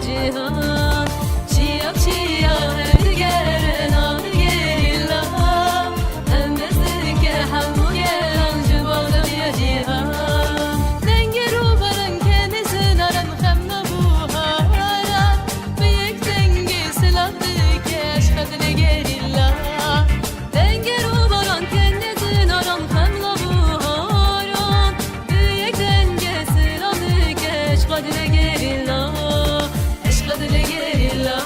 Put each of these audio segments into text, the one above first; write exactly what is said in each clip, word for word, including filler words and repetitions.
Cîhan, çiya çiya her digere navê gerîla. Hemez dike hemû gelan ji bo azadiya cîhan. Dengê rûbaran kenê sinaran xem nabû haran. Bi yek dengê silav dike eşqa dilê gerîla. Dengê rûbaran kenê sinaran xem nabû haran. Bi yek dengê silav dike eşqa dilê gerîla. Eşqa dilê gerîla.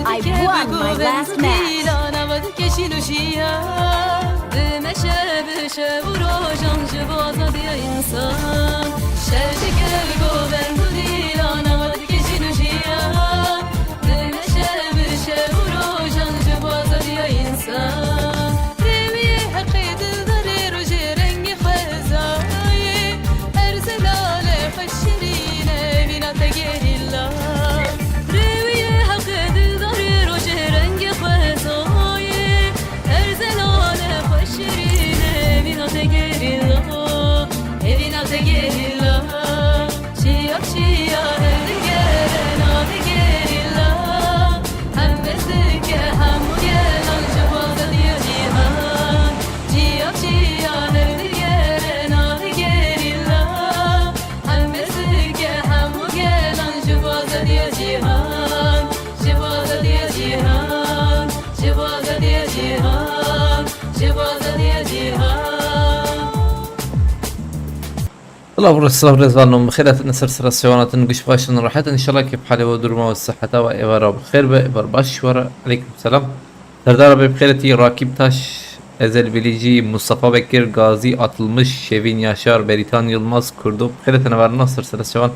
I won my last match. Dime şev şev û rojan ji bo azadiya însan. Şer dike govend û dîlan, awa dike jin û jiyan. Dime şev şev û rojan ji bo azadiya însan. Rêwiyê heqê dildarê rojê rengê xwezayê. Her zelale xwe şirîne, vîna te gerîla. Rêwiyê heqê dildarê rojê rengê xwezayê. Her zelale xwe şirîne, vîna te gerîla. Evîna te gerîla, çiya çiya her digere navê gerîla. Hem dest dike hemû gelan ji bo azadiya cîhan. Çiya çiya her digere navê gerîla. Hem dest dike hemû gelan ji bo azadiya cîhan. Ji bo azadiya cîhan. Ji bo azadiya cîhan. Ji bo azadiya cîhan. Silav û rêz, silav û rêz, van nû bi xêr hatin, ser sera sêwanatên giş baş in, rehet in, înşallah kêf halê we, duruma we, siheta we êva re bi xêr be, êva re baş ji we re. Eleykum selam. Serdar abi bi xêr hatî, Rakîb Taş, Ezel Bilîcî, Mustafa Bekir, Gazî Atılmış, Şevîn Yaşar, Beritan Yılmaz, Kurdo, bi xêr hatine, var nû ser sera sêwan.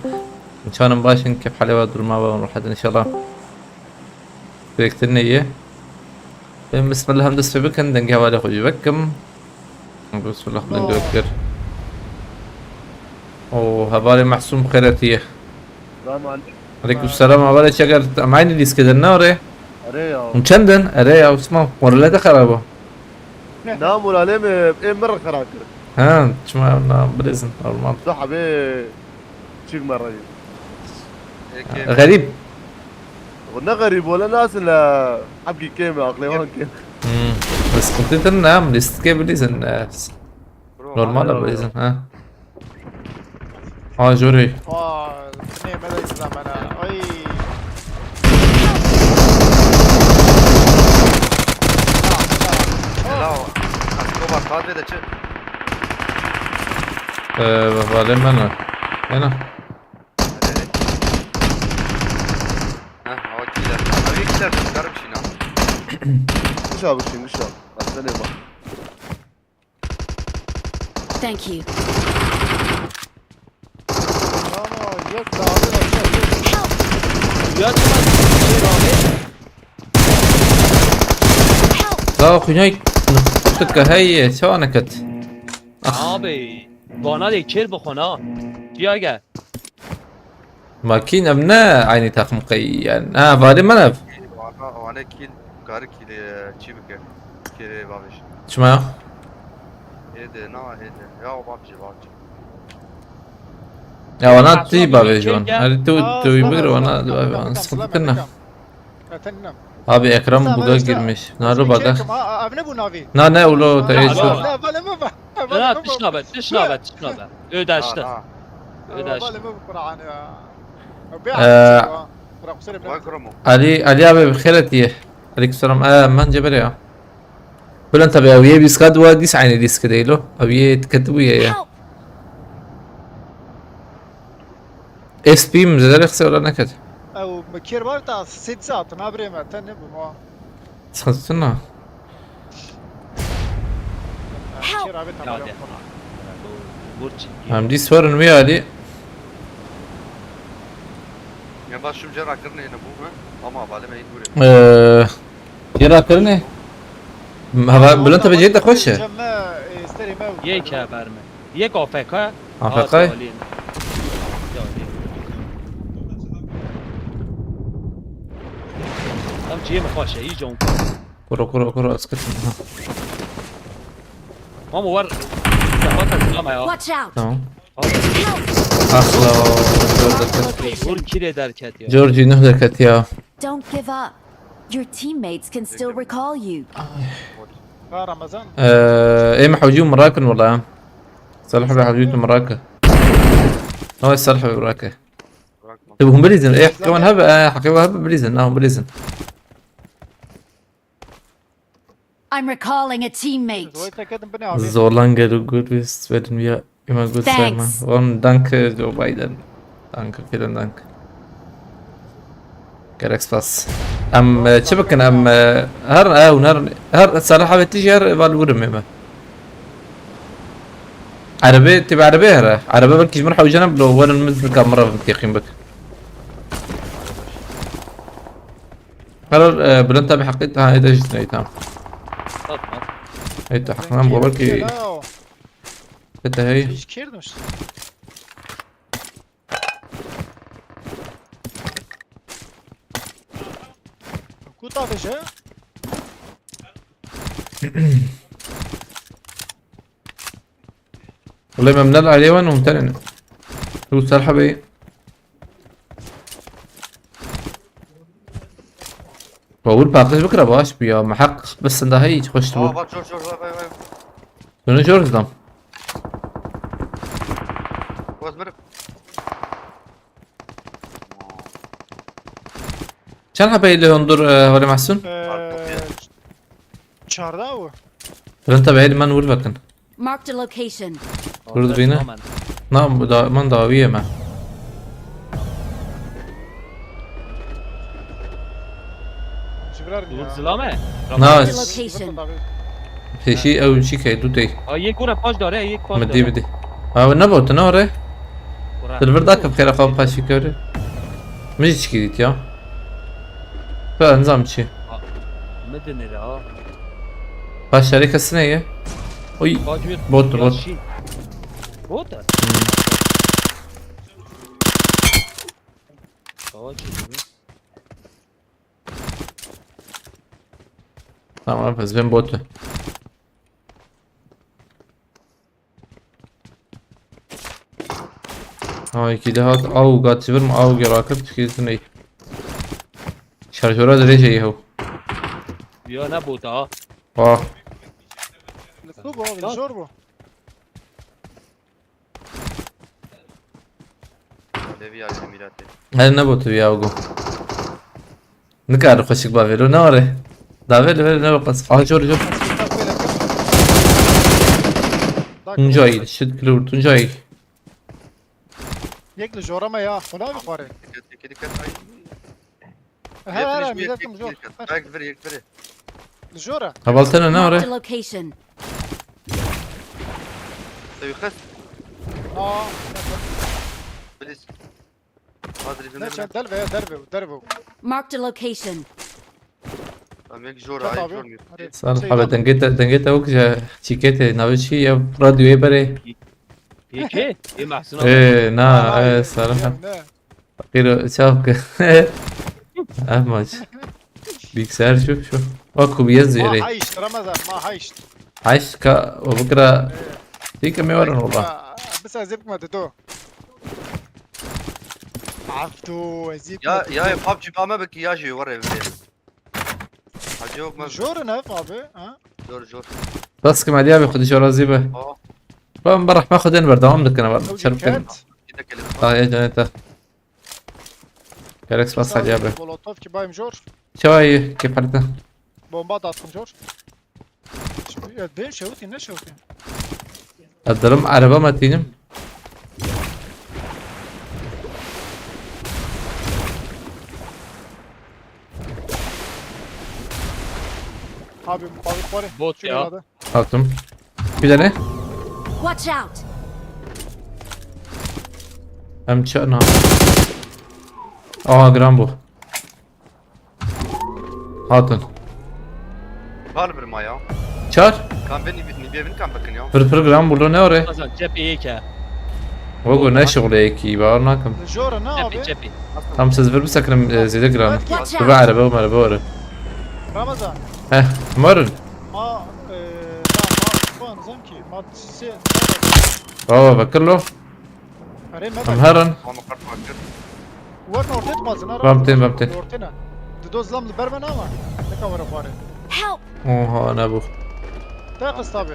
Çanin baş in, kêf halê we, duruma we, rehet in, înşallah. Direkte neye? Em, bismillah, em dest pê bikin, dengê hevalê xwe jî vekim. Bismillah, dengê Oh. vekir. O, hevalê Mehsûm xêretiye. Selam aleyküm. Aleyküm selam, hevalê çeker, em aynı lîske din, ne orê? Erê ya. Hûn çend in? Erê ya, Osman, moralê te xerab o. Na moralê me, ê min re xera kir. Ha, çima na bilêzin, normal. Du hebê çîk me reyî. Ê, kêm. Xerîb. Ne xerîb, wele nasin le hebkî kêm e, aqlê wan kêm. Hmm. Sıkıntı ne, em lîstikê bilîzin, e, Bro, normal e, bro, bilîzin, ha. Ha, jûrî. Aa, ne, me de izlemene. Ay. Helal. Kasko var, sadece de çi? Ee, vale mena. Ena. Hadi. Heh, o killer. Abi killer çıkarım şimdi. Kuş abi şimdi şu an. Aslında ne bak. Thank you. Ama yok, daha bir aşağı yok. Help! Ya tamam. Şey abi. Help! Ya xunay nıktık heye, çawa neket. Ah. Abi, bana de kir bu konu. Ya gel. Makîn em ne aynî takım qey yani. Ha, valî me ev. Wana, wana kil, kar kil, e, çi bike? Kêrê bavêj. Çima ya? Êde, na, êde. Ya o bavêj, bavêj. Ya wana tî bavêj wan. Hadi tu, tu bigir wana, wana sıkıntı kırna. Abi ekran buga girmiş. Nalo baga. Na, ne ulo, te şu. Na, tişnabe, tişnabe, tişnabe. Ödeşti. Ödeşti. Ee, Ali, Ali abi bi xêr hatiye. Aleykümselam. Ee, men Ceber ya. Bülent abi, ew yê bîskat wa dîs aynî dîs kideylo. Ew yê diketibûye ya. F P mi zêde qisê wela neket. Ew mi kêr var ta sêt saat, na birê me, te nebû ma. Sıkıntı ne? Help! Şêr abi, tamam. Hadi. Burç. Em dî swerin wê alî. Ya baş şim cera kirine yine bu mu? Ama balime in gure. Eee, Yera kirine. Hava Bülent abi cihê te xweş e. Cem me, e, serê me û Yek haber mi? Yek A F K. A F K? Tam cihê mi xweş e, î con. Kuro kuro kuro, ez ketim. Ha. Mamo var. Bak ama ya. Watch out! Tamam. Abi, Ah la. Marked a Vur location. Kire derket ya. Georgie nuh derket ya. Don't give up. Your teammates can still recall you. Ha Ramazan. Eee, ê me hewcî û mirakin wala. Salih be hewcî û mirakin. Ay Salih be mirakin. Bırakma. Tu hûn bilîzin. Ê heqê wan hebe, ê heqê wan hebe bilîzin. Na hûn bilîzin. I'm recalling a teammate. Zoy tekedim bine abi. Zolan gel û gur wîst verin ya. Îma gur Thanks. serma. Wan danke Joe Biden. Danke, vielen Dank. Gerek spas. Em e, çi bikin em e, her ew her her Salih abi tijî her val wurim ê me. Erebe tê bi erebe here. Erebe belkî ji min hewcene bilo werin min zika min re teqîm bik. Karar e, Bülent abi heqî ha ede jî ney tamam. Satma. Ey tu heqî bo belkî. Ete hey. Hiç kirdim işte. Kuta beje. Wele me minel alê wan û tenen. Tu ser hebê. Bawur paqij bikira baş bû ya. Me heq bisin daha hiç xweş Aa bû. bak zor zor vay vay vay. Bunu jor didam. Bas bir. Çend hebeyê li hundur e, Wele Mahsun? Eee, çarda o. Rin tabi heyli men vur bakın. Marked a location. Vur bine. Na bu da man dawiye me. Cibrar mı ya? Zilame. Na Marked a location. peşi ew çi key du tey. Ay yek ora paş dare, yek paş Midi midi. Abi ne bot ne ore? Dilbir dakika xera xav paşi kore. Miji çi kidit ya. Ben zam çi. Midin ere ha. Paşları kesine ye. Oy. Bak bir Bot, bot. Bot. Savaş ediyor. Tamam, ez ben botu. Ha, iki de hat, au, gat çevir mi, au, gel akıp çıkıyorsun ey. Şarjöre de rece yeho. Ya ne bot ha? Ah, Lütfu bu abi, zor bu. Levi ya Emirati. her ne botu ya bu. Ne kadar hoşik bavelo, ne var e? Davê li vê ne bakas. Aha, jor, jor. Tuncay, shit, clear, Tuncay. Yek li jora me ya, xuna bi xwarê. Dikkat dikkat dikkat. Ay. Her her her, millet kim jor. Yek ver yek ver. Li jora. Hevaltene ne var Marked a e? Location. Tabii kız. Aa, Please. Hazır izin ne ver. çen derve ya derve derve. Marked a location. Tamam yek jor Kat ay abi. jor. Hadi. Sal Şey, abi bak. dengete dengete wek ja çikete navi çi ya radyoya bere. Yeke? Ye mahsuna. Ee, na, Aa, ee, ya, sarı. ya, ne? Qîro çavke. Ev maç. Bilgisayar şu şu. Bak kubiye Ma zêrê. hayşt Ramazan, ma hayşt. Hayşt ka o bikira. Dîke me warin wala. Bisa zip ma do. Afto zip. Ya ya PUBG bame beki ya jî var evde. Hacı yok mu? Jor ne abi, ha? Jor jor. Bas ki Medya ve xudi jora zîbe. Aa. Ben bir rahme xudên berdewam dikine var. Ew Çerpin. diket. Bir de gelin. Daha iyi cennet. Gerek spas hadi abi. Molotov ki bayım jor. Çavayı kepalte. Bomba da attım jor. Şimdi, ya, ben şevutayım, ne şevutayım? Adırım araba matînim. Abi, abi, abi. Bot Şu ya. Adı. Attım. Bir tane. Watch out! Em çana. Aa, giran bû. Hatin. Var bir maya. Çar. Kan beni bir niye bin kan bakın ya. Pir pir giran bû, ne ore? Ramazan, cephe yeke. Wogo ne şixulê yekî, bawer nakim. Jora ne abi? Cephe, cephe. Tam siz vir bisekrim, e, zêde giran. Watch Bibe out! Erebe, Erebe ore. Ramazan. Heh, marin. Ma, e, ma, ma, ma, nizam ki, ma, se, Baba, bakirlo. Erê me Em herin. Ama kart bakır. Warna ortaya tıkmazsın ha. Bam tên, bam tên. Ortaya. Dido zlam li ber me ama. Ne ka were xware. Help! Oha, ne bu. Te qist abi.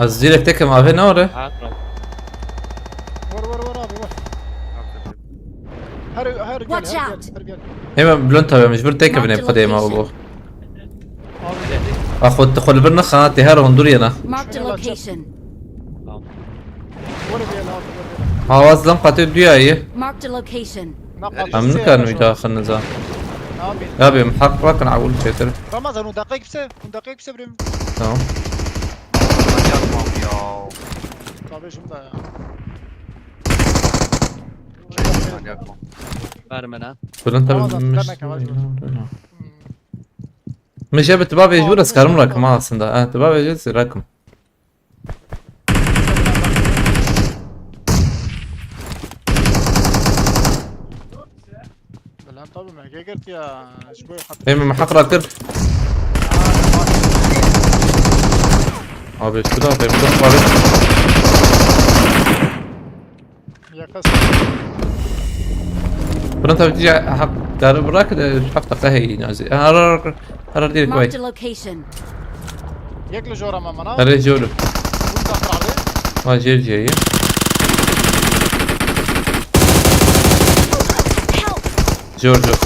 Ez direkt tekim abi, ne ore? Ha, bırak. Var var var abi var. Her her gel Watch her out. gel her gel. Hemen Bülent abi, mecbur tek Mark evine the kodeyim abi bu. location. Abi geldi. Axwet xwe li vir nexa, tê her hundur yena. Marked a location. Were bir el abi were bir. Hawaz lam qatê duya ye. Marked a location. Naqat. Em nikarin wî daxin niza. Abi. Ya bim haq rakin awul çêtir. Ramazan o dakika kimse, o dakika kimse birim. Tamam. Yapma ya. Tabii şimdi ya. Yapma. Verme lan. Bülent abi. Ramazan, Min sen ne kadar Min jê bi tiba vêjbû ez karim rakim ha aslında. Ha, tiba vêjê rakim. Bülent abi M G girdi ya. Şu boy hat. Ê min haq rakir. Abi şu da benim de abi. Yakası. Bülent abi diye haq karı bırak da hafta kaheyini azı. Harar harar diye koy. Marked a location. Yek li jora me mana. Hare jor. Bunu da kralı. Ha jer jeyi. Help! Jor jor.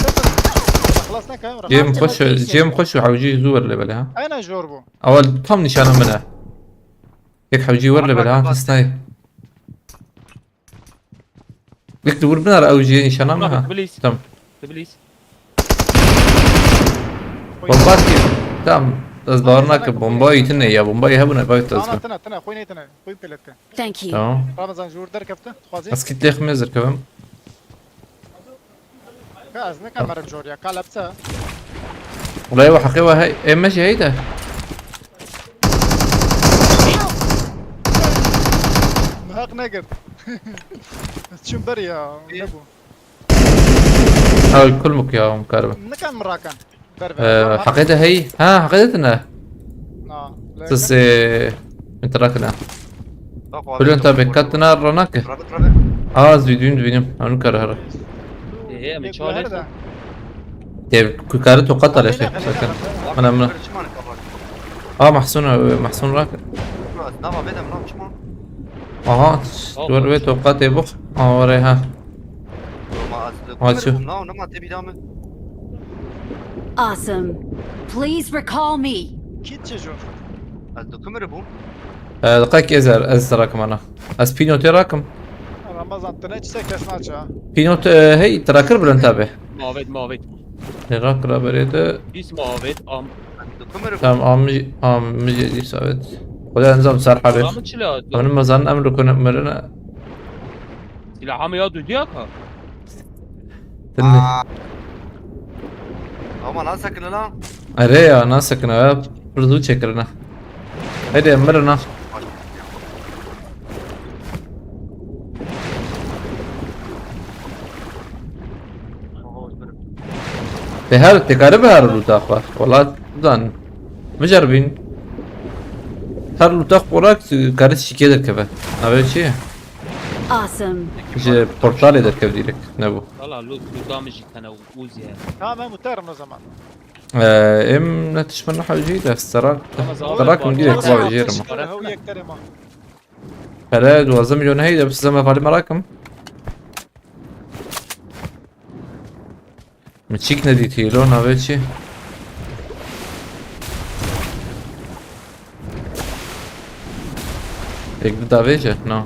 Xlas neke. Cem koş, Cem koş ve hawci zu ver lebele ha. Aynen jor bu. Awal tam nişanım bana. Yek hawci ver lebele ha. Hastayı. Yek de vur biner hawci nişanım ha. Bilis. Tamam. Bilis. Bomba ki. Tamam. Ez bawer nakim bombayî tune ya, bombayî hebûne, bak Tana tezgin. tana tana. Koy ne tana. Koy peletka. Thank you. Tamam. Ramazan jor derkefte. Xwazi. Ez kitlê xwe zirkevim. Ka ez ne kamerim jor ya. Kalepse. Wala ew heqê we hey, ê me jî heyde. Hak ne kir. Çim ber ya. Ne bu? Ew kulmuk ya, em karibin. Ne kan mirakan. Ber Ee, heqê de hey. Ha, heqê de ne? Na. Siz, ee, min tira kine. Kulun tabi katına ranake. Rabbit rabbit. Az dibînim, dibînim. Anu kar hara. Ee, em çalê. Dev kukari tokat alê şey. Bakın. Ana, ana. Çiman kapat. Aa, Mahsun, e, Mahsun rak. Nava bedem lan çiman. Aha, dur ve tokat e buk. Aa, oraya ha. Ma az Açı. de kumir bum lan, nama te bir daha mı? Awesome. Please recall me. Kit çe jor. Az de kumir bum. E, dikkat ki ezer, ez rakim ana. Ez pînotê rakim. Ramazan tine çi kes naça. Pînot, e, hey, trakir Bülent abi. Mavet, mavet. E, rak raberê de. Biz mavet, am. Az de kumir bum. Tamam, amij, amij, evet. Xweda nizam ser hebê. Am çila. Em nizam em rukun mirine. Silahım ya düdüya ka. Dinle. Ama lan sakın lan. Erê ya, nasekine ya. Pir zû çêkirine. Hadi em mirin ha. Te her, te kare be her lûta xwe. Wala zan. Biceribîn. Her lûta xwe rak kare şikê derkeve. Navê çi ye? Awesome. Ji portalê derkev direkt. Ne bu? Valla lut, lutamı jikana uziye. Tamam, muhtarım o zaman. Ee, em ne tişman hewcî de serak. Ama zaman Serak mı direkt Watch out. Bavê jêrim. Şöyle hava yekler ama. Pere duwazdeh milyon heyde, size me valî merak im. Mi çîk nedîtî lo navê çi? Tek di davêje? No.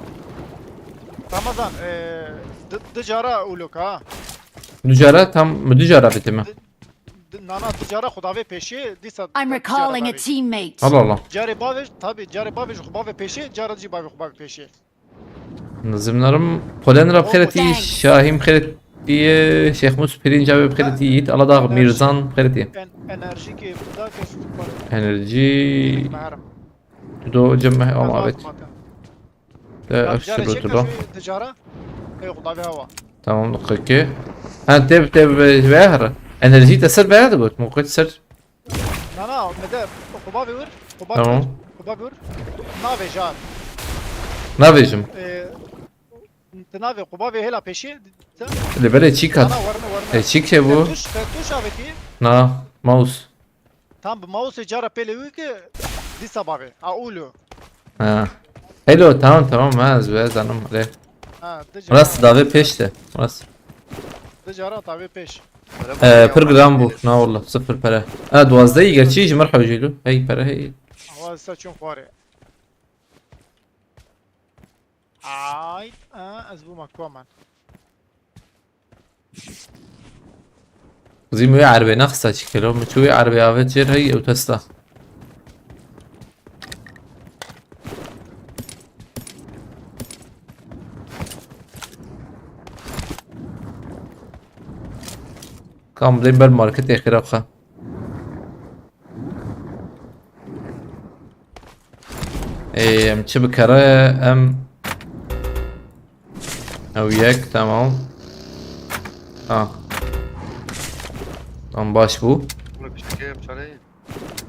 Ramazan, eee, di, di cara uluk ha. Du cara tam, mi du cara bitime. Di-, nana, di cara xwe davê pêşê, dîsa I'm da di cara recalling a bavê. Teammate. Allah Allah. Carê bavê, tabi, carê bavê ji xwe bavê pêşê, cara dî bavê xwe bavê pêşê. Nizimlerim Polen ra Hop, bixêretî, thanks. Şahîm bixêretî, Şêx Mus Pirîn ca bixêretî, Yiğit Aladağ Mirzan bixêretî. En-, enerjik e, da kes xwe Enerji meherim. do cem ama evet. De Ya, ev cara sürü çek tu da. Di cara. Ey, xwe davê hewa. Tamam, dakika. Ha, tev, tev, ver. Enerji te ser ver de got. Muqet ser. Na, na, me de, xwe bavê wir, xwe bavê Tamam. wir, xwe bavê wir. Navê jar. Navêjim. E, Te navê xwe bavê hêla pêşê. Te, Li berê çîk na, hat. na, werine, werine. E, çîk hebû. Te tuş, te tuş avêtî. Na, mouse. Tam bi mouseê cara pêlê wî ki dîsa bavê. A ûlo. Ha. Hello, tamam, tamam, ha, ez vê zanim. Re. Ha, di cara. Rast davê pêş de. Rast. Di cara tavê pêş. Ee, pir giran bû. Na wallah, sıfır pere. Ha, duwazdehî gerçî ji mir hewcî lo. Hey, pere hey. Awa sa çûn xwarê. Ay, a, ez bûma koman. Zî mi wê erbê nexista çi kelo. Mi çi wê erbê avêt jêr hey ew testa. Kam dê ber marketê xira xwe. Ê, em çi bikere, em... Ew yek, tamam. Ha. Tamam, baş bû.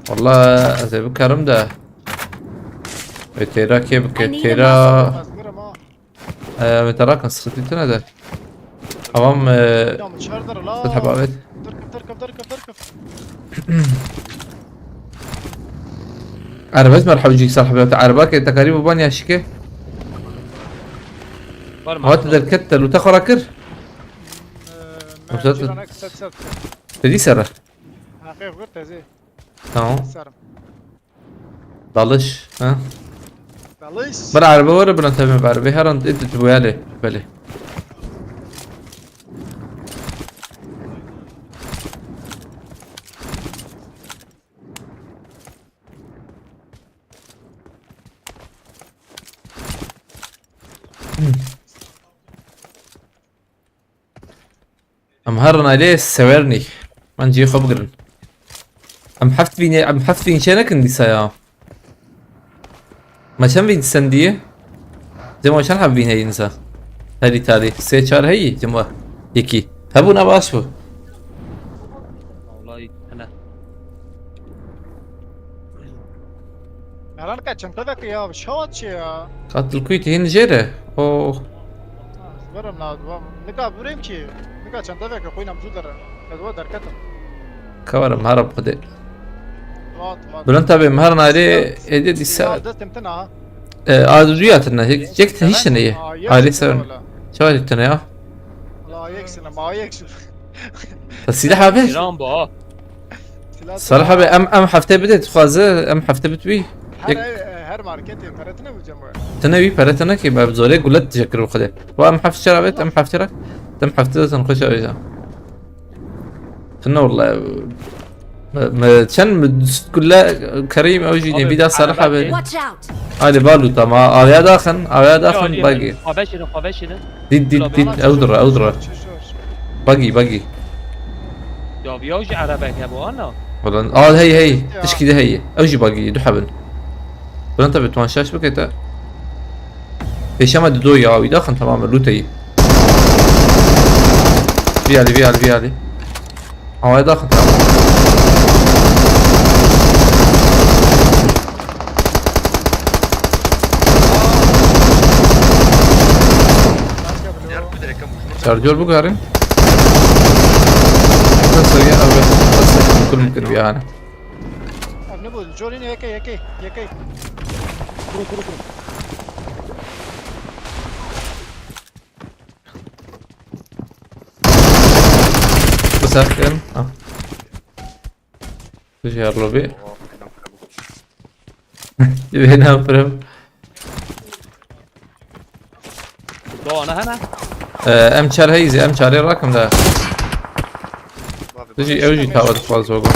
Wallah, ez ê bikerim de. Ê, têra kê bike, têra... Ee, me terakan sıkıntı tine de. Tamam, ee... Sıt habavet. Erebet merhewcî sahibê te erba ke tekarî biban ya şike. Hava te derket te lûte xwe rakir. Te dî sere. Tamam. Dalış. Ha? Dalış. Bir araba var buna tabii var. Bir her an et et bu yani. Böyle. Em herin alê sewer nî. Em cihê xwe bigirin. Em heft vînê, em heft vîn çê nekin dîsa ya. Me çend vîn sendiyê? Cem çend heb vîn heyî nisa? Herî tarî. Sê çar heyî, cem wa. Yekî. Hebû ne baş bû. Vallahi hene. Meran ka çentevek ya, şawat çi ya? Katil kuy tihîn jêre. Oh. Verim na, nika vurem ki. Nika çentevek xwîna mzû dere. Ez we derketim. Kavarım harap xwedê. Vat, vat. Bülent abi, mehar nayri êdî dîsa. Destim tine ha. E, a duya tine. Yek, yek te hiç tine ye. Aile seven. Çawa tine ya? La yek sene, ma yek sene. Silah abi. Kiran bu ha. Salih abi, em, em hefte bide dixwaze, em hefte bitbî. Her, her marketê pere tine bû cem we. Tine wî pere tine ki, me zorê gulet diyecek kiro xwedê. Wa em hefte çera bêt, em hefte ra. Em hefte de sen xweş avêja. Tine wala. Me, me çend me dust gulle kerîm ew jî Abi, nevîda Salih araba abi. ki- Watch out! Hadi balu tamam. Avya daxin, avya daxin bagi. Xwe veşîne, xwe veşîne. Did, did, did, ew dura, ew dura. Bagi, bagi. Ya viya jî erebek hebû ana. Ulan, al hey hey, tişkî de hey. Ew jî bagi, du hebin. Ulan tabi tuwan şaş bike te. Pêşema di do ya, wî daxin tamam, lûteyî. Vî alî, vî alî, vî alî. Havaya daxin tamam. Şarjör bu garin. Nasıl ya abi? Nasıl mümkün mümkün bir yani. Abi ne bu? Jorin yeke yeke yeke. Kuru kuru kuru. Bu sefer gelin. Ah. Dışarı lobi. Wê nafirim. Do ana hene. Ee, em çar heyî zî, em çarê rakim de. Bavê Tu jî, ew jî tawa dixwaz wego.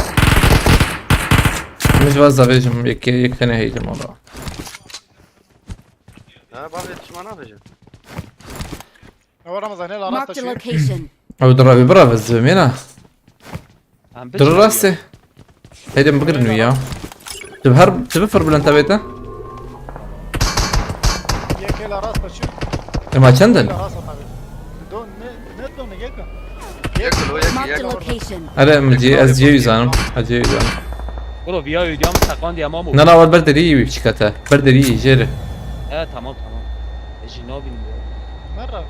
Min ji vaz davêjim, yek, yek tenê heydim ola. Ha, bavê tu şima navêjin. Ew Ramazan, hêla Marked a rasta çû. Location. Ew direvê bireve zivê mêna. Em Tu biçin rastê. Heydim bigirin wî ya. Tu her, tu bifir bilend tevê te. Yek hêla rasta çû. Ema çend in? Hêla rasta tevê. Do, ne, ne do ne yek. Yek lo, yek, Marked a yek. Location. Erê, em cê, ez cê wî zanim. Ez cê wî zanim. Bro, viya ödüyam saklan diye mamu. Na, na, ber derî wî biçikete. Ber derî jêre. He, tamam, tamam. E, jî nabînim ya. Merhaba.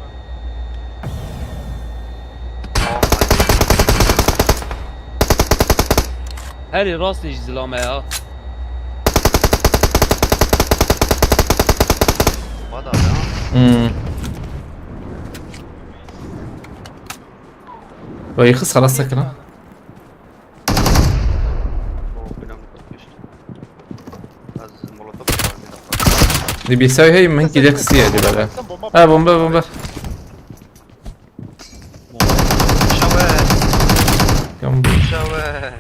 Herê rastê jî zilame ya. Vada ya. Hmm. Vay, xis xelas sekina. O, bilemem, geçti. Ez molotof. Di bîsay hey min kî de xistiye di bere. Ha, bombe, bombe. Şawe. Yan bu. Şawe.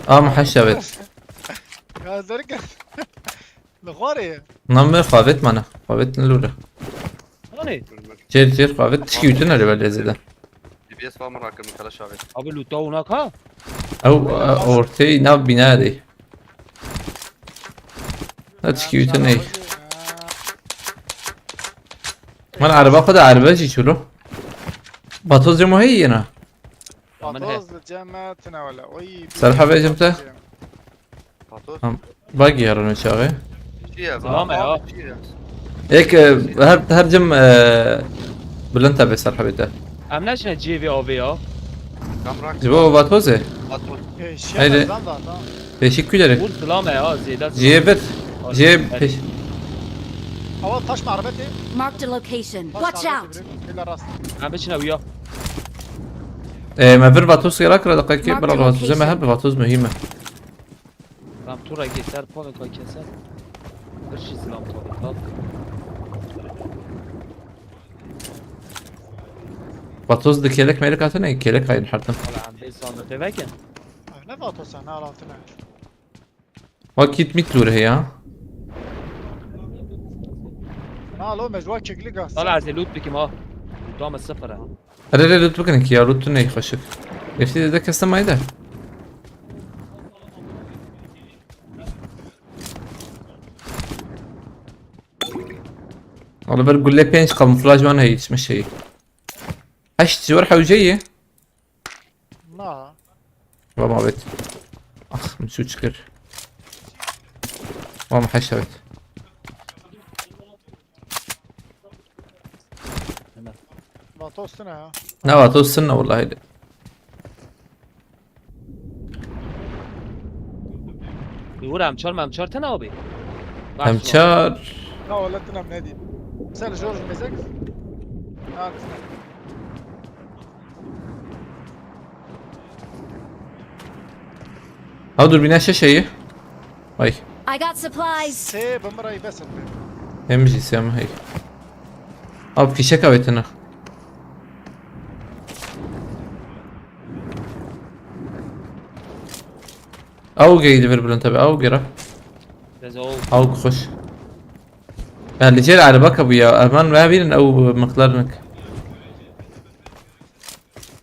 Am, ha, şawe. Ya, zerke. Li xwarê ye. Nam me xavet mana. Xavet ne lure. Hani? Cêr, cêr, xavet. Tişkî wî tune li belê zêde. D B S var mı rakım kala şavet? Abi, luta ona ka? Ew, e, ortê nav bînarê. Ne tişkî wî tune. Min ereba xwe de erbe jî çûlo. Batoz cem heyî yena. Min he. Batoz li cem me tune wele. Oy, Serha bêjim te. Patos. Tamam. Bagi yarın çağı. Çiye, Tamam ya. Çiye. Ek, e, her, her cem, e, Bülent abi Serha bête. Em neşine cê vê avê ya. Kamrak. Cibo Vatoze. Patos. He, şey Haydi. Zan zan zan. Teşekkür ederim. Vur silame ya, Zeyda silame. Ciye bir. Ciye Evet. peş. Hava taş marbeti. Marked a location. Taş Watch marbeti out! Biri. Beyler rast. Em biçine uya. E, me vir Vatos yarak ra dakika Marked bira Vatos. Zeme location. Hep Vatos mühim. Ram tura keser, pavê ka keser. Bir şey silam tabi, kalk. Vatos de kelek melek atene, kelek ayın her tim. Hala em bê sandık devekin. Ay, ne Vatos sen, ne alatı ne? Bak git mit lure ya. Na lo, mecbur kekli gaz. Hala ez ê loot bikim ha. Loot ama sıfır ha. Erê, erê, loot bikin ki ya, loot ne xweşik. Eftî de kestim ayda. Wala ber gulle pênc kamuflaj wan heye, yetişmiş şeyi. Heşt ciwar hewce ye. Na. Vama bet. Ah, min çû çikir. Vama heşt evet. Vatos tune ya. Ne Vatos tune vallahi. Dur, em çar, em çar tane abi. Em çar. Na, wala tune em nedî. Sen George Mezek. Na, tune. Ha, dur, bine şeşeyi. Ay. I got supplies. Sê bi min re bes in be. Hem jî sê min hey. Abi fişek avêtine. Ew geydi vir bilin tabi, ew gera. Bez ol. Ew xweş. Ya li jêr erebeke bû ya. Evan me bînin ew miqdarnik.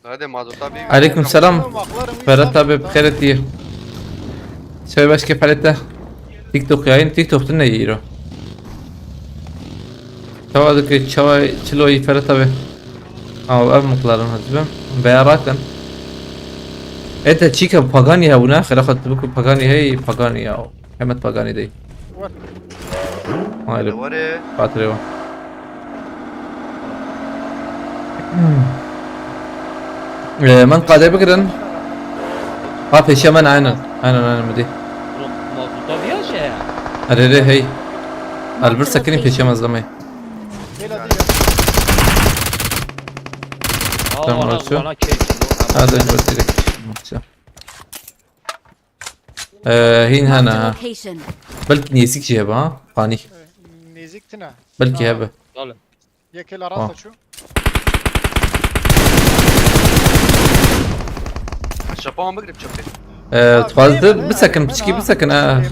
Hadi mazota bir Aleyküm selam. Ferhat abi, bi xêr hatî. Çay başke Ferhat te. TikTok yayın, TikTok tu ne yiro? Çawa dike, çawa çiloyî Ferhat abi. Ama ev miqdarın hadi ben. Veya rakan. Ete çîka Pagani hebûne, xera xwe tu biku Pagani hey, Pagani ya. Hemet Pagani dey. What? Hayır. Hadi var ya. Fatire var. Hmm. Ee, men qade bigirin. Ha, peşe men aynen. Aynen, aynen, midi. Oğlum, mazota bir şey ya. Erê, erê, hey. Elbir sekinî peşe mezlemey. Bela değil. Aa, Tamam, bana, açıyor. Bana keyif. Hadi, hadi, direkt. Açıyor. Ee, hîn hene Marked a ha. Location. Belkî nêzîk jî hebe ha. Qanî. Nêzîk tine. Belkî Ha. hebe. Dale. Yekê la Ha. rasta çû. Çapa wan bigirî çapê. Ee, dixwazdi bisekin, piçkî bisekin ha.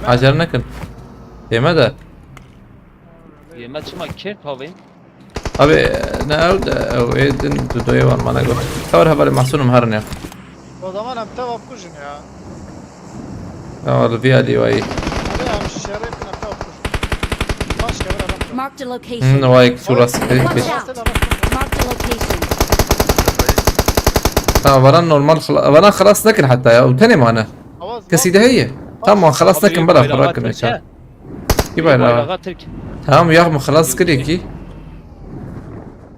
Acele nekin. Dême de. Yeme çima kêr pavê? Abi ne ew de ew ê din dudoyê wan mana got. Tawar hevalê masûnum herin ya. O zaman em teva bikujin ya. Ya li vî alî wayî. Hadi em şerê bin em teva bikujin. Baş kevir adam. Marked a Hmm, location. Wayî sû rast kir. Watch Pêş. out! Marked a location. Ha, varan normal xila-, varan xilas nekin heta ya. Û tenê mane. Kesî de heye. Tamam xilas nekin bela xwe rakin. Kî bayrağı? Tamam ya, min xilas kiriye kî.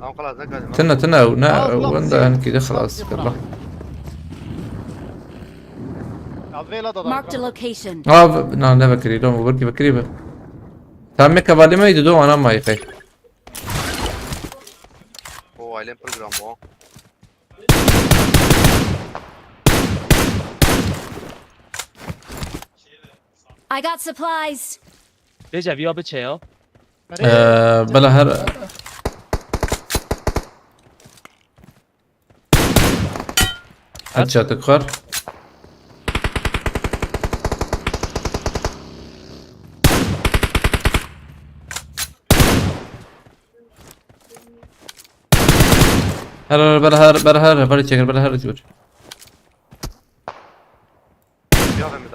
Tamam xelas ne kadar. Tine tine ew ne ew wenda hinkî de xilas kir. Ya vêla da Marked a da. Location. Av na ne vekirî lo mu vekirî be. Tamam me kevalime iyiydi do ana mayıkay. O ailem programı o. I got supplies. Bêje viya biçe ya. Ee, bela her Headshot kar. Her her ber her ber her ber çeker ber her çeker. Ya ben bir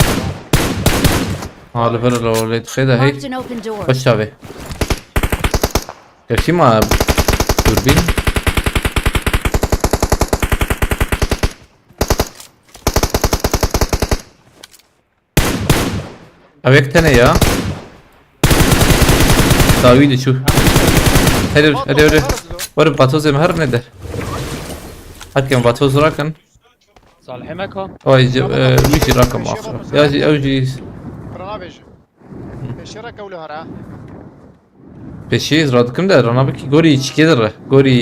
daha. Ha li ber lo lê dixê de hey. Marked an open door. Baş çavê. Gerçi ma durbin. Ev yek tene ya. Dawî de çû. Hadi hadi hadi. Were batozê me her ne der. Hakem batoz rakin. Salihê me ka. Ay, e, wî jî rakim axir. Ya jî ew jî Bira nabêje. Pêşê re kewle hara. Pêşî radikim de rana bikî gorî çikê de re. Gorî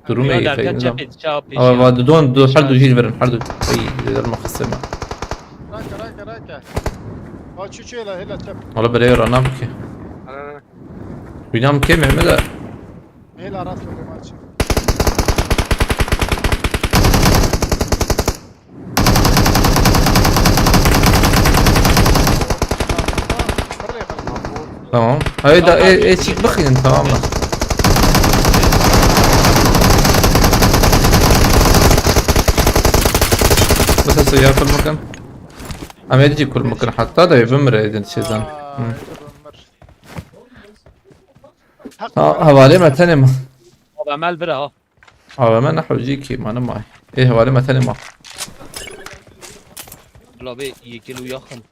durumê Ya yê derken feyda. çepê çawa pêşî. Ama va didon du her du jî verin, her du. Ay, der ma xistê me. Rake rake rake. Ha çu çu hela hela çep. Wala berê rana bikî. Ana. Wînam kê Mehmet e? Hela rast oldu maç. Tamam. Hayır da e, e çık bakayım, tamam mı? Mesela suya kurmakan. Ama edici kurmakan hatta da bimre edin şeyden. Hı. Ha, havale me tenê ma. Abi emel bira ha. Havale me ne hocî ki, manım ay. E, havale me tenê ma. Bila bê yekil û yaxin.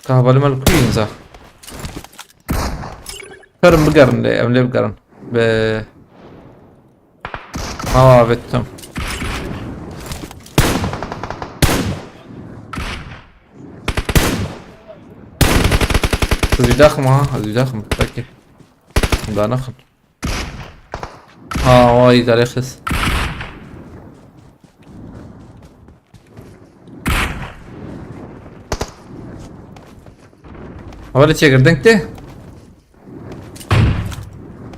Ka havale me li ku yîn za. Karin bigerin lê, em lê bigerin. Be. Ha, avêtim. Zîdaxim ha, zîdaxim. Peki. Da naxin. Ha, vay, darê xis. Havale çekir, denk de.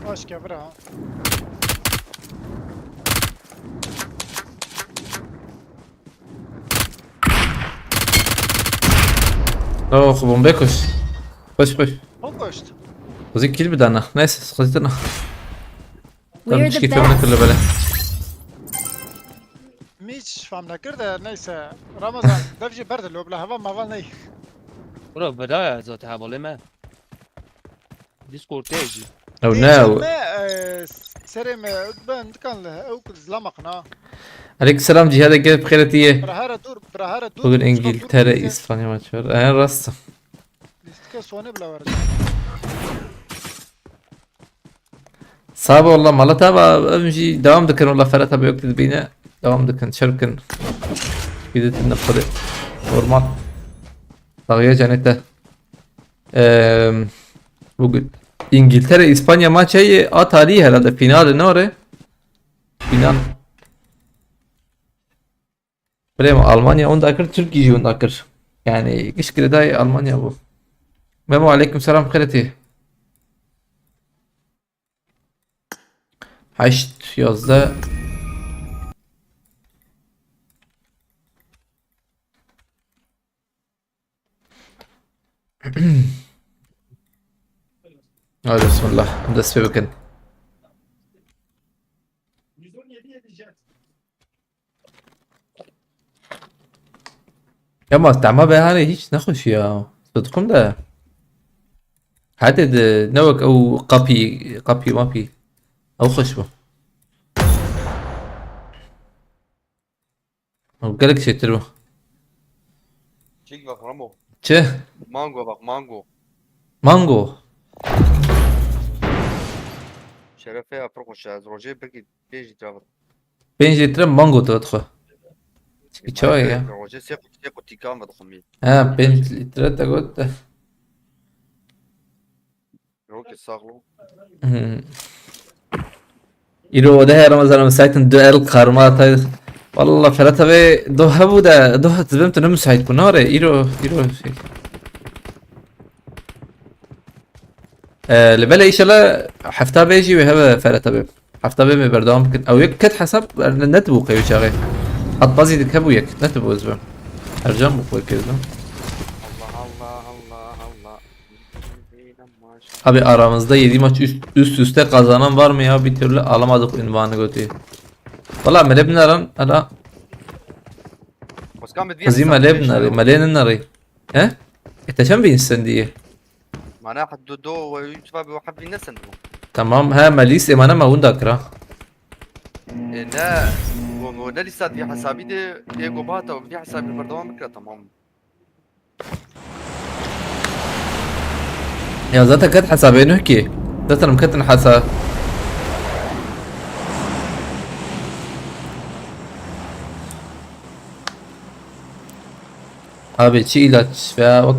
Baş kevir ha. Oh, bombe koş. Koş koş. Kokoşt. Kuzi kill bir dana. Neyse, sıkıntı yok. We're Tamam, the hiç gitmem ne best. türlü böyle. Min hiç fam nekir de neyse. Ramazan dev jî berde lo bila heva maval ney. Bura bira ya zaten hevalê me. Discord te jî. Oh Dê no. me, e, serê me ben dikan le ew zila maqna. Aleykümselam Cihad, gel bixêretiye. Bira here dur, bira here dur. Bugün Çıkan dur İngiltere, bize. İspanya maçı var. Ee, rast. Listike sone bile var. Sağ ol Allah, mala tava, em jî devam dikin, Allah Ferhat abi yok dedi bine. Devam dikin, çevkin. Giditin de pıdı. Normal. Dağıya cennete. Eee, bugün İngiltere, İspanya maçı a tarihi herhalde finali ne oraya? Final. Bileyim, Almanya onu da kır, Türkiye onu da kır. Yani, iş kredayı Almanya bu. Memo, aleyküm selam, xêretî. Heşt, yazdeh. Hadi bismillah. Dest pê bikin. Ya ma tema behanê hiç nexweş ya. Sıdkım da. Hadi de ne wek ew kapî, kapî mapî. Ew xweş bû. Ew gelek çêtir bû. Çik bak Ramo. Çi? Mango bak, mango. Mango. Şerefe ya pir xweş e. Ez rojê belkî pênc lître bixwim. Pênc lître mango tu dixwe. Çi çawa ya? Rojê sê qut-, sê qutîkan vedixwim. Ha, pênc lître te got de. Rokê saxlo. Hmm. Îro de her Ramazan müsaitin du el karma tay. Valla Ferhat abi do hebû de do dibim tu ne müsait bû nare. Îro, îro şey. Ee, li belê inşallah hefta bê jî wê hebe Ferhat abi. Hefta bê me berdewam bikin. Ew yek ket hesab ne, netibû qey çaxê. Hat bazî dik hebû yek. Netibû ez bim. Ercan bû qey kez bim. Allah Allah Allah Allah. Abi aramızda yedi maç üst, üst üste kazanan var mı ya? Bir türlü alamadık ünvanı götü. Valla mele binaran ala. Özkan bir diğer kızı hesap mele beş binarı, lira. Mele ninarı. He? E teşen bir insan diye. Mana haddu do ve yutfa bi wahab bin nesen bu. Tamam, he melis emana ma unda kira. E ne, bu, bu ne lisa diye hesabı de, e, go bata, o bir hesabı bir devam kira, tamam. Ya zaten ket hesabê nuh ki. Zaten ket hesa. Abi çi ilaç veya o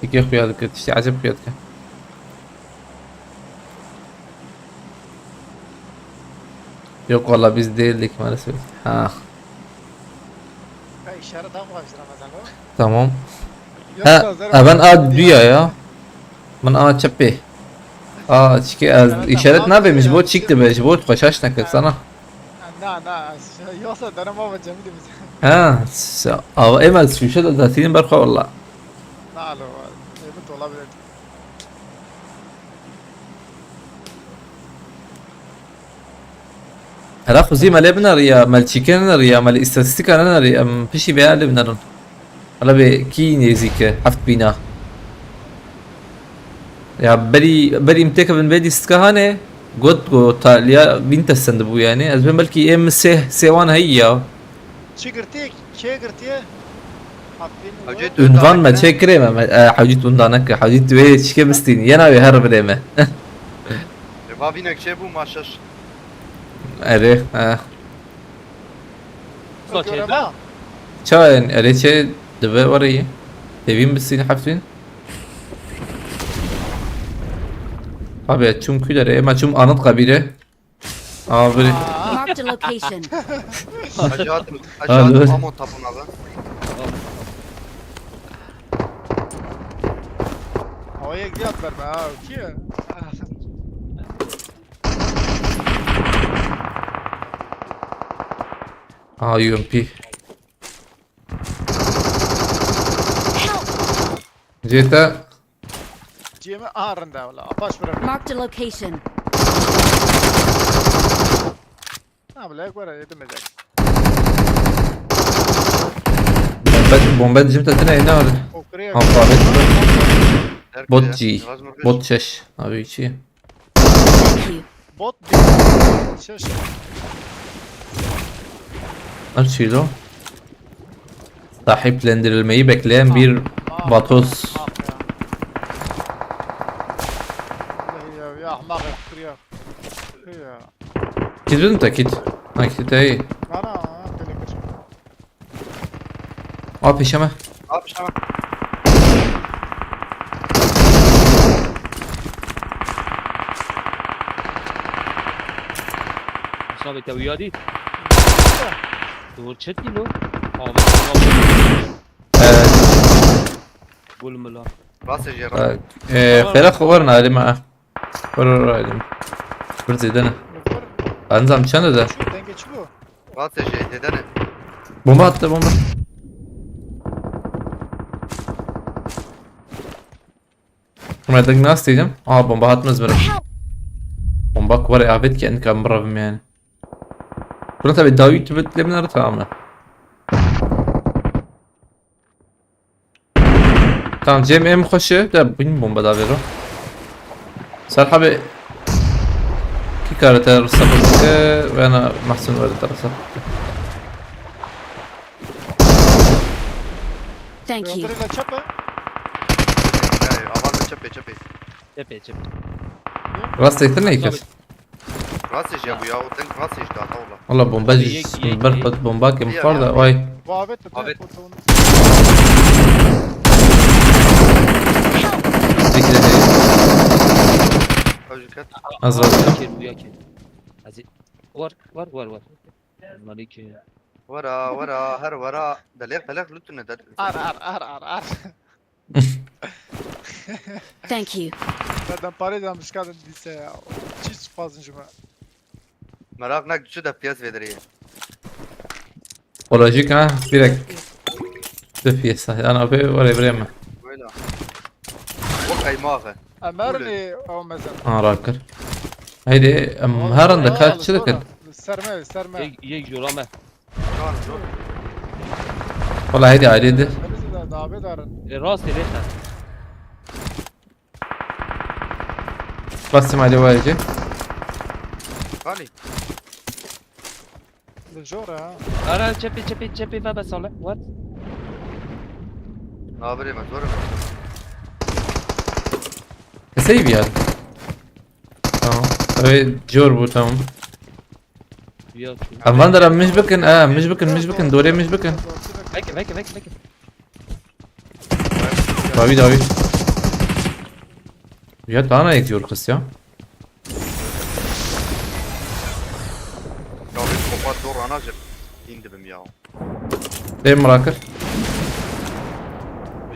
fikir xuya dikir, tiştê eceb xuya dikir. Yok valla biz değildik maalesef. Ha. Ya işaret daha kolay bizim Ramazan o. Tamam. Yok Ha, da zarı ha ben var. A düya ya. Ben A çepê. A çike ez işaret nabê, ji bo çik dibe, ji bo xweşaş neke sana. Na, na, yoksa dana ma ve cemil biz. Ha, s-, a, ema şuşe de datînin berxwe valla. Na, alo, evet olabilir. Hela xwezî me lê bineriya, me li çîkê neneriya, me li îstatîstîka neneriya, em pişî vêya lê binerin. Hela bê kî nêzîk e, heft bîna. Ya berî, berî em têkevin vê dîstka hanê, got ku taliya bîn te sendibû yani. Ez bên belkî ê min sê, sê wan heyî ya. Çi girtiye? Kê girtiye? Hafîn Hewcê û tu Ünvan me ündan çê kirê me, me, e, hewcît ündan neke, hewcît wê çike bistîn, yena wê her birê me. Rêva vînek çê bû ma şeş. Erê, ha. Sa çê Göreme. Çawa yani, erê çê dibe wareyî. Tevîn bistîn heftin. Abi çum külere, ma çum anıt kabire. Abi. Marked a location. Hacı Hatim, Hacı Hadi. Hatim Amon tapınağı. Havaya gidiyor atlar be ha, uçuyor. Aa, U M P. Help! Jeta. Cem'e, aha, rında wala. Apaş bırak. Marked a location. Ha, bile, gwara, yedim edecek. Bombe, bombe dijim te tine ne var? Okre. Alfabet. Bot G. Bot şeş. Abi içi. Thank you. Bot bir. Şaş. Açıydı o. Sahiplendirilmeyi bekleyen bir Vatos. Ah ya. Ya, ya, ahmak ya, kırıyor. Kırıyor. Kit dedim de kit. Ha, kit iyi. Bana, ha, böyle kır. Aa, peşeme. Abi şuna. Aşağı bekle, uyuyor değil. Doğru çet değil o. Abi, tamam. Evet. Gol mü lan? Rast ece, rast. Ee, Tamam. Ferah var ne halime? Var, var, var. Bir zeyden. Anzam çende de. Şu denge çıkıyor. Rast ece, dedene. Bomba attı, bomba. Şima deng nas diyeceğim. Aa, bomba hatmaz benim. Bomba kuvar avêt ki endika mirevim yani. Burada bir dawî tu bit lê min re tamam e. Tamam, Cem em xweşe de bin bomba da vero. Serhabê kî kare te risa bike ve na Mahsun were te risa bike. Thank you. Yandırıyla çapa. Hey, aman da çapê çapê. Çepê çepê. Rastê te ne kir? Rastê ya bu ya, o deng rastê işte hata ola. Valla bomba Abi, jî yek, yek, ber yek. bomba kim Ya, xwar da ya. vay. Bu Ahmet de Ahmet. Ahmet. Dikkat edin. Öjüket. Az Aa, var. Uya kir, uya kir. Aziz. Var, var, var, var. Malikim. Wara wara her wara. Delek delek lütüne de. Ar ar ar ar ar. Thank you. Zaten parayı da mişkadın dise ya. Çiz fazla cuma. Merak nak şu da piyaz vediriye. Olacak ha. Direkt. Def yesa. Yani abi var ya buraya mı? Böyle. O kaymağı. Emer mi o mesela? Ha, rakır. Haydi em, her anda kaç çi dikin? Serme serme. Yek, yek jora me. Şu an zor. Valla haydi haydi. Hepsi de davet arın. E, rast ele sen. Bastım haydi vayıcı. Hani? Jora ha. Ara çepê çepê çepê ve be sale. What? Nabirê me zor. Save ya. Tamam. Evet, cor bu, tamam. Ya şu. Em van dera mij bikin, ha, mij bikin, mij bikin, dorê mij bikin. Bekle bekle bekle bekle. Davi, davi. Ya daha ne ekliyor kız ya? Ya bir kapat zor anacık. İndi bim ya. Dem rakir.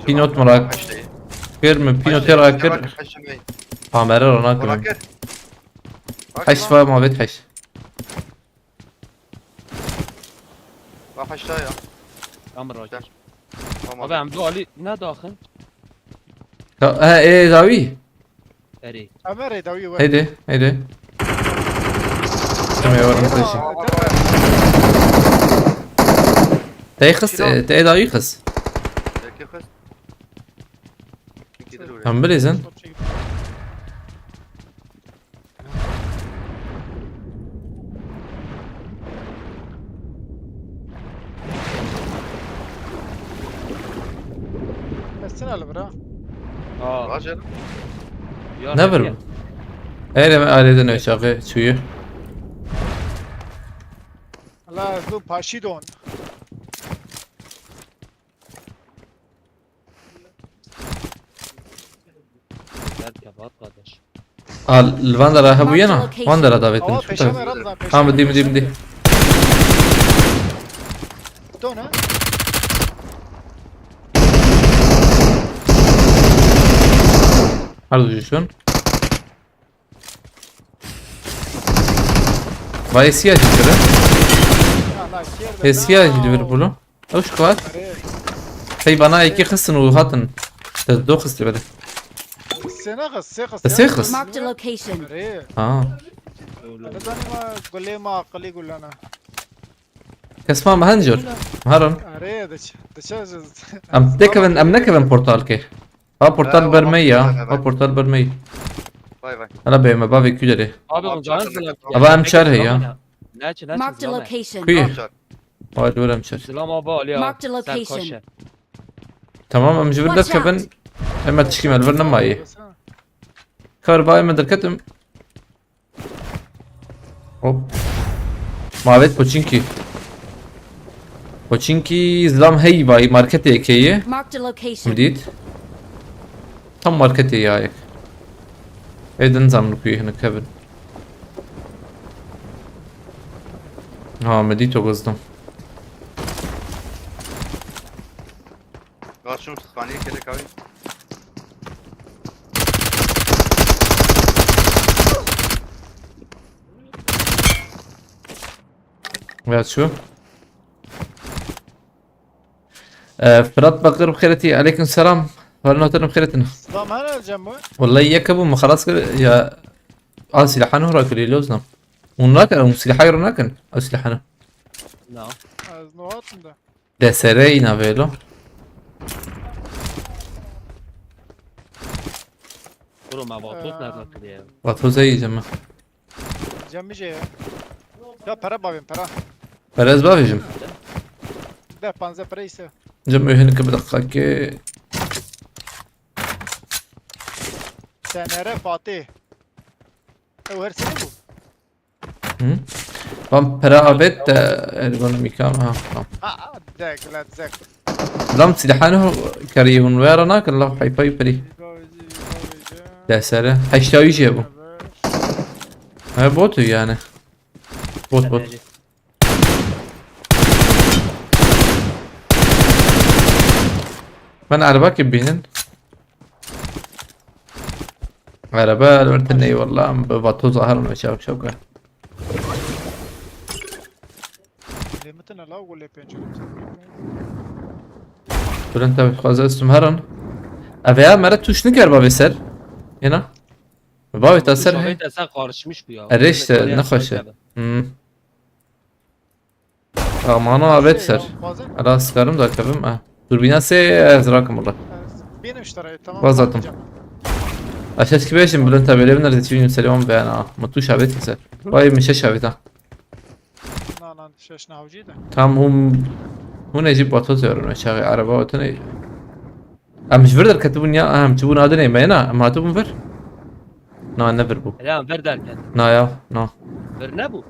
Pinot mu rak? Kir mi? Pinot ya rakir. Kamera rana kir. Rakir. Heş var, muhabbet heş. Bak aşağıya. Tamam rakir. Tamam. Abi em du Ali ne daxil? Ha, e, davi. Erê. Emer e davi var. Haydi, haydi. Tamam, var mı taşı? Te xist, e, te davi xist. Belki kız. İkidir oraya. Tamam, bilezin. Kesin Ali bura. Aa. Var canım. Ya Ne Rabbi. var bu? Eyle mi aileden aşağı suyu? La du paşidon. Güzel kabahat kardeş. Al, Vandara ha bu yana. Marked location. Vandara davet Ama etmiş. peşeme Ramzan peşeme. Tamam, dim dim dim. Dön ha. Hadi düşün. Vay siyah çıkıyor. Ya la kerde. He siyah Liverpool'u. Hoş kar. Hey bana iki kızsın u hatın. Te do kız böyle. Sena kız, se kız. Te se kız. Marked a location. Re. Ha. Ne zanîma gulê me aqilî gulana. Kesma mehencur. Harun. Arê diç diçe. Em nekevin, em nekevin portal ke. Ha portal Ha, bermey portal ya. bermey. Ha portal bermey. Vay vay. Hala beyme bavê kü dere. Abi Abi, ondan çarptı. zıla. Abi, em çar he ya. Ne çi ne çi Marked a zıla. Location. Kuyu. Yapacak. Vay dur em çar. Zıla ma ba Ali ya. Marked a Sen location. koşe. Tamam, em ji vir Watch derkevin. Em tişkî me li vir nemayê. Kar ba em derketim. Hop. Mavet Poçinki. Poçinki zlam hey vay marketê yekê ye. Marked a Em location. dît. Tam marketê ya yek. Ê din zam li ku yê hinek kevin. Ha, me dît o gizdim. Gaçın tutkaniye kele kavin. Ya şu. Ee, Fırat Bakır Bixêretî, aleyküm selam. Xwar naterim xêretin. Silah hene Cem bu? Wallahi yek hebû, min xelas kir ya. A, silahanu hura kiriye, lozna. Hûn nakin, hûn silahayê ro nakin. A, silahanu. Na. Ez no hatim de. D S R îna vêlo. Bro, me vatos nerede kiriye? Vatos ey Cem. Cem mi ya? Ya para bavên para. Perez bavêjim. De panze para ise. Cem öhün ki bir dakika ki. T N R Fatih. Ew her sene bu. Hı? Van para abet de ergonomik ama ha, tamam. Ha, ha, zek, la zek. Lam silahanu kariye hûn wera nakin, la haypay peri. Desere. Heşta yüz ya bu. Ha, botu yani. Bot, bot. Ben araba gibi binin. Araba elbette ne, eyvallah, bi vatoz aharım ve çabuk çabuk. Lê min tine la, wele pêncî. Bülent abi, xwaze estum heran. Eve ya, mere tuş niker bavê ser. Yena. Bavê ta ser he. Bavê ta ser karışmış bu ya. Ere işte, ne hoş. Hmm. Amano abet ser. Ela skarım da kevim, ha. Dur, bina se ez rakım burada. Benim işte, tamam. Vazatım. Aşağı çıkıp şimdi Bülent abi, evin arası için selam ben ha. Mutlu şabet keser. Vay, mişe şabet ha. Na, na, şaş na hocayı da. Tam hum, hûn ê jî batoz yorun, çaxê araba otine. Em ji vir derketibûn ya, em çibûn adinê me na, em hatibûn vir. Na, ne vir bû. Ya, vir derket. Na ya, na. Vir nebû.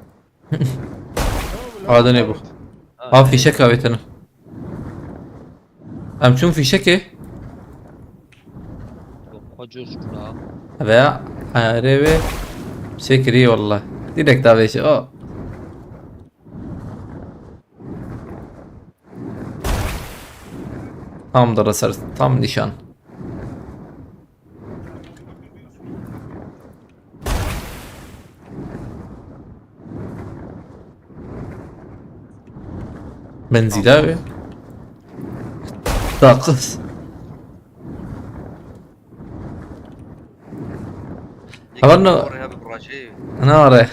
Adinê bû. Ha, ha, fîşek avêtine. Em çûn fîşekê. Xwe coşkuna. Veya erê wê sekirî wallah. Direkt davêşe o. Tam dara ser, tam nîşan. Menzîla wê. Daqis. Heval no. Oraya bir buracı. Ana oraya.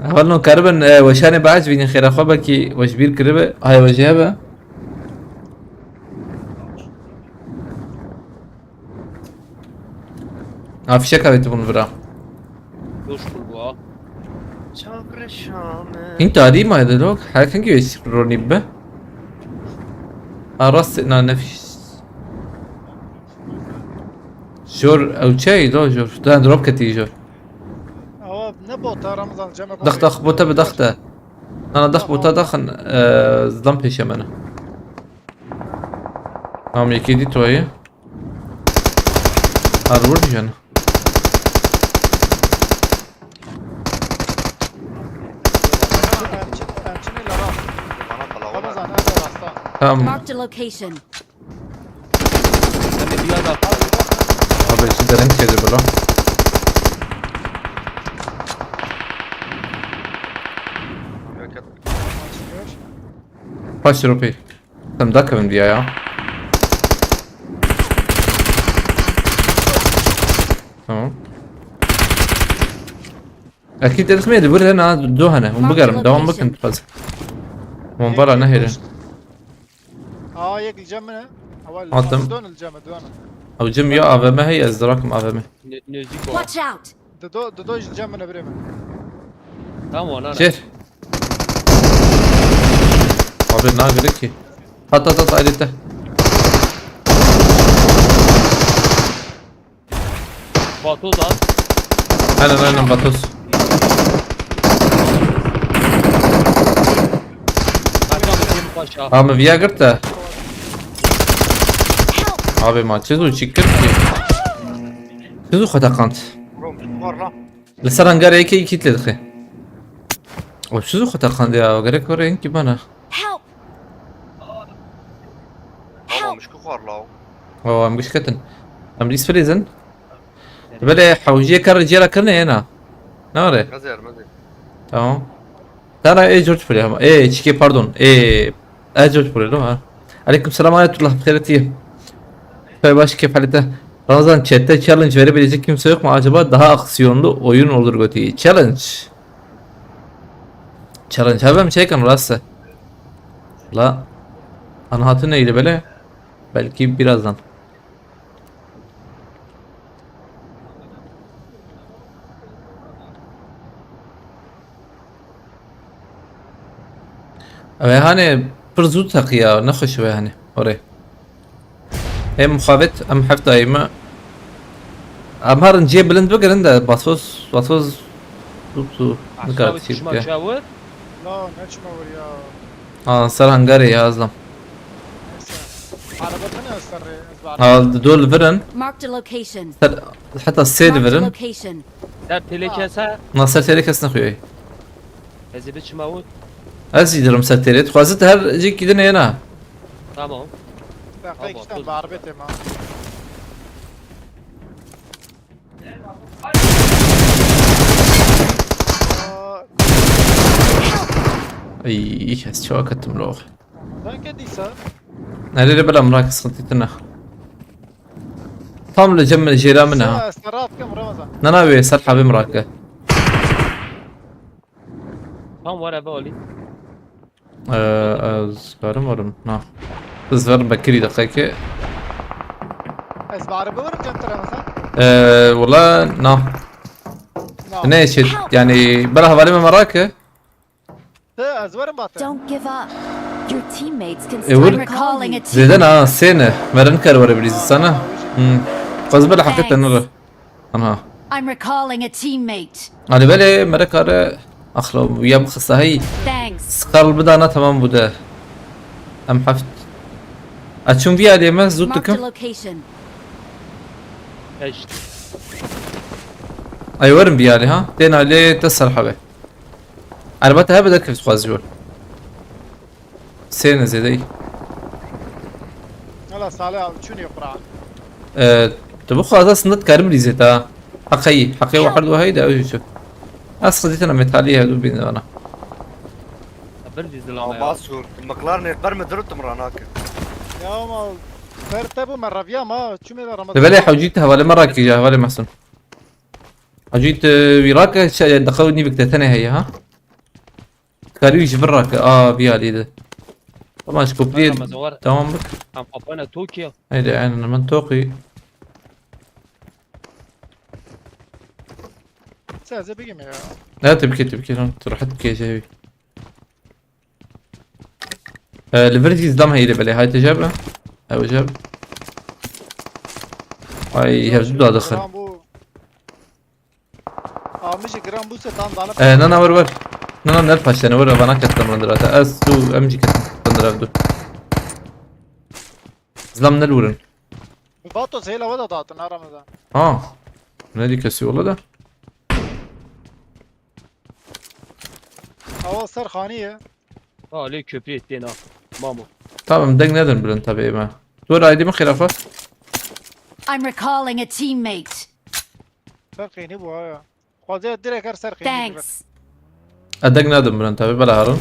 Heval no karibin, e, weşanê baş bînin xêra xwe, belkî we ji bîr kiribe. Hay we jê hebe. Ha, fişek avêtibûn vira. Doş kurwa. Çavreşame. Hîn tarî maye de lok. Her hingî wê ronî bibe. Ha, rast, na, nefis. Jor, ew çey do jor. Dan drop ketî jor. Awa ne bota Ramazan, cem. Dax, dax, bota bi dax de. Ana dax, bota daxin, e, zilam pêşe me ne. Tamam, yekê dî toyê. Har vur dijen. Em çi-, em çinê lera. Bana kalabalık. Ramazan, ev de rasta. Tamam. Marked a location. Abi, şu derin kedi bro. Paş rupi. Tam da kevin diye ya. Tamam. Akî te dixmê de bir hena do hene. Hûn bigerin. Devam bikin fazla. Bombara nehêlin. Aa, yek li cem min e. Heval. Attım. Dön li cem, dön. Ew cem ya A V M heye, ez dirakim A V M. Ne-, nezik o. Watch out! Dido, dido ji cem min e, birê min. Tamam, ana. Çêr. Abi, nagire ki. At, at, at, ayrı te. Vatoz at. Aynen, aynen, Vatoz. Hatta bu benim paşa. Abi, viya girt de. Abi, ma çizu çi kir ki? Çizu xwe teqand. Bro, var lan. Li ser hangarê yekê îkî lê dixe. O çizu xwe teqand ya, gerek were hinkî bana. Help! Ama mişku xwar la o. O, em giş ketin. Em lîs filêzin. Belê hewjiyê kar cêra kirine yena. Ne were? Mezer, mezer. Tamam. Tara ê George Frey ama. Ê, çike, pardon. Ê, Ercot buraya değil mi? Ha. Aleyküm selam Ayetullah, bixêr hatî. Çay baş, keyf halite. Ramazan, chatte challenge verebilecek kimse yok mu acaba? Daha aksiyonlu oyun olur götü. Challenge. Challenge. Hemen şey kan rastı. La. Ana hatun neydi böyle? Belki birazdan. Ew ê hanê pir zû teqiya, nexweş ew ê hanê. Orê. Ê mixabet, em heft dayî me. Em herin cihê bilind bigirin de, Batos, Batos zû zû nikare tişî bike. La, neçime wir ya. Ha, ser hangarê ya, ez dam. Neyse. Araba tine ez ser rê, ez bi araba. Ha, di dol virin. Marked a location. Ser, heta sê di Marked a virin. Location. Ser têlê kes e. Na ser têlê kes nexuye. Ez ê biçime û. Ez jî dirim ser têlê. Dixwazit her cîkî din êna. Tamam. Deqe Tamam, iki tane dur. Darbe tema. Ay, ez çawa ketim lo. Ben kedîsa. Nerede bela mrak sıkıntı tına. Tam li cem min jêra min e ha. Serap kim Ramazan. Na na wê ser habê mirake. Tam were be Olî. Ee, ez karim warim. Na. Ez verim Bekirî deqeke. Ez bari bi warim cem te Ramazan. Ee, wala na. Na. Ne şey yani bela havalê me mirake. Te ez werim bate. Don't give up. Your teammates can E, still wir- recalling a team. Zêde na sêne. Merin kar were bilî sana. Hmm. Xwez bela haqe te nere. Anha. I'm recalling a teammate. Ali belê mere kare. Axla ya bu xista hey. Thanks. Skarl bidana tamam bu de. Em heft. Açın bir aliyeme zut Marked a tıkım. Location. Eşt. Ay werin bir ali ha. Den ali te serhabe. Elbette hebe de kevt xwaz jor. Sêne zêde î. Hala Salih abi çûnî qura. Ee, tu bu xwaz aslında dikarim lîzê ta. Heqeyî. Heqê we her du heyî de ew jî çû. Ez xizîtina metalî hevdû bîne bana. Bir dîzil ama ya. Ama sur. Mıklar ne kar mı dürüttüm ranake. Ya ama ser te bu me reviya ma çûmê de Ramazan. Belê hewcî te hevalê me rakî ya hevalê Mehsun. Hewcî te wî rake çe deqa û nîvik te tenê heye ha. Karî wî ji vir rake a vî alî de. Tamam ji kopriyê Ramazan var. Tamam bik. Em kapana Tokyo. Haydi aynen hemen toqî. Sen ze bigim ya. Ne tepki tepki lan. Tu rahat bike şey. Ee, li vir jî zlam heyî li belê. Hay te jeb. Ew jeb. Ay, hevdû da dixin. Tamam bu. Amijî giran bû se tam dana. Ee, nana wer wer. Nana ner paştene wer vana ketim rindir ata. Ez tu em jî ketim rindir ev du. Zlam ne lurin. Vatos hêla we de datin ha Ramazan. Ha. Ne dî kesî ola da. Awa ser xanî ye. Ha lê köprüyê tên ha. Mamo. Tamam deng nedin bilin tabii ême. Dur aydî mi xirafa? I'm recalling a teammate. Ser qênî bû ha ya. Xwazê direk her ser qênî. Thanks. Ez deng nadim birin tabi bela herin.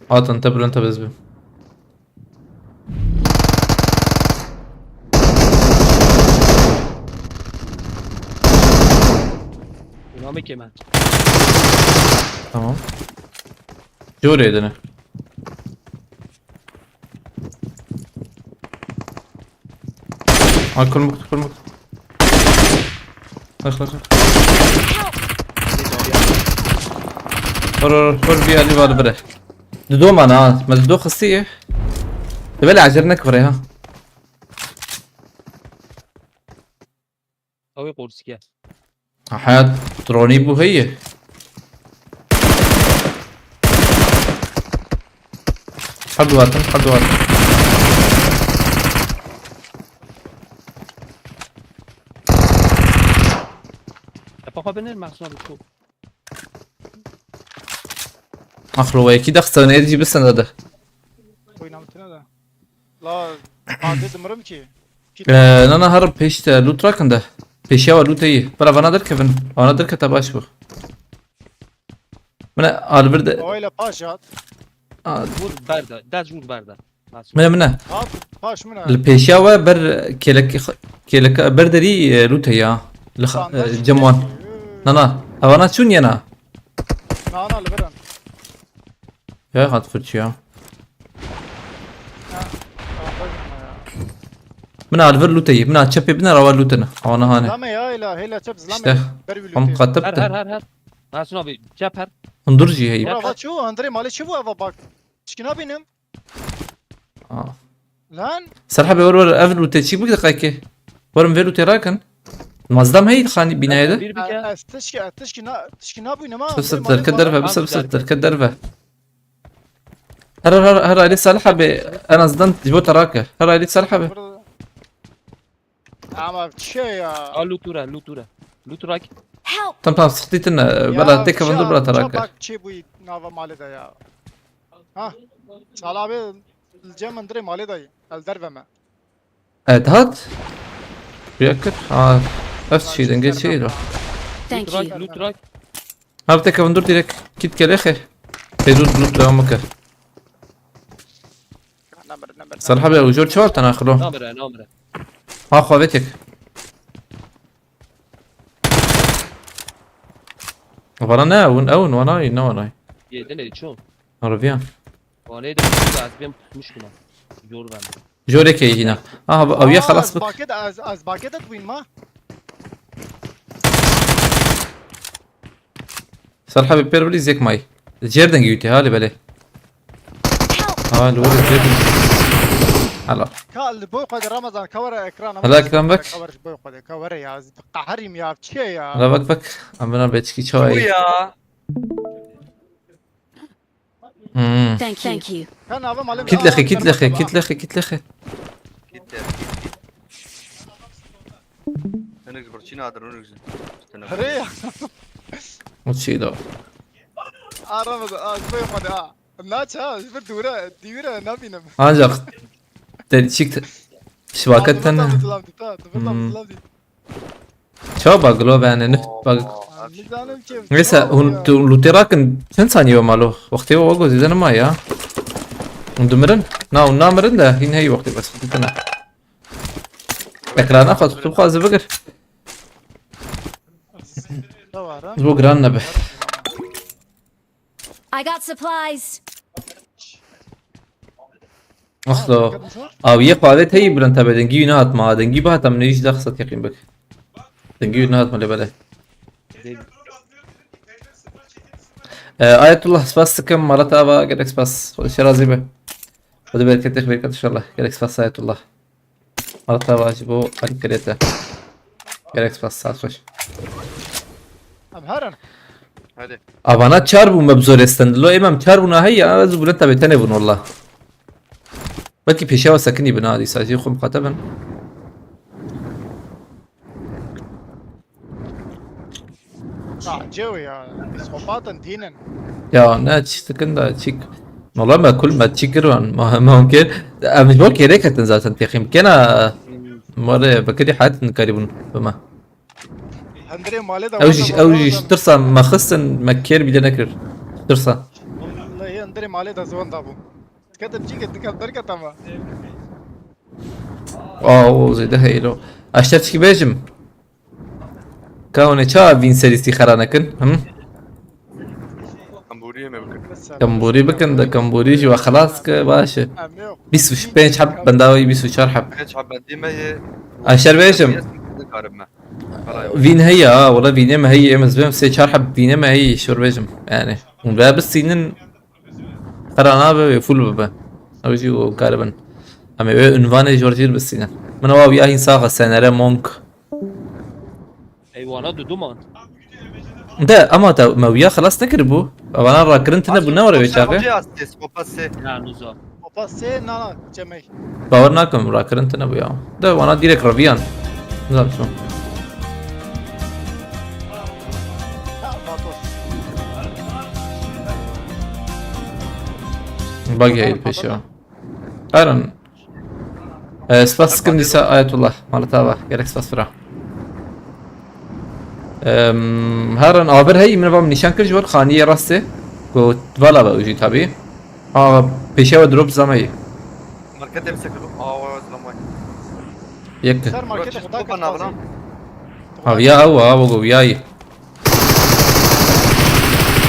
Hatin te birin te biz bim. Namê kême. Tamam. Jorê dine. Ay kurmuk kurmuk. Bak bak bak. Vur vur vur bir ali var bire. Dido mana ha. Ma dido xisiye. Dibel acele nek vire ha. Ew ê qursiye. Hayat dronî bû heye. Her du hatin, her du hatin. Tepe xwe binêr, Mehsûn abi, çû. Axlo, we yekî de xistewne êdî jî bisende de. Oynamitine de. La, hadi dimirim ki. Ee, nana herim pêş te loot rakin de. Pêşiya we lûteyî. Bira vana derkevin. Vana derkete baş bû. Min e, alvir de. Öyle paş at. A, Vur berde. Dez vur berde. Nasıl? min e, min e. At paş min. Li pêşiya we ber kêlek kêlek ber derî e, lûte ya. Li xa- e, cem wan. Na na. Evana çûn yena. Na na li birin. Ya hat fırçı ya. Ha, ha, Min alvir lûteyî. Min çepê bin rawa lûtin. Awana hane. Zlame ya hela hela çep zlame. İşte. Ber bir Hom lütü. Xatir Her te. Her her her. Nasıl abi? Çep her. Hundur jî heyî. Yap. Bura va çu Andre mali çi bu ava bak. Çikina binim. Aa. Lan. Serhebe wer wer ev lûte çî bik deqayke. Werim vê lûtê rakin. Mazdam heyî xanî binayê de. Bir bir kere. Ez tişki ez tişki na tişki na bu ne ma. Sif sif derke derve, sif sif derke derve. Her her her aile Salih abi en azından ji bo te rake. Her aile Salih abi. Ama şey ya. Al lutura lutura. Lutura. Help! Tam tam sıktı tine. Bela tek şey evandır bırak te rake. Bak çi bu nava mali da ya. Ha. Sal abi cem Andre mali da. El derve me. Evet hat. Yakır. Aa. Ev şey denge şey o. Thank you. Lutura. Abi tek evandır direkt. Kit gel exe. Tezut lut devam bakar. Namır namır. Salih abi ucur çal tane akıllı. Namre namre. Ha xwe vê tek. Vana ne ewn ewn vana ne vana. Yedin e ço. Arabiyan. Vaneydi bu da az ben tutmuş buna. Yor ben. Jore ke yine. Aha bu aviye xalas bik. Baket az az baket at win ma. Salih abi per bili zek may. Jer dengî wî tê halê belê. Ha li wir jer dengî. Hala. Ka li boy xwe de Ramazan ka were ekran. Hala ekran bak. Ka were boy xwe de ka were ya. Qaherim ya çi ya. Hala bak bak. Amına beçki çay. Bu ya. Hmm. Thank you. Ka nava malim. Kit lexê, kit lexê, kit lexê, kit lexê. Gitti. Henüz burçin adır onu güzel. Hare ya. O şey de. Arama da az boy xwe de ha. Naç ha, bir dure, dure nabinim. Ancak derçik şivaket ten. Dıvırla mızılam dita, dıvırla Hmm. mızılam dita. Çawa baglo bene ne bag. Nizanim ki. Neyse, hûn tu lûtê rakin çend saniye ve malo? Wextê we wego zêde nema ya. Hûn dimirin? Na, hûn namirin de hîn heyî wextê bes xwe dikine. Ekrana xwe tu xwazi bigir. Ji bo giran nebe. I got supplies. Aslo. Aviye xwaret heyî bilind hebe dengî wî nehatma. Dengî bihata min êjî de xisa teqîn bik. Dengî wî nehatma lê belê. Ee, Ayetullah spas dikim. Mala te ava gelek spas. Xwedê şe razî be. Xwedê bereketê xêr bike inşallah. Gelek spas Ayetullah. Mala te ava ji bo alîkirê te. Gelek spas, saet xweş. Em herin. Hadi. Avana çar bû me bi zorê stend. Lo êmem çar bûna heyî ya ez bûne tevê tenê bûn walla. Belkî pêşiya we sekinî bin ha dîsa jî xwe miqate bin. Sace ya. Psikopatin dînin. Ya ne çi dikin da çi. Wala me kul me çi kir wan. Ma ma kir. Em ji bo kêrê ketin zaten têxîm kena. Mare bekirî hayat nikarî bûn bime. Hindrê malê de. Ew jî ew jî ji tirsa me xistin me kêr bîle nekir. Tirsa. Vallahi hindrê malê de ziwan da bû. Ketin çi ketin kel derket ama. Aa o zêde heylo. Eşter çi bêjim. Ka hûn ê ça vîn serî sîxera nekin? Him? Kamburiye mi bakın? Kambûrî bikin de kambûrî jî we xelas ke baş e. Em yok. Bîst û pênc heb bendawî bîst û çar heb. Kaç habendi me ye? Eşer bêjim. Karim me. Vîn heye ha, wala vînê me heye, em ez bêm sê çar heb vînê me heye şor bêjim. Yani hûn ve bistînin qera nabe wê fûl bibe. Ew jî û karibin. Em ê wê unvanê jor jî bistînin. Min ewa wiya hîn sax e, senere monk. Eywana duduman. De ama te me wiya xelas nekiribû. Evana rakirin tine bû ne were wê çaxê. Skopa se. Ya nuza. Opa se na na cemey. Bawer nakim rakirin tine bû ya. De wana direk reviyan. Nizam ço. Ha batos. Bak ya il peşi o. Aynen. Ee, spas dikim dîsa Ayetullah. Mala te ava. Gerek spas bira. Em, herin aver heyî, min va min nîşan kir ji wer xaniyê rastê. Ku vala ve jî tabî. A, pêşe we drop zameyî. Marketê bi sekir. Awa zlamay. Yek. Ser marketê Bro, xwe çi dakir bana xwazî. Buna? Aviya ew, ew go viyayî.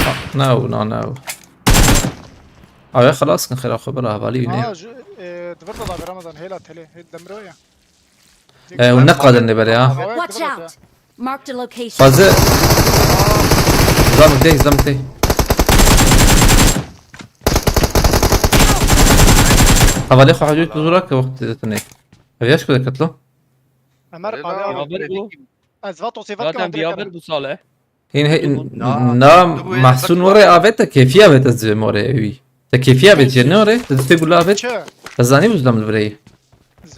Ah, no, no, no. Aviya xelas kin xêra xwe bira hevalî wî ne. Ha, ji, e, di vir de da Ramazan hêla tele, hê demiro ya. E, hûn ne qadin lê berê, ha? Watch out! Marked a location. Xwaze. Zam tê, zam tê. Hevalê xwe hecû tu zûra ke wext tine. Ev yaş ku deketlo? Ömer, Ömer abi, abi. Biyaver bû. Ez va tosê vat Zaten biyaver bû Salih. Hîn he, na, Mahsûn were avête, kêfî avête zê more ewî. Te kêfî avêt jê ne were? Te distê gula avêt? Çi? Ez zanî bû zlam li vireyî.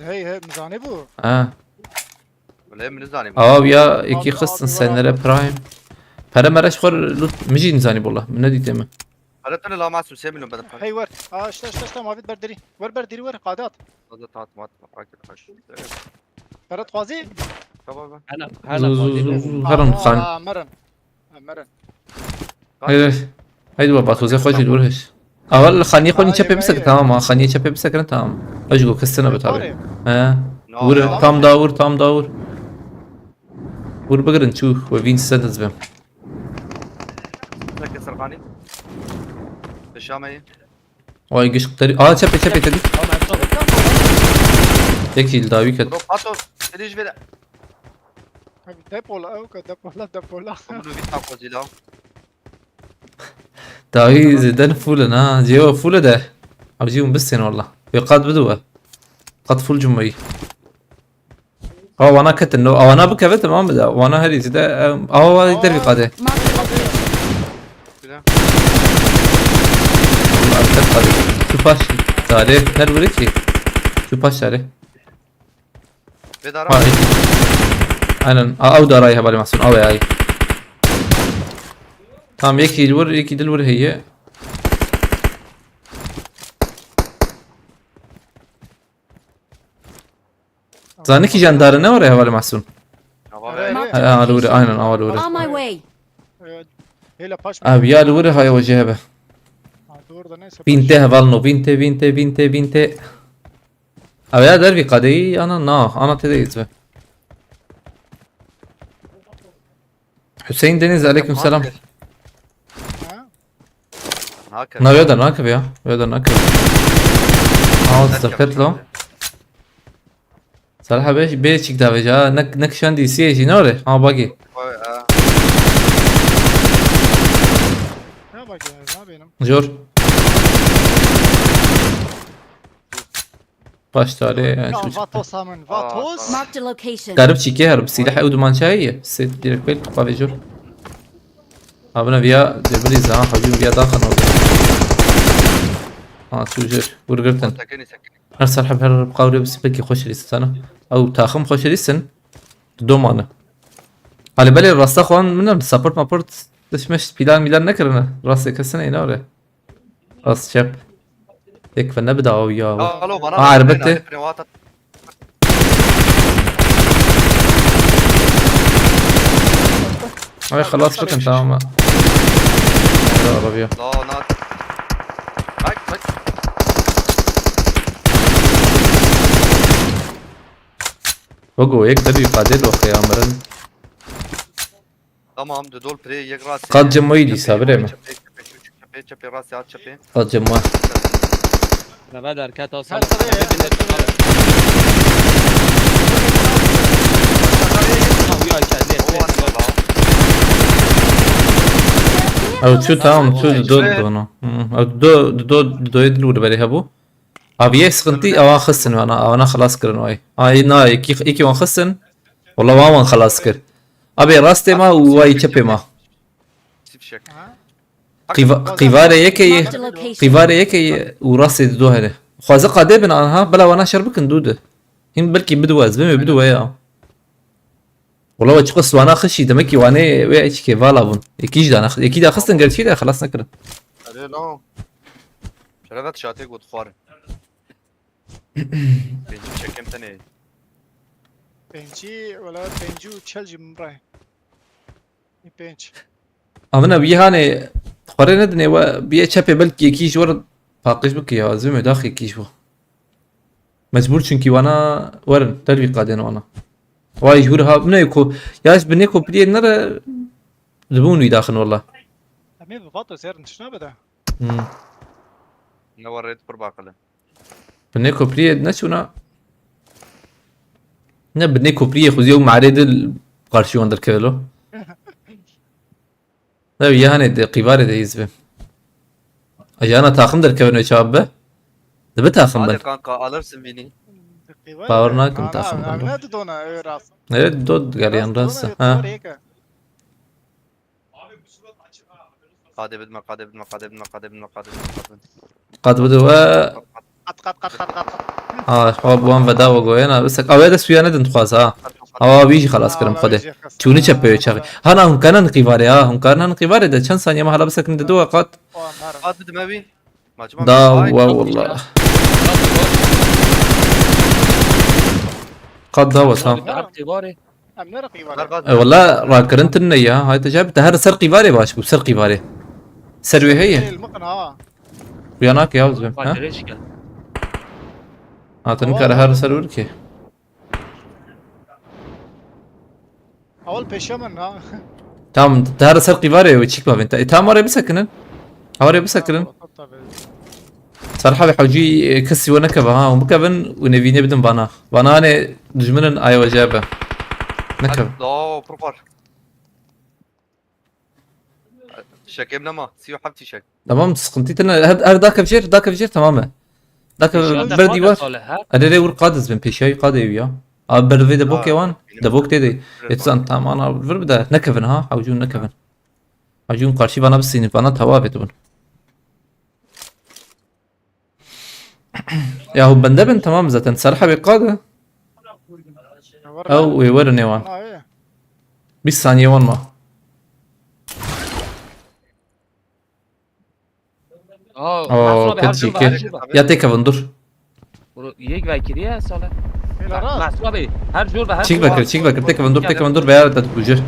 Hey, hey, zanî bû. Ha. Wele min zanî. Awa ya, ekî xistin senere prime. Pere mere ji xwe lut, min jî nizanî bola. Min nedîtê min. Pere tune la Mahsûn, sê milyon bede pere. Hey, wer. Aa, işte, işte, işte, mavit berdirî. Wer berdirî, wer, qadat. Qadat, at, mat, mat, mat. Pere dixwazî? Tamam, ben. Hela, hela, Zu, zu, zu, zu, zu, herin xan. Aa, merin. Merin. Haydi, haydi baba, xwezê xwe jî li wir hêş. Awa li xaniyê xwe nî çepê bisekin, tamam, ha, xaniyê çepê bisekin, tamam. Ew jî go kistine bi tabi. He. Wur, tam da wur, tam da wur. Wur bigirin çû, we vîn sentence bim. Zeke serxanî. Peşameyê. Ay, giş quteri. Aa, çepê, çepê, çepê. Tamam, tamam. Yekî li dawî ket. Bro, Pato, seni ji vere. Abi, depola, ew ka, depola, depola. Bunu bir takozila. Dawî zêden full in, ha. Cêwa full e de. Abi, cî hûn bistên, wallah. Wê qat bidu we. Qat full cumeyî. Ha, wana ketin, no, wana bikeve, tamam bide. Wana herî zêde, em, awa wa dervî qade. Marked a location. Güzel. Arka qade. Şu paş tarih, her biri ki. Şu paş tarih. Bedara. Ha, iki. Aynen. A, ew daray hevalê Mahsûn, ew ê ay. Tamam, yekî li wir, yekî dil wir heye. Zanî kîjan dar e ne were hevalê Mahsûn? Ava Evet. Marked a Ha, ha, li wir e, location. Aynen, awa li wir e. On my way. Evet. Hêla paş. Abi ya li wir e, haya wecê hebe. Ha, doğru da neyse, Bîn paş. Tê hevalno, bîn tê, bîn tê, bîn tê, bîn tê. Abi ya dervî qadeyî, ana na, ana tê de yitme. Hüseyin Deniz, aleyküm selam. Ha? Nake. Na, ya da nake ya. Ya da nake. Aa, zefet lo. Salih abi, bê çik davêje, ha, ne, ne kişan D C jî, ne ore? Ha, bagi. Oy, ha. Ne bagi, ne benim? Jor. Baş tarê, yani, Ya, çok Vatos ha min, Vatos. Garip çîkê her, silah ew duman çayê ye. Se direkt bel tu qavê jor. Abine viya debili za, hacı viya daha kan oldu. Ha, tu jor, vurgurtun. Her sarhab her qavre bir sipeki xoş rîsin sana. Ew taxim xoş rîsin. Domanı. Hali belê rasta xwan min support maport dişmiş plan milan nekirine. Rastê kesine ina ore. Rast çep. Yek ve ne bi dawa ya. Alo, bana Ha, bak, erbet beni e. Alperen, what? Ay, xelas bikin, tamam mı? Ara, arabiya. La, na. Bak, bak. Bogo, yek de bir kadet o kıyamırın. Tamam, di dol pirê yek rastê. Qat cem wayî dîsa, birê min. Çepê, çepê, çepê, çepê, çepê, rastê, at çepê. Qat cem wa. Neve derket, ha, Her sala. Sala. Ew çû, tamam, çû, di do, di do, no. Hmm, ew di do, di do, di do yê dil wû li berê hebû. Abi yê sıkıntı, awan xistin wana, awana xelas kirin way. Ay, na, iki, iki wan xistin. Wala wan wan xelas kir. Abi rastê ma û way çepê ma. Sifşek. Ha? Qîva-, qîvarê yekê ye, Marked a location. Qîvarê yekê ye û rastê di do hene. Xwaze qadê bin anha, bila wana şer bikin dû de. Hîn belkî bidiwe, ez bimê bidiwe ya. Wala we çiqas wana xişî, demek ki wanê wê çikê vala bûn. Ekî jî dana, ekî daxistin gerçî de xelas nekirin. Erê no. Şerefet şatê got xwarin. Pêncî çekem tenê. Pêncî, wala pêncî û çel jî min re. Pênc. Amina wî hanê xwarê nedinê we biyê çepê belkî yekî ji we re paqij bike ya, ez vê medaxê yekî ji we. Mecbûr çünkü wana werin, der vî qadên wana. Vay ji hûr ha, ne ku, ya ji binê kopriyê nere dibûn wî daxin wala. Em ê bi vato serin tişna bide. Hmm. Ne war rêt pir baqile. Binê kopriyê neçûna. Ne binê kopriyê xwezî ew marê dil qarşî wan derkeve lo. Ne, ya hanê de qîvarê de hîz be. Ajana taxim derkevin wê çawa be? Dibi taxim Hadi bin. Kanka alırsın beni. Bawer nakim taxim bin. Ne didona ew rast. Evet, dod geriyan rast. Ha. Qadê bidme, qadê bidme, qadê bidme, qadê bidme, qadê bidme, qadê bidme. Qad bide we. Qat, qat, qat, qat, qat. Ha, xwe bi wan veda we goyena, bisek. Awe de suya nedin dixwaz, ha. Awa wî jî xelas kirim xwedê. Çûni çepê wê çaxî. Hana hûn kanan qîvarê, ha. Hûn kanan qîvarê de çend saniye me hala bisekin de duwa qat. Qat bidime wî. Da we wallah. Qat da we, tamam. Em ne raqî var? E, wala rakirin tune ya. Hay te cevap, te her ser qîvarê baş bû, ser qîvarê. Ser wê heye. Ê, li min ha. Uyanak ya, uzun, ha? Bacırış gel. Ha, tu nikare her ser vur ki. Awal peşe min ha. Tamam, te her ser qîvarê û çîk bavên. E, tamam, oraya bisekinin. Oraya bisekinin. Tabii. Serha ve hewcî, e, kesî we nekeve ha, hûn bikevin û nêvînê bidin vana. Vana hanê dijmin in, aye we jê be. Nekevin. Aa, pir xweş. Şekem nema, sî û heft şek. Tamam, sıkıntı tine. Her, her dakev jêr, dakev jêr, tamam e. Dakev ber dîwar. Erê rê wir qadiz bin, pêşiyayî qadê ew ya. Abi ber vê de bokê wan, de bok tê de. Ê tu zan, tamam, ana vir bide. Nekevin ha, hewcûn nekevin. Hewcûn karşî vana bisînin, vana tawavê tu bin. Ya hûn bende bin, tamam zaten. Serha wê qade. Ew wê werin ê wan. Ha, ê. Bîst saniye wan ma. Aa, oo, Mahsun abi, her ketçi jor ve, her ke. Jor ve. Ya têkevin dur. Bro, yek vekiriye sale. Hela rast. Mahsun abi, her jor ve, her jor ve. Çîk vekir, çîk vekir. Têkevin dur, têkevin dur. Veya da bujir.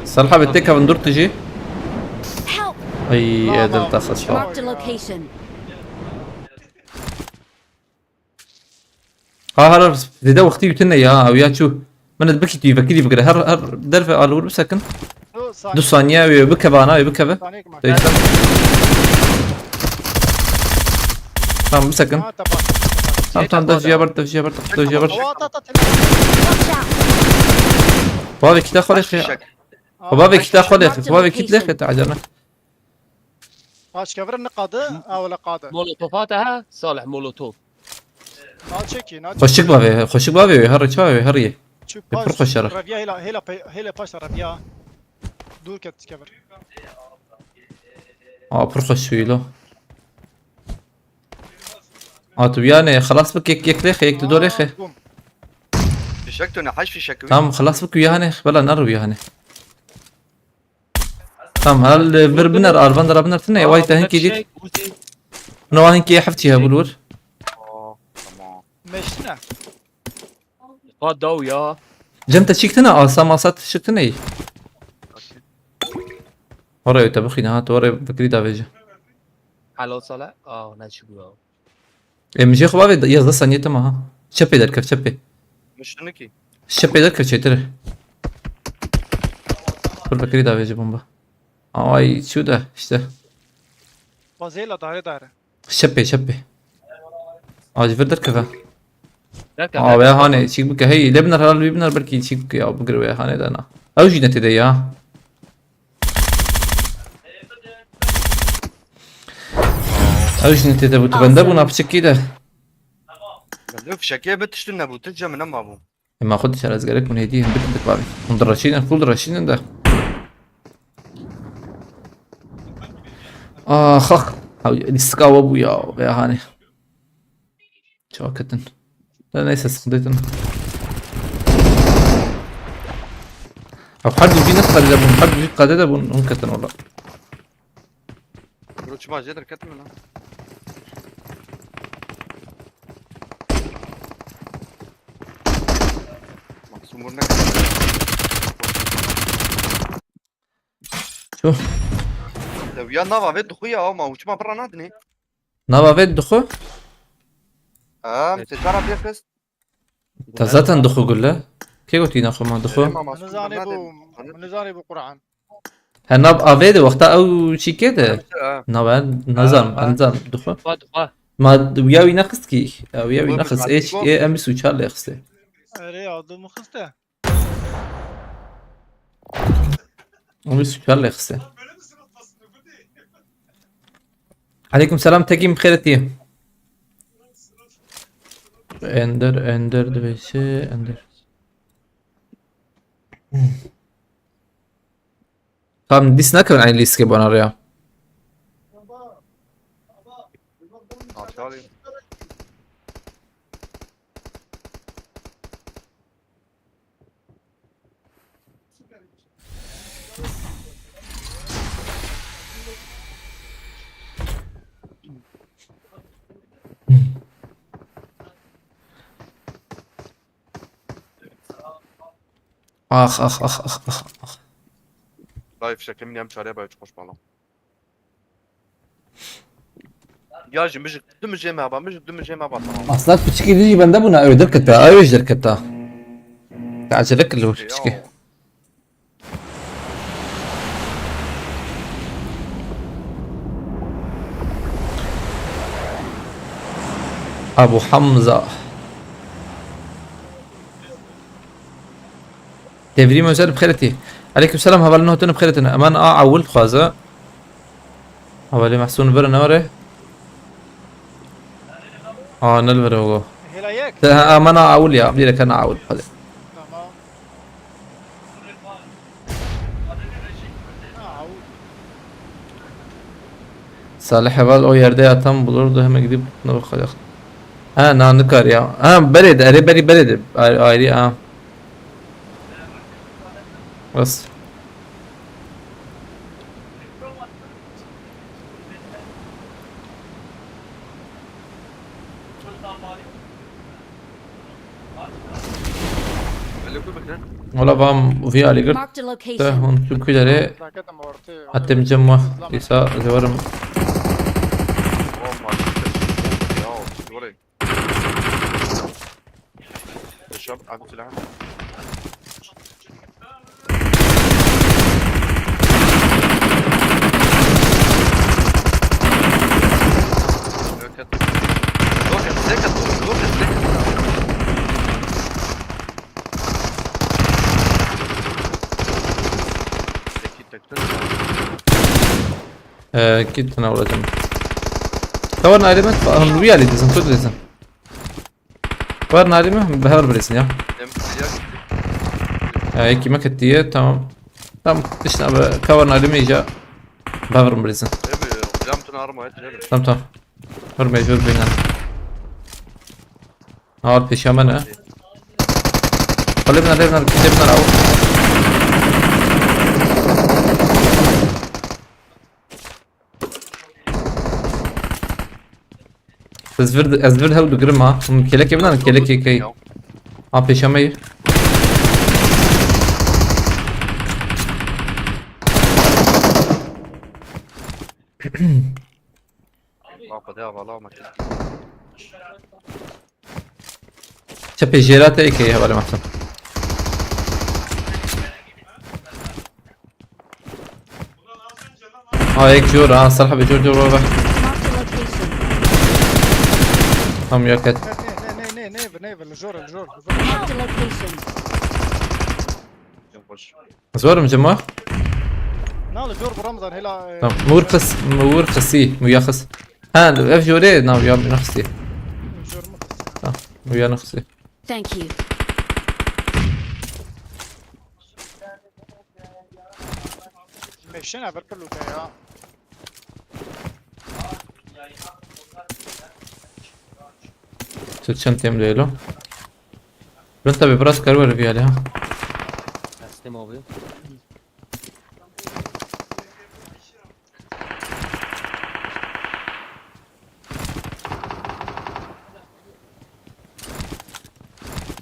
Serha be, têkevin dur tu jî. Help! Ay, edil ta xesfa. Marked a location. Ha, her zêde wextî wî tune ya, ew ya çû. Min ê bikî tu yî vekirî bigire. Her, her derve alûr bisekin. Du saniye. Du saniye wê bikeve ana, wê bikeve. Saniye kime? Değiştir. Tamam, bisekin. Ha, tepa. Tamam, tamam, dev jiya ber, dev jiya ber, dev jiya ber. Awa, ta, ta, tele. Watch out! Bavê kî te xwe lêxe. Bavê kî te xwe lêxe. Bavê kî te lêxe, te acele. Paşkevirin ne qadi, ewle qadi. Molotov hate ha, Salih, molotov. Naçekî, naçekî. Xweşik bavê, xweşik bavê, her çawa wê, her yê. Çu pir paş, xweş şeref. Reviya hela, hela pe-, hela paş reviya. Dûr ket kevir. Aa, pir xweş wî lo. Aa, tu yanê, xelas bik yek, yek lêxe, yek tu do lêxe. Aa, bûm. Fişek tu ne, haş fişek wî. Tamam, xelas bik wî yanê, bela neru yanê. Tamam, hal, e, vir biner, arvan dara biner tine, vay te hinkî dît. No hinkî heftî hebû li wir. Aa, tamam. Meştine. Ha, daw ya. Cem te çîk tine, asa masa te çîk tine. Oraya te bixîne ha, tu oraya fikirî davêje. Helal sala. Aa, ne çi bu ya? Em jê xwe bavê yazdeh saniye tema ha. Çepê derkev, çepê. Miştinikî. Çepê derkev çêtir. Kur vekirî davêje bomba. Ay, çû de, işte. Bazêla dare dare. Çepê, çepê. Acı vir derkeve. Derkeve. Aa, veya hane, çîk bike. Hey, lê biner helal, wî biner, belkî çîk bike ya, bigir veya hane dana. Ew jî netê de ya. Ew jî netê de bû, tu bende bû, na piçekî de. Bende fişekê bi tiştin nebû, tu cem nema bû. Ema xwe dişer ez gerek hûn hêdî hin bikin dik bavê. Hûn direşînin, full direşînin de. Ax, ax. Haw, lîstika we bû ya, veya hanê. Çawa ketin? Da neyse, sıkıntı ettim. Abi her dûrî ne kadar bûn, her dûrî kadede bûn, hûn ketin orada. Bro, çima jê derketim lan. Bak, sumur ne kadar. Lewya nava vê dixuya ama û çima birra nadinê? Nava vê dixu? Em seçara pê xist. Ta zaten dixu gule. Kê gotî naxwe ma dixu? Erê mama, Min nizanî bû, min nizanî bû Qur'an. He nav avê de wexta ew çîkê de. Nava nazanim, ez nizanim dixu. Dixwe, dixwe. Ma wiya wî nexist kî. Wiya wî nexist. Ê çîkê em bîst û çar lê xistê. Erê ya, du min xiste. Û süper lexse. Aleyküm selam, tekim xêretî. Ender, Ender dibêje, Ender. Tam dis nakevin aynı lîstikê bana ya. Aşağı alayım. Ax, ax, ax, ax, ax, ax. Dayı fişekli min yem çareye bay, çok hoş bağlam. Ya jî mijik, tu mijê me ba, mijik du mijê me ba, tamam. Aslında piçikî dî jî bende bûna, ew derketa, ew jî derketa. Te acele kir li wir piçikî. Ya. Abu Hamza. Devrîm Özel bi xêretî. Aleyküm selam, hevalên hotun bi xêretî. Eman a ewil dixwaze. Hevalê Mehsûn vir ne were. A, ne li vir e go. Hêla yek. Te, ha, eman a ewil ya, bîre ke na ewil, hadi. Tamam. Na ewil. Salih heval o yerde yatan bulurdu, hemen gidip ne bakacak. Ha, na nikar ya. Ha, berê de, erê berî berê de. Ayrı, ayrı ha. Bas. Wala vam vî alî girt. Marked a location. Te hûn tu ku derê hatim cem wa. Dîsa zewarim. Şab, abi silah. Roket. Roket, roket, roket, roket. Peki, tek tek. Ee, git lan vuracağım. Tamam, ayrı mı? Hım, bir yerdeyiz, dur desin. Var nari mi? Heval birêsin ya. Em, ya. Ya, yekî me ketiye, tamam. Tamam, işte abi, cover nari mi iyice. Heval birêsin. Em, cam tuna arma et, canım. Tamam, tamam. Hör mecbur beynen. Ağır peşe me ne? Lebnar, lebnar, lebnar, au. Ez vir, ez vir hewl digirim ha. Him kelekê bidan, kelekê key. Ha, pêşa me ye. Ma xwedê avala me kir. Çepê jêra te êkeyê hevalê Mehsûn. Ha, yek jor, ha, ser hebê jor, jor, baba. Marked a location. Tam yok et. Ne, ne, ne, ne, ne, ne, ne, ne, li jor, li jor, li jor. Marked a location. Zorim cima. Na, li jor, Ramazan, hela, e, Tamam. Mur qis, mur qisî, muyaxis. Ha, ev jore, na, ya, muyaxisî. Jor mu? Tamam, muyaxisî. Thank you. Meşin ever pilûte ya. Tu çend têm dêlo? Bin tabi biraz karwer viyale ha. Teslim abi.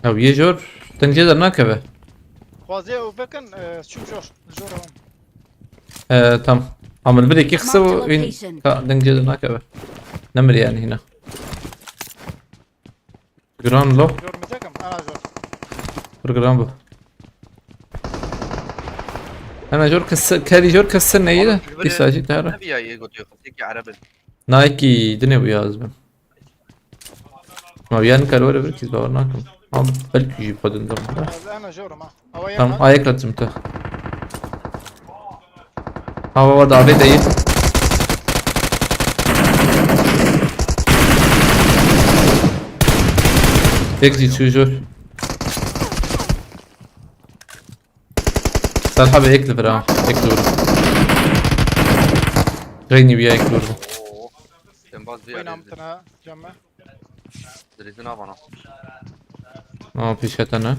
Ew yê jor, tengê dernakeve. Xwazê ew vekin, e, çûm jor, jor ewan. Ee, tam. Ama bir iki kısa bu win. Ka dengce de nakebe. Ne mi yani yine? Gran lo. Jor mi çekim? Ana jor. Bir gran bu. Ana jor kısa, kedi jor kısa neydi? Bir sacı tara. Ne bir ya iyi götüyor? Peki Arabı. Nike dine bu yazdım. Ma bir yan kar var bir kez bawer nakim. Ama belki jî xwe dindim. Ez ana jor ma. Awa Tam yema. Ayak atım ta. Hava var da abi değil. Tek zî çû jor. Salha be ek li vira. Ek li vira. Reyni bir ek li vira. Oo. Sen baz bir Wayne arayın. Amtına cemme. Drizin avana. Ama pişetene.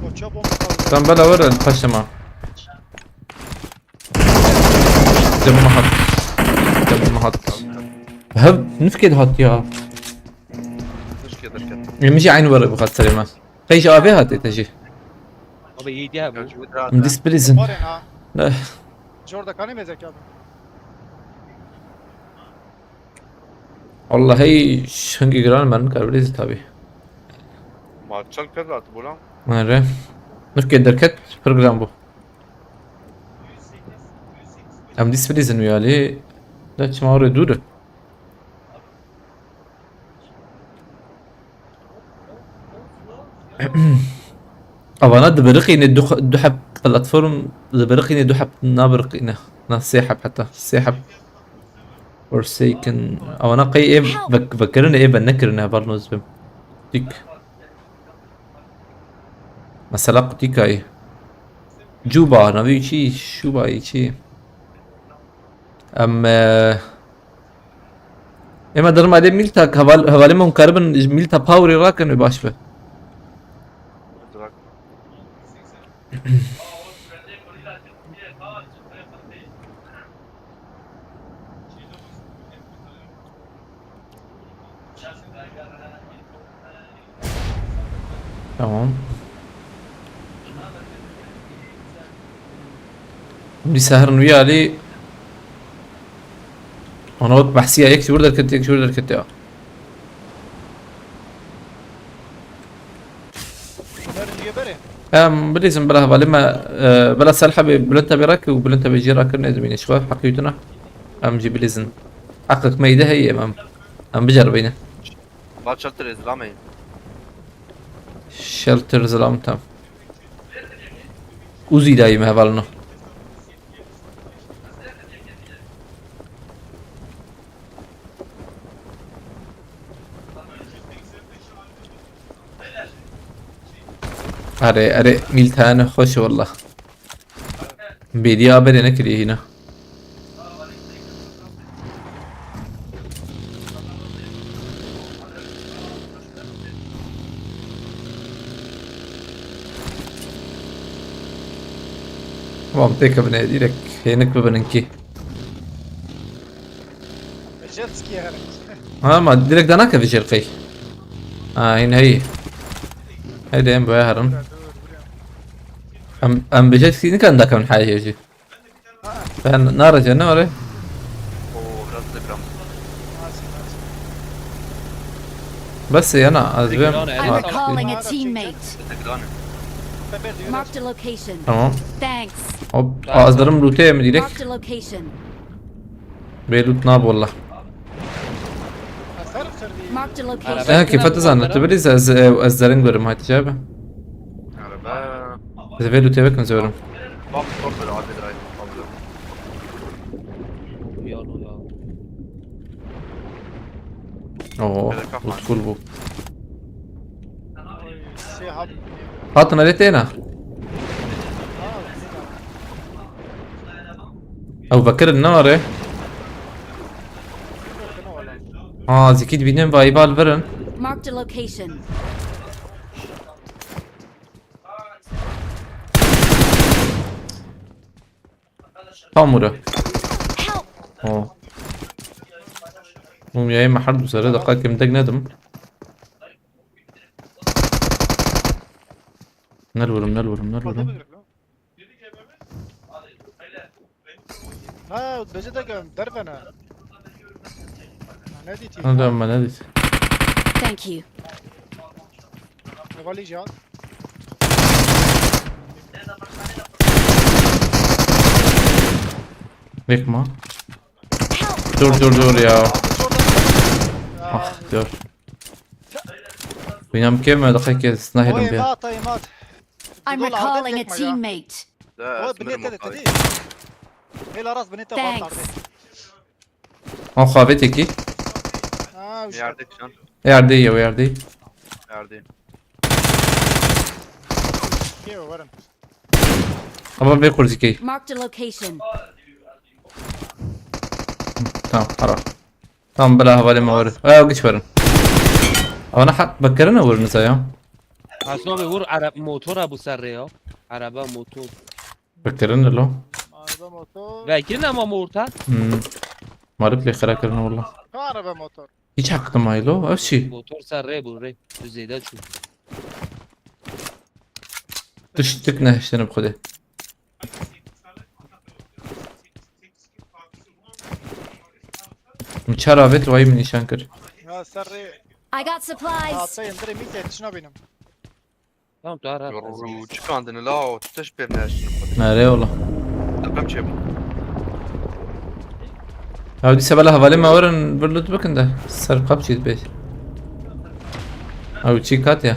Koça bomba kaldı. Sen bela ver el paşama. Cemma hat. Cemma hat. Hev nifked hat ya. Nifked derket. Yemişi aynı var bu hat seremez. Qey ji avê hatê te jî? Abi iyi diye bu. Em dispilîzin. Var ya ha. Ne? Jorda kanî mezek abi. Wallahî hingî giran me nikar bilîzî tabî. Ma çend pêr lat bû lan? Nere? Nifkê derket pir giran bû. Em dispilîzin wî alî. De çima orê dûr e. Avana dibiriqîne du, du heb platform dibiriqîne du heb nabiriqîne. Na sê heb heta. Sê heb. Forsaken. Avana qey ê vek-, vekirine ê venekirine heval noz bim. Tik. Mesela qutika yê. Cuba, navê çi? Şuba yê çi? Em, e, Ema derim alê mîlta, heval-, hevalê me hûn karibin mîlta powerê rakin û baş be. Tamam. Dîsa herin wî alî. Ana wek behsiya yek ji wir derket, yek ji wir derket ya. Şunlar niye böyle? Em bilîzin bila hevalê me, e, bila Salih abi Bülent abi rakî û Bülent abi jî rakir nezimîne şiva heqî tuna. Em jî bilîzin. Heqek meyde heye em, em biceribîne. Ba shelter zilamê. Shelter zilam tam. Uzi dayî me hevalino. Erê, erê, mîltayane xweş e wallah. Bêdiya berê nekiriye hîna. Tamam, têkevine, direkt hênik bibin inkî. Jet ski herhalde. Ha, ma direkt dana ke vijêr qey. Ha, hîn heyî. Heydi em boya herin. Em, em bi jet ski nikan dakevin heyê jî. Ben nare canı oraya. Oo, biraz da gram. Bes yana az bir. I'm recalling a teammate. Marked a location. Tamam. Thanks. Hop, azdarım loot'e mi direkt? Marked a location. Bê loot nab wallah. Marked a location. Eh, kifet zan, tu bilî ez, ez, ez derin görüm hadi cevabı. Araba. Ez vê loot'e vekim zorum. Bak, çok böyle hadi drive. Yolu ya. Oo, loot cool bu. Şey, hap. Hatun hadi tena. Ew vekirin ne are? Ha, zikî dibînin vayî bal verin. Marked a location. Tam vura. Help! Oh. Oğlum yayın mı harbi bu sefer dakika kim tek nedim? Nel vurum, nel vurum, nel vurum. Hadi buyurun. Ha, bence de gel, dervene. Ne diti? Hadi ama ne diyecek? Thank you. Vali can. Bekma. Help! Dur dur dur ya. Aldı şurada. Ah dur. Binam keme dakika O sniper'ım bir. emat, emat. I'm Dur, aldı recalling a çekme ya. Teammate. لا O اسمر binete de مقاي dedi. Hela rast binete var Thanks. tardı. O xavetekî. Ha, üç. Yerdek can. Yerdeyim ya yerdeyim. Yerdeyim. Gel varın. Ama bir kurzikey. Marked a location. Tamam ara. Tamam bela havale mi var? Ay o güç verin. Ama ne hat bakırına vurun ya. Aslan abi vur Arap motor bu serre ya. Araba motor. Bakırına lo. Araba motor. Belki ne ama orta. Hmm. Marif le xera kırına valla. Ha, araba motor. Hiç hakkım aylo. Öf şey. Motor serre bu re. Düzeyde çu. Düştük ne işte ne bu kadar. Çar avet vay mi nişan kır. Ya serre. I got supplies. Hatta indirim ilk yetişine benim. Tamam daha rahat. Yoru çıkandın la o tutuş bir ne şimdi. Nereye ola? Deprem şey bu. Ya dîse bela havale me werin bir lut bikin de. Ser qap çît bê. Ew çî kat ya.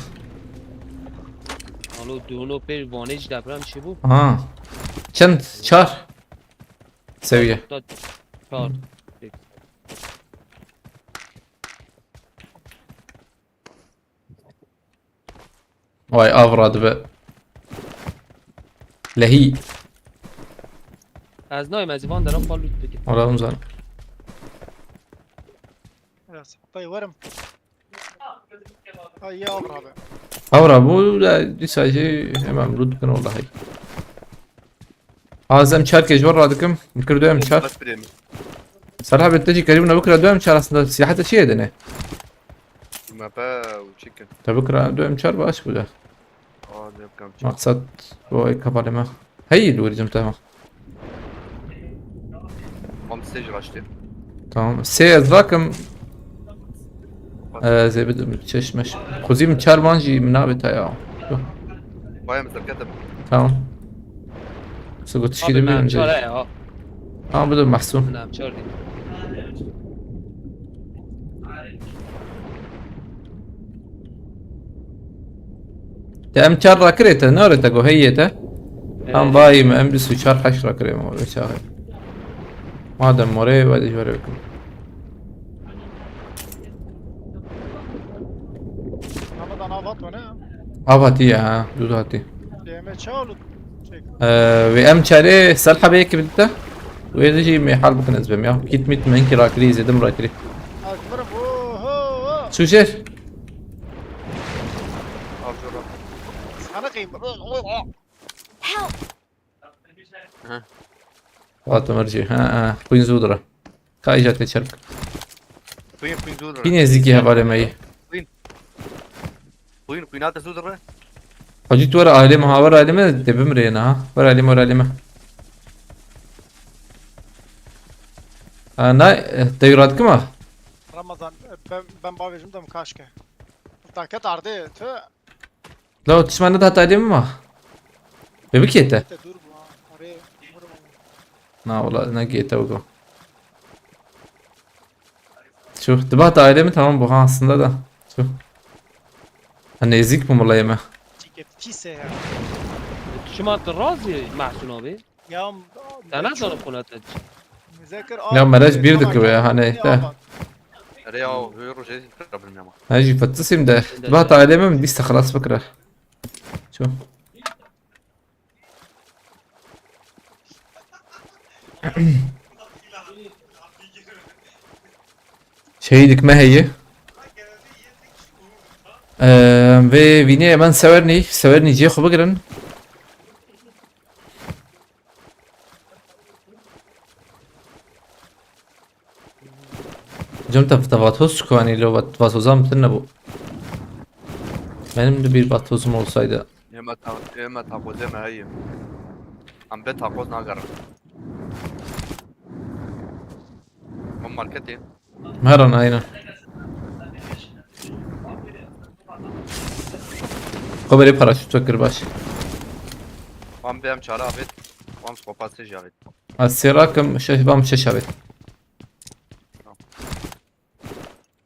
Alo duno pêr vanê ji deprem çi bû? Ha. Çend? Çar. Seviye. Da çar. Vay avra dibe. Lehî. Ez nayêm ez van dera xwe lût bikim. Ola hûn zan. Biraz. Tay varım. Ay ya abi. Avra bu da dîsa jî hemen lut bikin wallahî. Az em çar kej war radikim. Kir du em çar. Bas bir yemin. Serha bê te jî kerîm ne bikira du em çar aslında siyahete çi yedine? Mepe û çikin. Te bikira du em çar baş bû de. Aa ne yapacağım? Maksat bu ay kabaleme. Hey li werî cem te ma. Am stage raştı. Tamam. Sê ez rakim. Ee, zê bidim çeşmeş. Xuzî min çar man jî min nabê te ya. Vay mızırkatım. Tamam. Su gotişkî Abi de me bir em önce. çar e ha. Tamam bu da mahsûn. Me em çar dî. Te em çar rakirê te, ne te go heyê te. Tam bayî me em bîst û çar heş rakirê me wê çaxê. Madem morê ve dijwere bikim. Ramadan avat o ne? Av hatî ya ha, dû hatî. Deme çalı. Çek. Ee, ve em çarê sel hebeyekî bidite. Wê de jî me hal bikin ez bim ya. Kit mit me hinkî rakirî, zêdim rakirî. Azmırım. Oho. Çû jêr. Avcılar. Sana kıyım. Help! Hat Ömer jî. Ha ha. Queen zû dire. Ka îca tê çerk. Queen Queen dur. Pî nêzîkî hevalê me yî. Queen Queen hata zû dur. Hacî tu were ailê me ha, were ailê me dê bimrê ne ha. Were ailê me, were ailê me. Ha, na, eh, te radikim ha. Ramazan, ben, ben bavêjim dem kaşke. Taket ardê, tü. La o tişman ne da ailê me ma. Bebikê te. Te dur bu ha. Arê, vurma. Na wala ne gê te go. Şu dibat ailê me tamam bu ha aslında da. Şu. Ha, nêzîk bûm wala yeme. Çiket pîse ya. Çima tu razî Mahsun abi? Ya Te ne zor xuna te. Muzekir Ya merec bir dikibe ya, hani, Ya he. bak. Ere ya o hür rojê problem ama. Ha jî fetisîm de. Dibat ailê me min dîste xelas bikire. Şu. Şehîdik me heye. Eee, vê vînê hemen sewernî, sewernî cihê xwe bigirin. Cem te, te vatoz çi kuanî lo, vat-, vatozan bitin nebû. Benim de bir vatozum olsaydı. Ema ta-, ema takoze me heye. Em be takoz nagerin. Marketê. Heran aynen. Xwe berê paraşût vekir baş. Wan bêm çare avêt. Wan skopa sê jî avêt. Ez sê rakim, şeş, bam şeş avêt.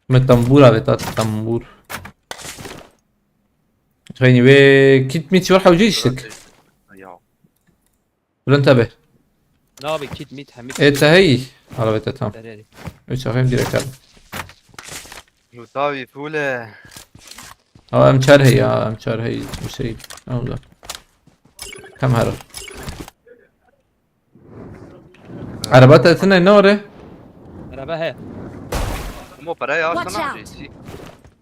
Me tambûr avêt, hat tambûr. Xeynî wê kit mit çi war hewcî iştik. Ya. Bülent abi. Nabe kit mit hemî. E te hey. Arabete tam. Ereri. Üç axim direkt abi. Mutavî fûle. Ama em çar hey ya, em çar hey. Bir şey. Ne oldu? Kam hara. Araba te tine ne ore? Araba he. Ama para ya Watch sana out. jî.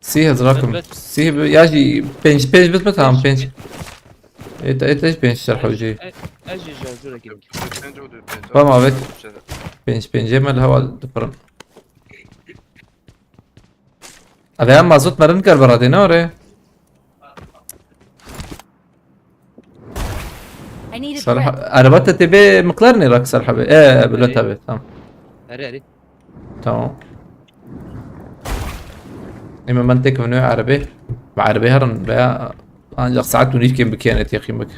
Sî hezar rakim. Evet. Sî bi- ya jî pênc pênc bit mi tamam pênc. Et et et pênc şer hewcî. Ez jî jarjura girdim. Pênc û dû pênc. Tamam, evet. Pênc pênc me li hewa dipirin. Eve ya mazot merin kar beradê ne ore? I need a Salih grip. Araba te tê bê miqlar ne rak Salih abi? E Bülent abi tamam. Ereri. Tamam. Ema ben tek bunu arabe. Ve arabe herin veya ancak saat û nîvkên bikêne têxîmik.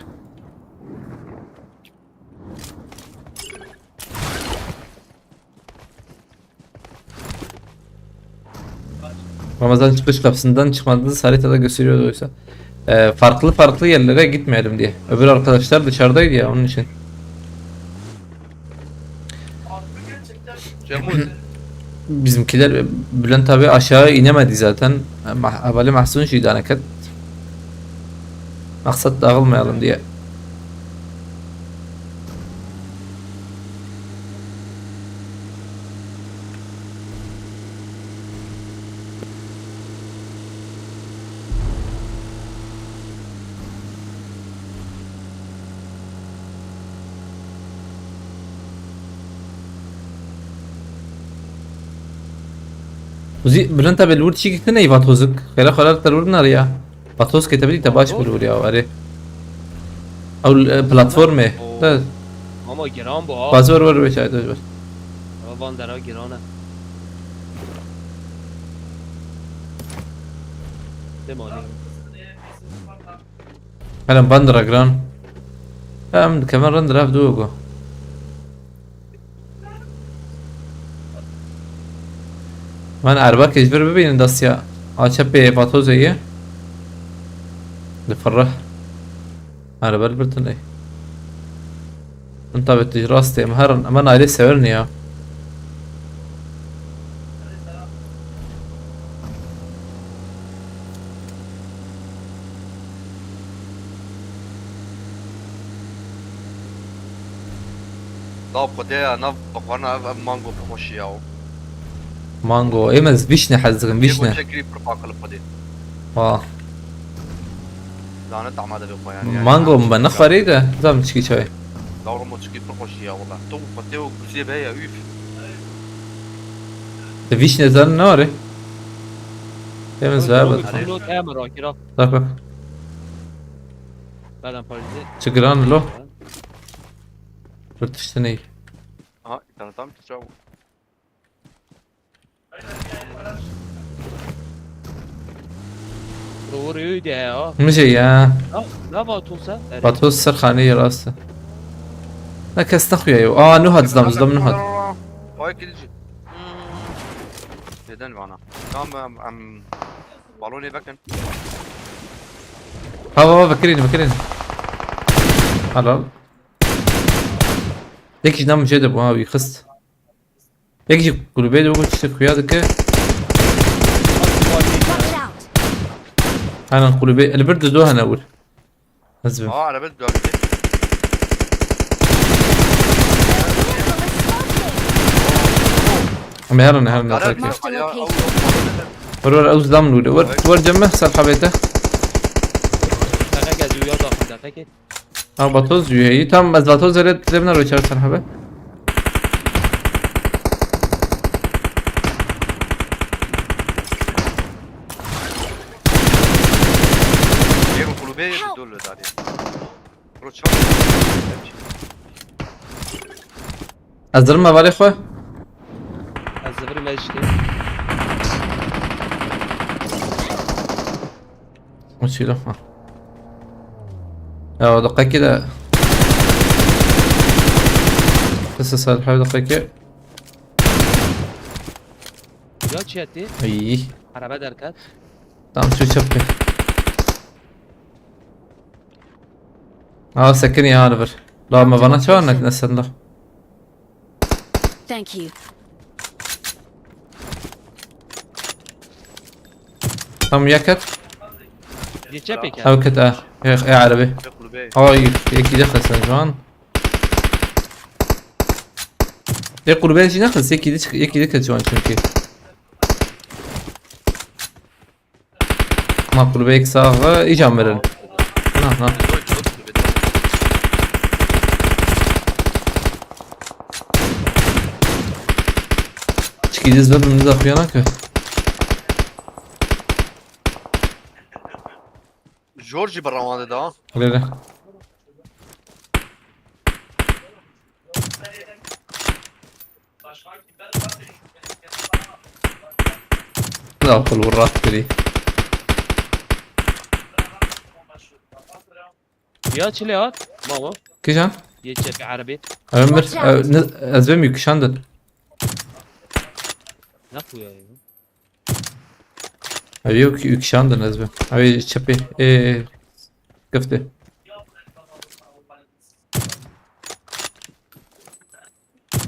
Ramazan çıkış kapısından çıkmadınız, haritada gösteriyordu oysa. Ee, farklı farklı yerlere gitmeyelim diye. Öbür arkadaşlar dışarıdaydı ya, onun için. Cemuz. Bizimkiler, Bülent abi aşağı inemedi zaten. Mah Abali Mahsun şu idare ket. Maksat dağılmayalım diye. Uzî, Bülent abi, li wir çî gihtin ey vatozik. Xêra xwe li te li wir nariya. Vatoz ke te bidî te baş bû li wir ya, erê. Ew, e, platformê. Oo. Te, Ama giran bu ha. baz wer wer wer çay wer. Ama van dera giran e. Dema ne? Hele van dira giran. Em dikevin rind rev dû go. Van erbakê ji vir bibînin dasiya. A çepê vatozê ye. Difirre. Erbe li bir tune. Min tabi tu ji rastê em herin. Em nayrê sewer niya. Daw xwedê ya nav bixwarina ev ev mango pir xweşî ya o. Mango. Ê me vişne hez dikim, vişne. Çekirî pir paqil xwedê. Ha. Zane tama de xwe yani. Mango min be nexwarî de. Zam çikî çay. Daw romo çikî pir xweşî ya wala. Tu xwedê o guzê be ya üf. Te vişne zan ne ware? Ê me zwer Ama bit. bir pilot emir akira. Bak bak. Baden Paris'e. Çi giran lo. Bir tiştinê. Aha internetam çaw. Doğru öyle ya. Min jî ya. Ne, ne var Tulsa? Evet. Batos ser xaneyê rast e. Ne kes nexuya yo. Aa, nu hat, zidam, zidam, nu hat. Vay kilici. Neden bana? Tamam em, em balonê vekin. Ha, ha, ha, vekirin, vekirin. Helal. Yek ji nam jê de bu, ha, wî xist. Yek ji kulübê de bu, işte, xuya dike. Watch out! Henan kulübê, li bir dido hene wir. Ez bim. Aa araba döndü. Em herin, herin, Karar atak. mı? Marked a Ya, location. Allah. Wer wer ew zam nû. Wer wer cem me ser xebete. Dakika gezi uya da dakika. Ha, batoz jû heyî. Tam ez batoz zere tebna ro çar ser hebe. Yego kulübe yedi dolu dari. Bro çabuk. Ez dirim me valê xwe. Ez de Geçti. O çî laf ha. Ya o deqekî de. Kısa salih o deqekî. Ya çi etî? İyi. Araba derket. Tam şu çöpü. Aa, sekin ya, Oliver. La me vana çawa nek nesenda. Thank you. Tam yakat. Geçe peki. Ew ket e. Ê, ê erebê. Kulübe. Ay, yekî de xesin şu an. Ê, kulübe jî nexis, yekî de çık, yekî de ket şu an çünkü. Ma kulübe yek sax, îca mirin. Na, na. Çikî diz ve bimiz akuyana ki. Jor jî bi rewandê de ha. Lêre. Aqil û rast kirî. Ya çile at. Mama. Kijan? Yeçe bir arabi. Ömür, Watch out. e, ne- ez bêm yükşandın. Ne bu ya? Ev yok, yükşandın ez bêm. Ev çepi. E, gifti.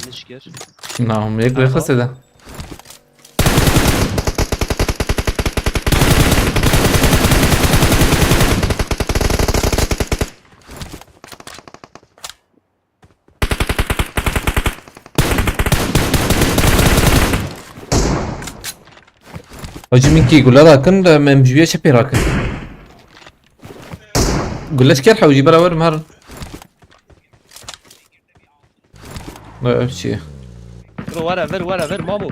Nişker. Na, hum yek bê xiste de. Hacı min kî gule rakin, em ji wê çepê rakin. Gule şker hewcî beraber mi herin? Ne ev çi? Bro, were ver, were ver, mamu.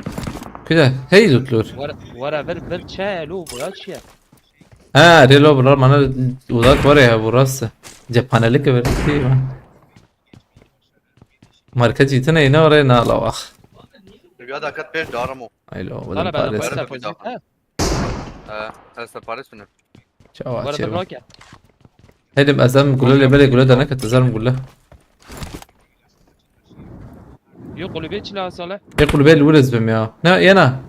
Pide, hey dutlur. Were, were ver, ver çe lo, bura çiye? Ha, relo bura mana uzak var ya burası. Cephanelik ver. Marka cîtine yine oraya ne ala bak. Ya da kat pêş darim o. Aylo, bu Sana da ben de Paris. posta pozit ha. He, ez te Paris binim. Çawa Were ver çewa. roke. Hedim ezem gule lebele gule dene ket ezem gule. Yo kulübe çile asale. E kulübe li wirez bim ya. Ne yena.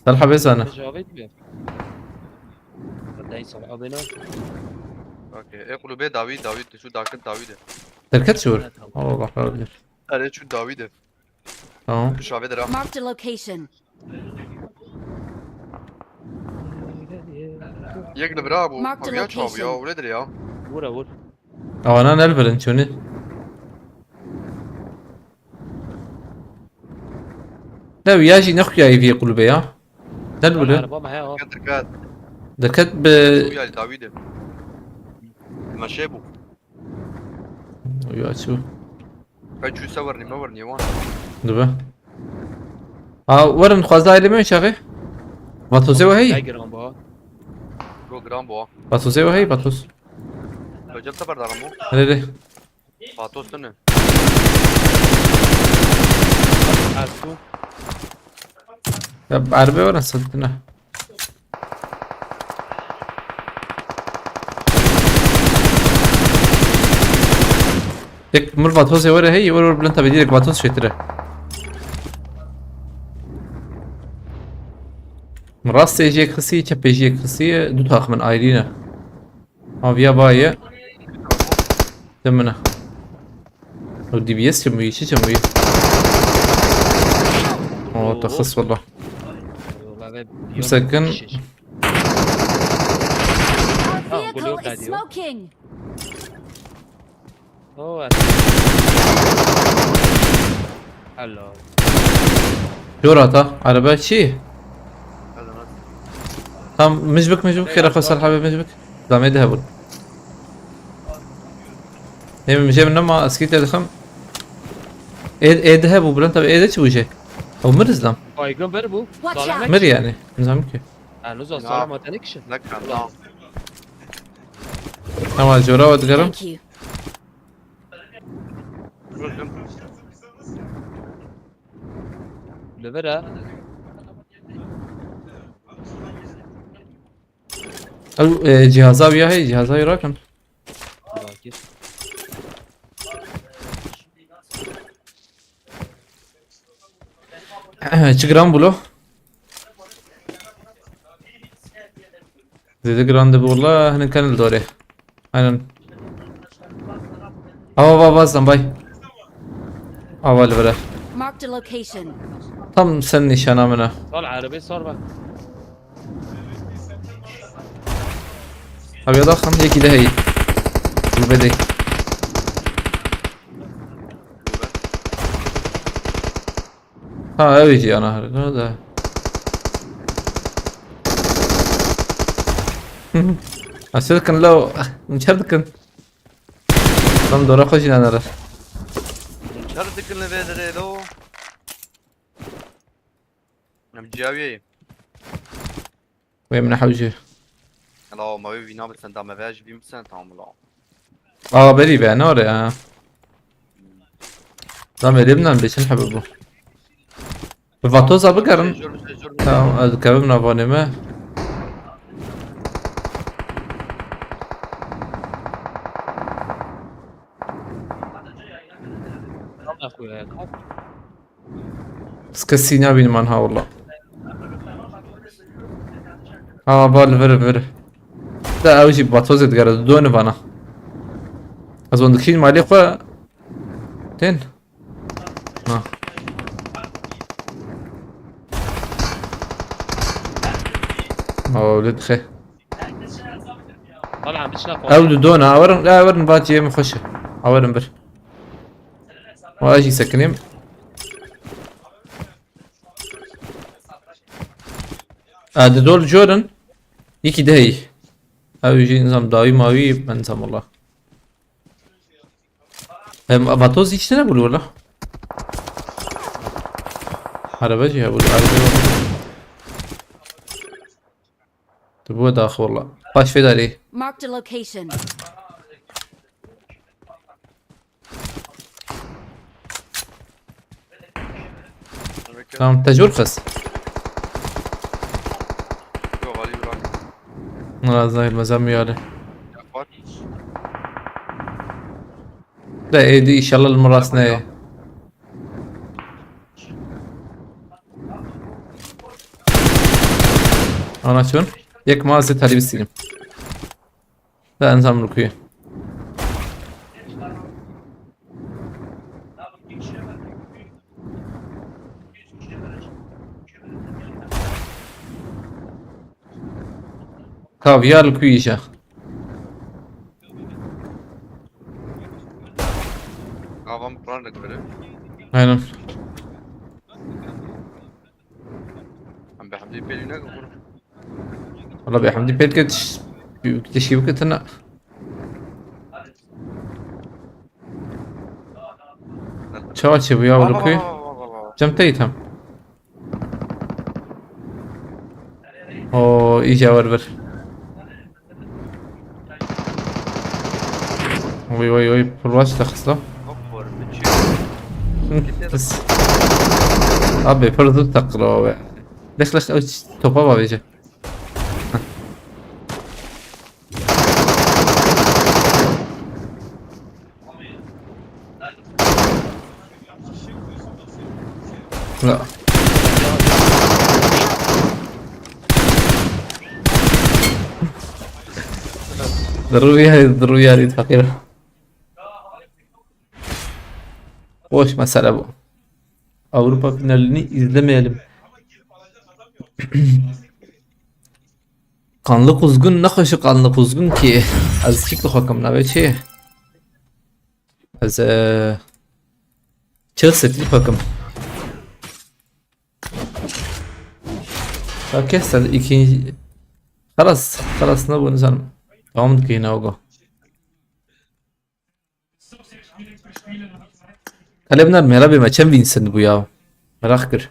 Salha bezana. Cevap etmiyor. Dayı sana abone ol. Okey. E kulübe dawi dawi de şu dakın dawi de. Derket çor. Allah razı olsun. Are şu dawi de. Tamam. Şu şave de ra. Marked a location. Yek de bira bu. Marked Abi ya location. çav ya, öyledir ya. Vura vur. Awana nelbirin çoni. Ne ya jî nexuya evî kulübe ya. Nelbire. Araba mı he o? Kat kat. Derket bi Şu ya dawi de. Ma şey bu. Ya çu. Kaç yüz sever nime ver niye wan. Dibe. Ha, werin xwaza aile me çaxê. Vatozê we Ne hey. giran bu? Program bu. Vatozê we hey, vatos. Hocam sefer darim bu. Hele hele. Patos tune. Ertuğ. Ya erbe werin satına. Tek mir vatozê were hey, were were bilin tabi direkt vatos şetire. Rastê jê xisî, çepê jê xisî, du taxmin ayrî ne. Aviya baye. Demine. O D B S çemuyî, çi çemuyî? O taxis valla. Yola ve Sakın. Our Tamam, vehicle Glock is diyor. Smoking. Oh, hello. Jor hata, araba çi? Tam mijbik mijbik xêra xwe ser hebe mijbik. Zamê de hebûn. Nê min mijê min nema eskî te dixim. Ê, ê de hebû, bilind tabi ê de çi bû jê? Ew mir izlam. Baygın ver bu. Watch Sağlam out. Mir yani. Nizam ki. Ha, Nuzo sağlam atenek için. Ne kan lan. Ama jora we digerim. Thank you. Lüvera. Ew, e, cihaza wî ya heye, cihaza wî rakin. Bakir. Çi giran bû lo? Zêde giran dibe wala, hinek ken li dorê. Aynen. Ava va vazdan bay. Ava li vere. Marked a location. Tam sen nîşana min e. Sal erebê sar be. Abi ya da xam yekî de heyî. Gulbedê. Ha, ew jî ana herî, ne de. Asil kin lo, min çer dikin. Tam dora xwe jî nanere. Çer dikin li vê derê lo. Em ciyawiyê. Wê min hewce. Ela, ma wê vîna bi senda me ve ji bîn bi sen tam lo. Aa, berî be, ne ore ya. Lan verê binan beşin hebe bu. Bi vatoza bigerin. Jor, jor, jor. Tamam, ez dikevim navanê me. Tamam, ya, kalk. Ez kesî nabînim anha wala. Ha, va li vir, vir. De ew jî batozê digere, done vana. Ez wan dikişînim alî xwe. Tên? Ha. Ewlê dixe. Talha, biçine. Ew di dona, awerin, awerin va ciyê min xweş e. Awerin bir. Wa jî sekinêm. A, di dol corin. Yekî de heyî. Ew jî nizam dawî mawî, ben nizam wala. Em, vatoz hiç ne bulu wala. Araba jî hebû, araba. Tu bu daxil wala. Baş fê darê. Marked a location. Tamam, te jor xist. Yok, Ali bırak. Razayım, mezem yani. Yapar. De êdî inşallah li min rast neyê. Ana çûn. Yek ma ez ê talî bistînim. De enzam rukuyê. Kaviya li ku îja? Kavan plan li ku bire? Aynen. Em bi hemdî pêlî nekin. Wala bi hemdî pêl ket, tişkî bike tine. Çawa çêbû ya, Baba, Ulukî? Baba, baba, baba. Cem te îtem. O, îca wer vir. Oy, oy, oy, pir baş te xista. Hop, vur, biçim. Hı, pis. Abi, pir zû teqilo abi. Leş, leş, ew topa bavêje. Ya. Dur ya, dur ya, fakir. Boş mesele bu. Avrupa finalini izlemeyelim. Qanlı quzgun, ne xweş e qanlı quzgun ki. Ez çik dixwakim navê çi? Ez, e, Chelsea dixwakim. Okey, sen ikinci. Xelas, xelas ne bu, nizanim. Devam dikeyne ogo. Kalê binar merabê me çend Vincent bû ya? Meraq kir.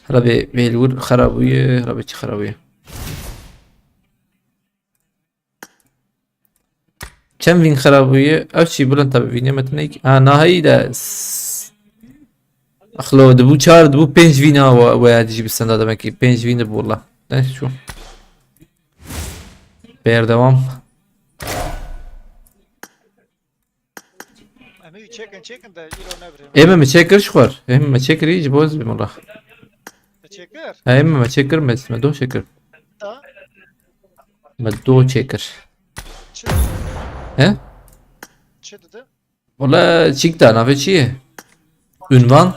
Herabê vêlwir xera bûye, herabê çi xera bûye? Çend vîn xera bûye? Ev çî bilind tabi vînê me tine. Ha, nahayî de s-, Axlo, dibû çar, dibû pênc vîna we, we dijî bi senda demek ki pênc vîn dibû wala. Neyse şu. Berdewam. Em ê çekin çekin de îro nebirê. Ê me mi çekir ji xwar. Ê me çekir ji bo ez bim wala. Te çekir. He ê me me çekir me me do çekir. Da. Me do çekir. Çi? He? Çi dedi? Wala çîk da navê çi ye? Ünvan.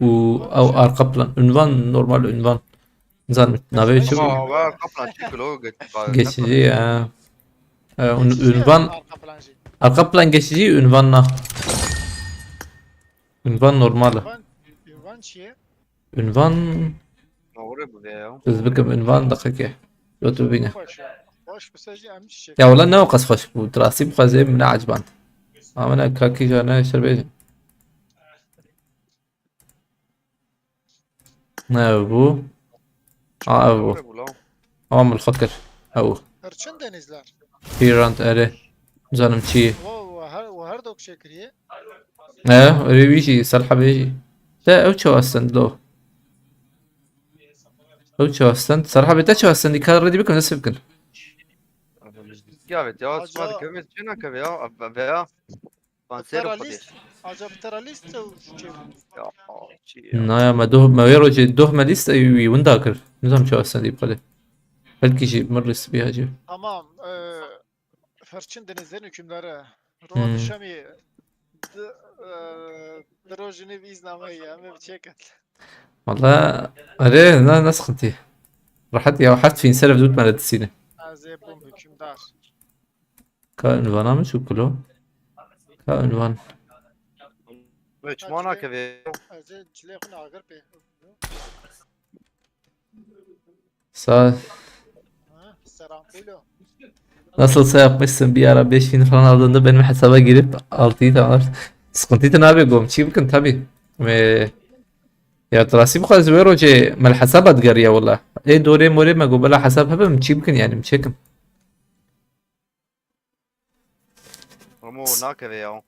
Û ew arka plan. Ünvan normal ünvan. Nizanim navê çi bû? Ama var kaplan çekil o geç. Geçici ya. E, ün- Geçici ya, ünvan. Arka plan jî. Arka plan geçici ünvan na. Ünvan normal. Ünvan, ünvan çi ye? Ünvan. Doğru bu ya. Ez bikim ünvan daxeke. Yo tu bine. Baş ya. Baş bu sadece em çiçek. Ya wala ne o qas xweş bû. Dirasî bixwazê min ne eciband. Ama ne kakî ja ne şer bêjin. Ne ew bû? A ew bû. Doğru bu lan. Ama min xwe kir. Ew. Hırçın denizler. Pirant erê. Zanim çi. O, o her, o her dok çekiriye. Ne? Erê wî jî. Serha bê jî. Te ew çawa stend lo. Ew çawa stend. Serha bê te çawa stend. Kar redî bikin. Nasıl bikin? Ya evet ya. Acaba- Sima dikevê çi nakeve ya. Abi be ya. Panser o Teralist. Acaba teralist ew çi? Ya. Çi ya. Naya me doh me wê rojê doh me lîste wî winda kir. Nizam çawa stendî bi xwedê. Belkî jî min rîs bî hacî. Tamam. E, hırçın denizlerin hükümdarı. Hmm. Rodi Şami. Di, e, di rojini bir izname ya. Em çekin. Valla erê ne ne sıkıntı. Rahat ya heft fîn seref dût me re disîne. Taze bom hükümdar. Ka ünvana mı şu kulo? Ka ünvan. Ve çima nakeve. Taze çile xun agır pe. Sağ Ha, selam kulo. Nasılsa yapmışsın bir ara beş bin falan aldığında benim hesaba girip altıyı tamamlar. Sıkıntı da abi gom çi bikin tabi. Ve ya trasî bu kadar züver hoca mel hesaba digeriya valla. E dore more me go bela hesap hebe mi çi bikin yani mi çekim. Ramo nakeve ya.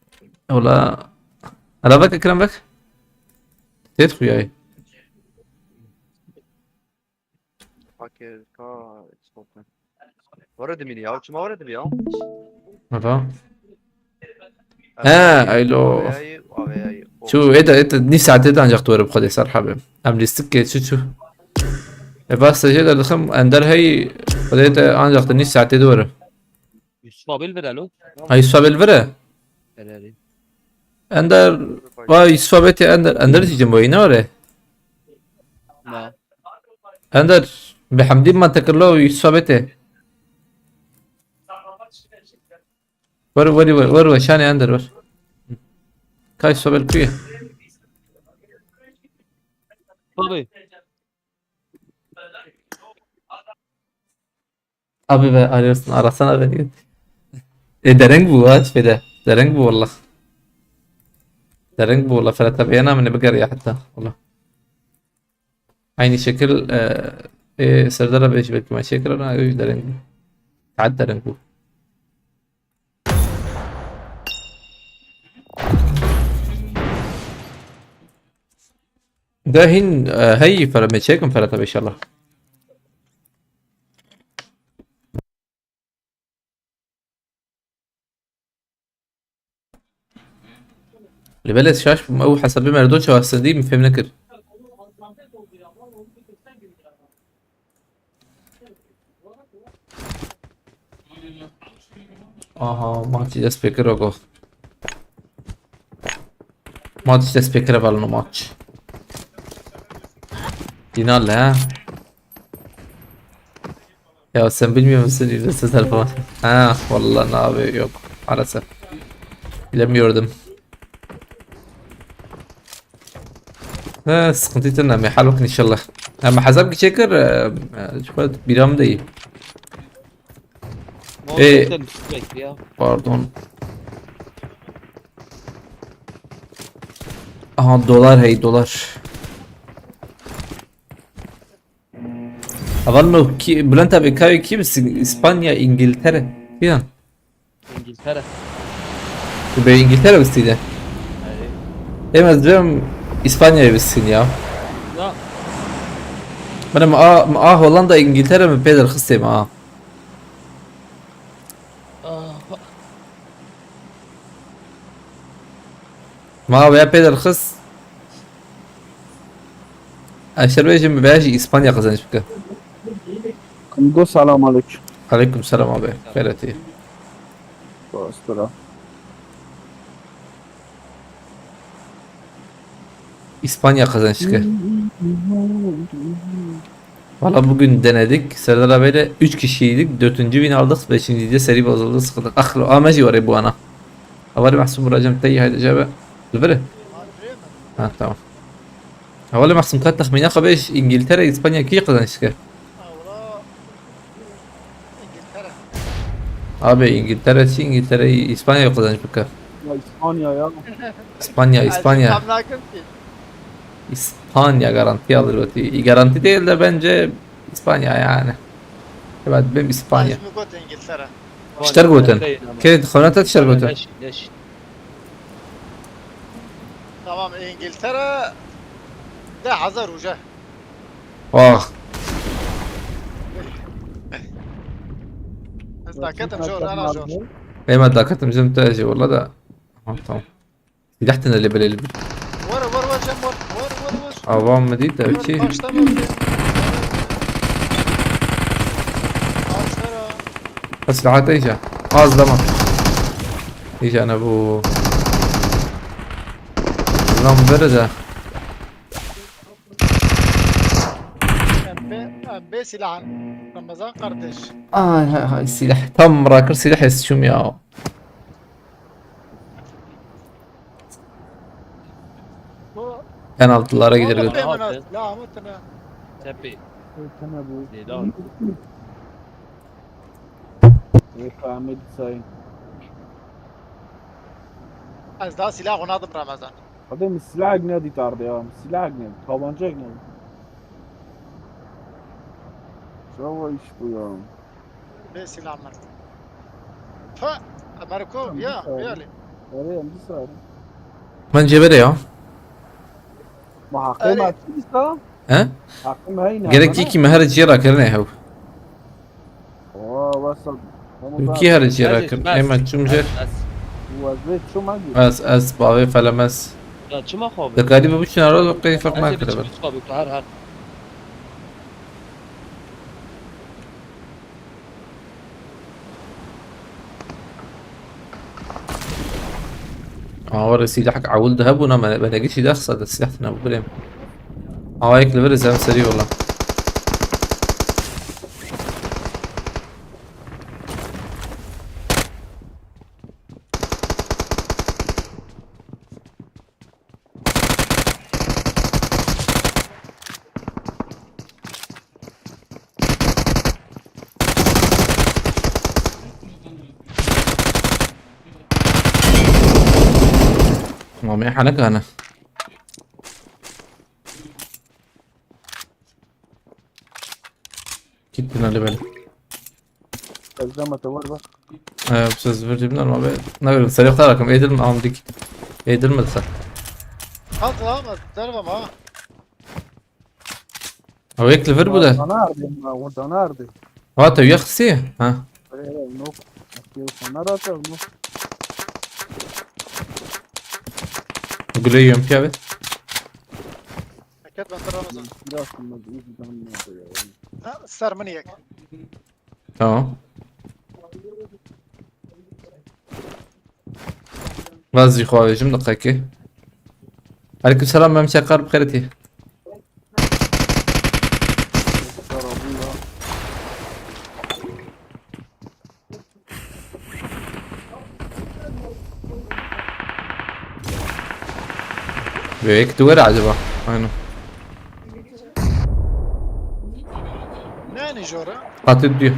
Valla. Ala bak ekran bak. Tet xuyayı. Fakir ka stop. Were dimînî ya. Çima were dimî ya? Valla. He, aylo. Aveyayı, aveyayı. Şu ete ete nîv saetê de ancak were bi xwedê ser habe. Em lîstik ke çi çu. E bas sejê de dixim ender hey xwedê te ancak te nîv saetê de were. Yusuf abi vire lo. Ay Yusuf abi vire. Herhalde. Ender. Vay Yusuf abi te ender. Ender diyeceğim bu ne were? Na. Ender. Bi Hamdî mantıklı Yusuf abi te. Ver ver ver ver ver şanê Ender ver. Kay Yusuf abi kuye. Tabii. Abi be arıyorsun arasana beni. E dereng bu ha şeyde. Dereng bu valla. Dereng bu valla Ferhat abi yana mı ne bigar ya hatta. Valla. Aynı şekil e, e Serdar abi belki ben şekil ona öyle dereng bu. Saat dereng bu. De hîn e, hey Ferhat me çekim Ferhat abi inşallah. Li belê şaş bûm ew hesabê merdo çawa sendî min fêm nekir. Aha, maçî dest pê kir ogo. Maç dest pê kir evalno maç. Final ha. Ya sen bilmiyor musun İlyas'ın telefon? Ha vallahi abi yok maalesef. Bilemiyordum. Ha, sıkıntı için ama hal bakın inşallah. Ama hesap geçecekler. E, e, çok biram değil. Ne oldu? Ee, Sen bir şey bekle ya. Pardon. Aha dolar hey dolar. Aval mı ki Bülent abi kayı kim? İspanya, İngiltere. Filan. İngiltere. Be İngiltere mi istedi? Yani. Emez diyorum İspanya'ya bitsin ya. Ya. Min a, min a Hollanda, Îngiltere min pê derxistê me a. Ah, Ma veya pê derxist. Eşer bêjim veya jî Îspanya qezenc bike. Amigo, selam aleyküm. Aleyküm selam abi. Xeyretî. Bastır ha. İspanya kazanç dike. Valla bugün denedik. Serdar abiyle üç kişiydik. Dördüncü win aldık. Beşinci de seri bozuldu. Sıkıldık. Ah lo, ama jî were bu ana. Havalî Mahsûm buracım tey haydi cebe. Li vere. Ha, tamam. Havalî Mahsûm, ka texmîna xwe bêj, Îngiltere, Îspanya kî kazanç dike? Ewra. İngiltere. Abi İngiltere çi, İngiltere, İspanya kazanç bike. Ya İspanya ya. İspanya, İspanya. Tam nakim ki. İspanya garanti alır wetî. Garanti değil de bence İspanya yani. Evet, ben İspanya. Azmi got İngiltere. Şter gotin. Kê xonata şter gotin. Leş, leş. Tamam, İngiltere. De hazır hoca. Ah. Ez daketim zor, ana zor. Ema daketim zim te jî wala da. Tamam, tamam. Silah tine lê belê li bir. Vur vur vur Cem vur. Vur vur vur. Avam mı değil de ki. Başlama bir. Başlara. Silah te iyice. Az zaman. İyice ne bu. Lan böyle de. M B, M B silahın. Ramazan kardeş. Ay hay hay silah. Tam bırakır silah esçum ya. Bu Penaltılara gider Oğlum, götür. ben buna silahımı tına. Tepi. Tane bu. Zeydan. Ve Ahmet Sayın. Az daha silah onadım Ramazan. Hadi mi silah ne di tardı ya? Silah ne? Tabanca ne? Şava iş bu ya. Ve silahlar. Tüh. Ameriko ya, Tamam. Reali. Öyle mi sar? Ben cebede ya. Ma hakkı Öyle. mı açtı sa? He? Hakkı mı hayna? Gerek ki kimi her ciye rakırne hev. Oo, wasa. Ki her ciye rakır. Hemen çumce. Vaziyet şu magi. Ez, ez, bavê felemez. Ya çima xwe bi? Dikarî bi biçin ara qey ferq Ez ê nakire biçim ber. xwe bi her her. Aa, were silah ewil de hebûna me, me negişî de xisa de silah tine bû birêm. Aa, yek li vir zem serî wala. Mamê heneka hene. Gittin Ali Bey. Ezrama te var bak. Ee, bu söz verdim ama be. Ne bileyim, sen yok tarafım. Edil mi? Aldık. Edil mi sen? Kalk lan, derdim ama. O ekli ver bu da. Dana ardı, o dana ardı. Ha, te yaxsi. Ha. Öyle yok. Yok, sana rahat yok. Gülüyorum ki abi. Paket ben Ramazan. Biraz mı? Uzun ya. Ha, ser min yek. Tamam. Vazî xwe avêjim diqekê. Aleyküm selam, Mem Çakar, bi xêr tî. Wê yek tu were acaba? Aynen. Ne ne jora? Qatî diyor.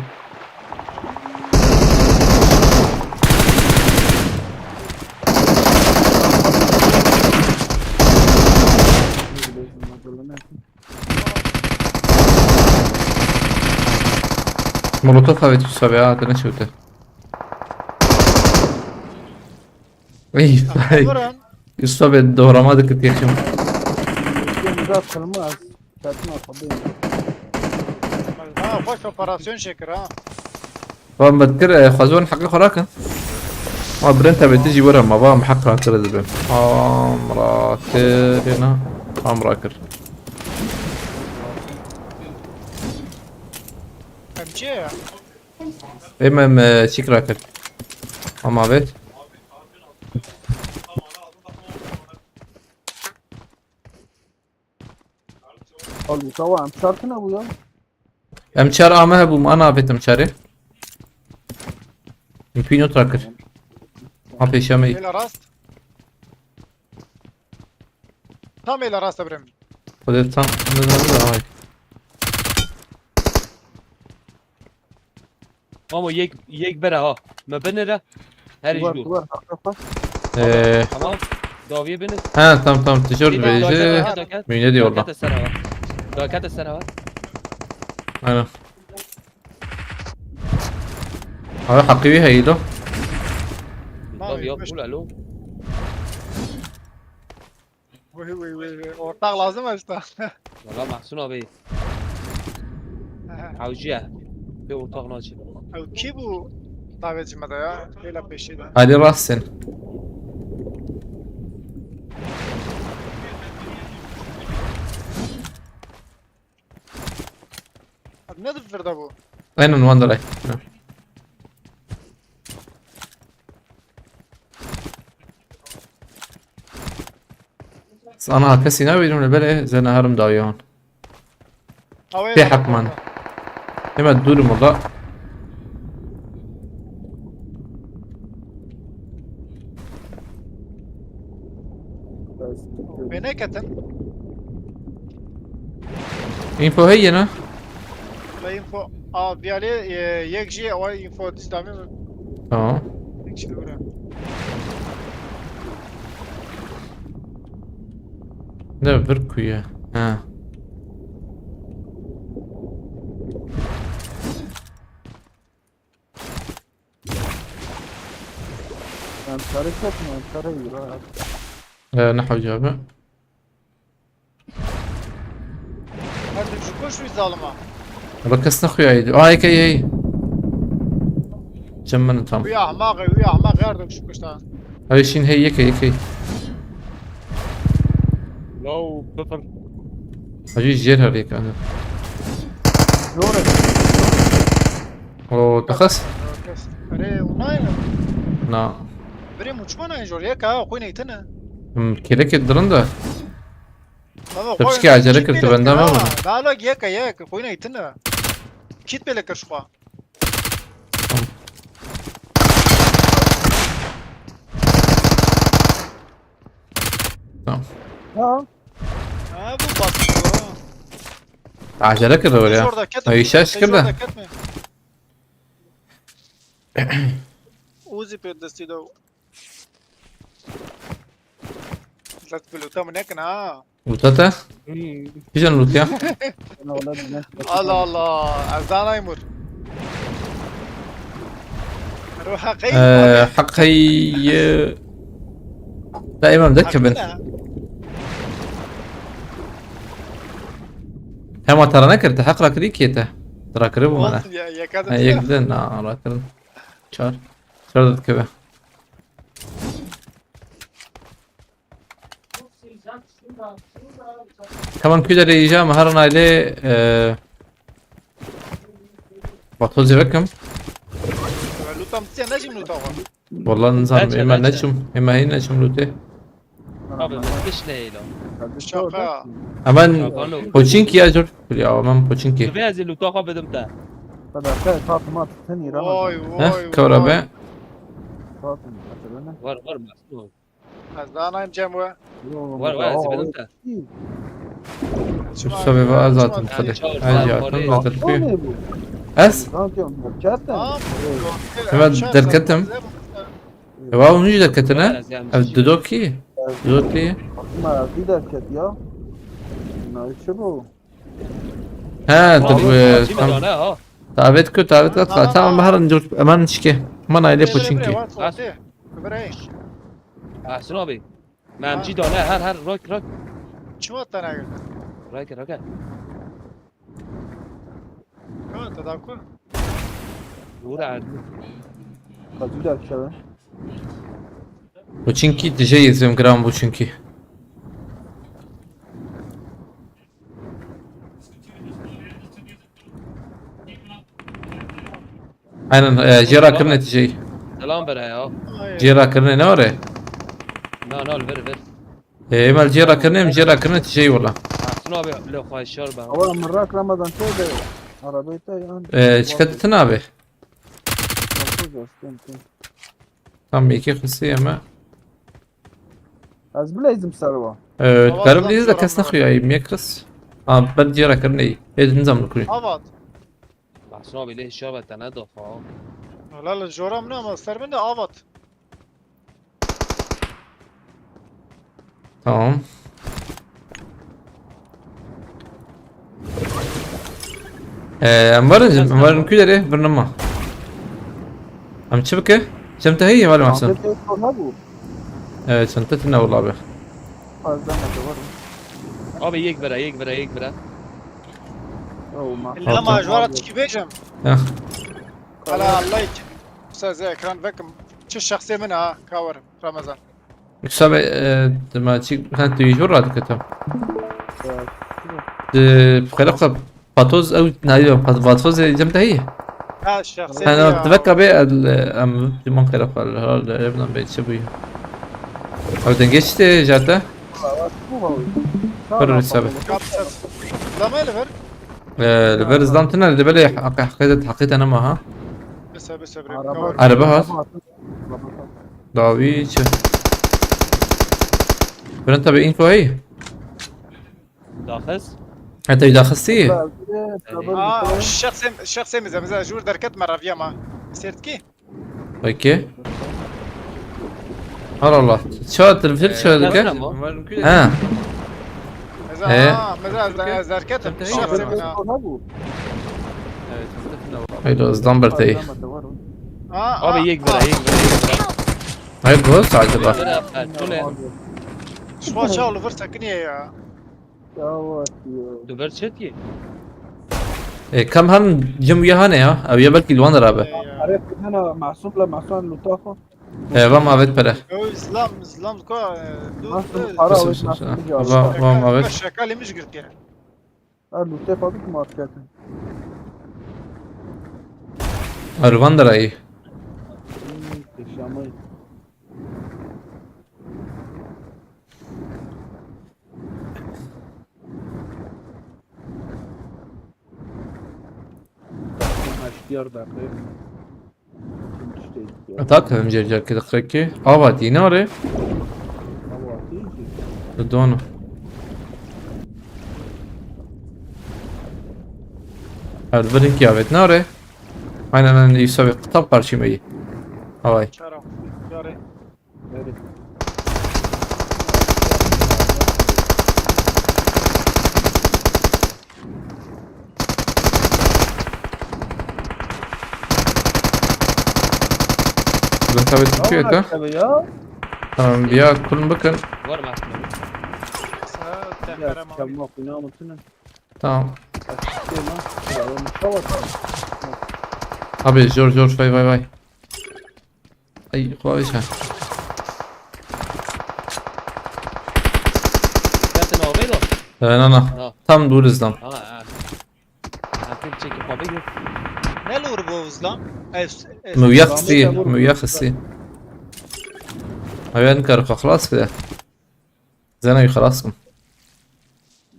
Molotof evet, Yusuf abi ya, adını çöktü. Ey, ay. Vuran. Yusuf abi doğramadık ki yakın. Güzel kırmaz. Satın atabilirim. Xweş operasyon çêkir ha. Van bedkir, e, xwezon heqê xwe rakin. Ma birên tebê tu jî were ma va em heq rakir dibim. Am rakir, na. Am rakir. Em çi ya? Ê me, me çîk rakir. Ama vet. Oğlum, tamam, şartı ne bu ya? Em çar ame hebû, ma navêt em çarê. Em pînot rakir. Ma pêşa me. Êla rast. Tam êla rast birem. Xwedê tam ne ne ne ay. Mamo yek yek bere ha. Me binire. Her iş Duvar, dur. duvar, bak, bak, bak. Ee, Tamam. Daviye binin. ha tam tam tişört Bir daha beyci. dakika, dakika. Müyne diyor orada. Dakika sene var. Dakika sene var. Aynen. Abi hakkı bir hayırlı. Daviye ula lo. Vay vay vay vay. Ortak lazım işte. Valla Mahsun abi. Hawciye. Bir ortak naçı. Ew kî bû davetçi me de ya? Êla pêşî de. Hadi rassın. Abi ne de virda bu? Aynen one delay. Sana ha kesî nabînim li belê zena herim dawiyan. Havaya Tê bak hepman. orada. Hemen durum orada. Wê neketin. Info heye ne? La info. A, viyalê e, yek jî ewa info diz damê mi? Tamam. Yek jî bura. Ne bir kuyu. Ha. Yani çare çok mu? Çare iyi rahat. Ee, ne hocam abi? Her tu ji kuş wî zalima. Bak kes ne kuyaydı. Ay kay hey. Cem ben tam. Wî ahmaqê, wî ahmaq her tu ji kuş ta. Ay şin hey yek hey yek hey. Lo pepper. Hacı jer her yek anı. Zor et. O takas. Erê, unayne. Na. Birê muçmana jor yek ha, xwî neytine. Hmm, kelek etdirin de. Baba, Tabii xwî ki acele kî kirdi, pêle benden kira? ama. Dala yek yek, xwî neytine. Kît pêle kir xwe. Tamam. Ha? Ha, bu basit bu. Acele kirdi öyle ya. Şurada ketme. Ay, şaş kirdi. Şurada ketme. Uzi pê destî de. Let bi lûta min nekin ha. Lûta te? Kîjan lût ya? Sana öyle bir ne? Allah Allah. Ez zanayim wir. Ruha qey. Ee, heq hey. Daima de kibin. Hema tara nekir, te heq rakirî kê te? Tara kiri bu mana. Olsun ya, yeka Ha, da. yek de na rakirin. Çar. Çar da dikeve. Tamam, küde reyeceğim her aile e, Batu zivekim. Lûta min tiya, neçim lûta xwe. Vallahi nizam Neçe, ema neçe? neçim, ema hin neçim lûtê. Abi kış ne eyle? Kardeş Şaka. orada. Hemen Şaka lo. Poçinki ya, Jor. Ya, hemen Poçinki. Divê ez ê lûta xwe bidim te. Hadi arkadaş, tatlı matı sen iyi Ramazan. Vay Heh, vay kavra vay. Be. Tatlı matı ne? Var var Mahsun. Ez zanayim cem we. Yo, Var var ez ê bidim te. iyi. Şu sebebi azatım Yani kade. çağır, Ayrıca sen yakın oraya- zaten O bir. ne bu? Es? Lan diyorum, gerçekten. Tamam. Hemen derketim. Ya, onu yüzde ketine. Ez yani- Ez dudoki. Dudoki. Ama bir dakika ya. Ne işi bu? Ha, dur. Abi, e, acı mı Tamam. dane ha? Davet kö, davet kat. Tamam, baharın dur. Hemen çike. Hemen aile Poçinki. Bre. Mahsun abi. Memci dane her her rak rak. Çima te negirdin? Rak rak. Te da ku? Dûr erdî. Qazî derkeve. Bu çünkü dije yezim gram bu çünkü. Aynen, e, jêra kirine tijeyî. Selam bere ya. Jêra kirine ne ore? Na na li vir vir. E, emel jêra kirine, em jêra kirine tijeyî wala. Mahsun abi lê xweşar be. Ama mırrak Ramazan şey de arabayı da yan. E, çiqet tine abi. Nasıl dostum? Tam yekê xisî eme. Ez bileyzim serva. Evet, Tamam, garip tamam, değil de tamam, kes ne tamam. Xuya, yemek kız. Aa, ben diğer akırını iyi. Edin zaman kuruyor. Avat. Mahsun abi lê şar be te ne doxa. Wala li jora min ama ser min de avat. Tamam. Ee, em varın, em varın küleri, burnuma. Em çi bike? Çem te heyî, vali mahsun. Ahmet Bey sonra bu. Evet, çanta tine wala abi. Fazla mı var? Abi yek bira yek bira yek bira. Oh ma. Lama ji wara tişkî bêjim. Ya. Ala Allah için. Size ekran vekim. Çi şexsê min ha, kawir Ramazan. Yoksa be, e, dema çi, ha, tu yijur radiketim. De, xelaq patoz ew, ne diyor, pat-, patoz cem te heyî. Ha, şexsê Ha, ya. no, divek abi, el, em, dimon xelaq al, hal, evden be, çi bu ya? Abi den geçti, jata. Kırır isabe. Kapsat. Lama ele ver. E, li ver zdan tine, de böyle hak-, hakikaten, hakikaten ama ha. Bese, bese, bre. Araba. Kawir. Araba hat. Davi çi? Bren tabi info hey. Daxist. Hatta daxisi. Aa, şexsê, şexsê min zemze jûr derket me reviya ma. Sêrtkî? Peki. Allah Allah. Çağatır bir çağırdık Nasıl ya. ama? Ha. Meza, Ee? Ha, meza ez, ez derketim. Şexsê min ha. Sonra bu. Haydi hızdan berteyi. Aa, Abi aa, yek bira aa. yek bira yek bira. Hayır bu sadece bak. Bira, ha, tune. Şuan çaw li vir sekiniye ya. Yavaş ya. Tu ber çet ki? E, kam han cem ya hane ya. Abi ya belki Luan abi. Ee, ya. Arif hena Masum la Masum lutafa. E, vam avet pere. Yo, Islam, Islam ko, e, du, Masum e, para Sus, ve sus, Masum sus. ya. Va-, vam avet. Şaka lemiş girtiye. Ha lutafa bir marketin. Arvan da ray. Yaşamayı. Heşt diyar dakika. Kim işte ihtiyar. Tak hem cer cer kedi kırk ki. Ava dine ore. Hava atayım ki. Dudonu. Her birin ki avet ne ore? Aynen aynen Yusuf abi tam karşıma iyi. Havay. Çara. Yare. Nerede? Ben tabii tutuyor da. Tabii ya. Tamam bir ya kulun bakın. Var mı aslında? Sa Ya teferem abi. çıkarmak ne anlatın? Tamam. Açıklayayım ha. Ya ben tamam. Abi zor zor vay vay vay. Ay kolayca. Zaten abi lo. Ee, nana. Ha. Tam durizdan. Ha ha. Zaten çekip abi gör. Ne lor bu Islam? Es, es. Müyaxsi, müyaxsi. Abi ben kar xlas kide. Zena xlas kim.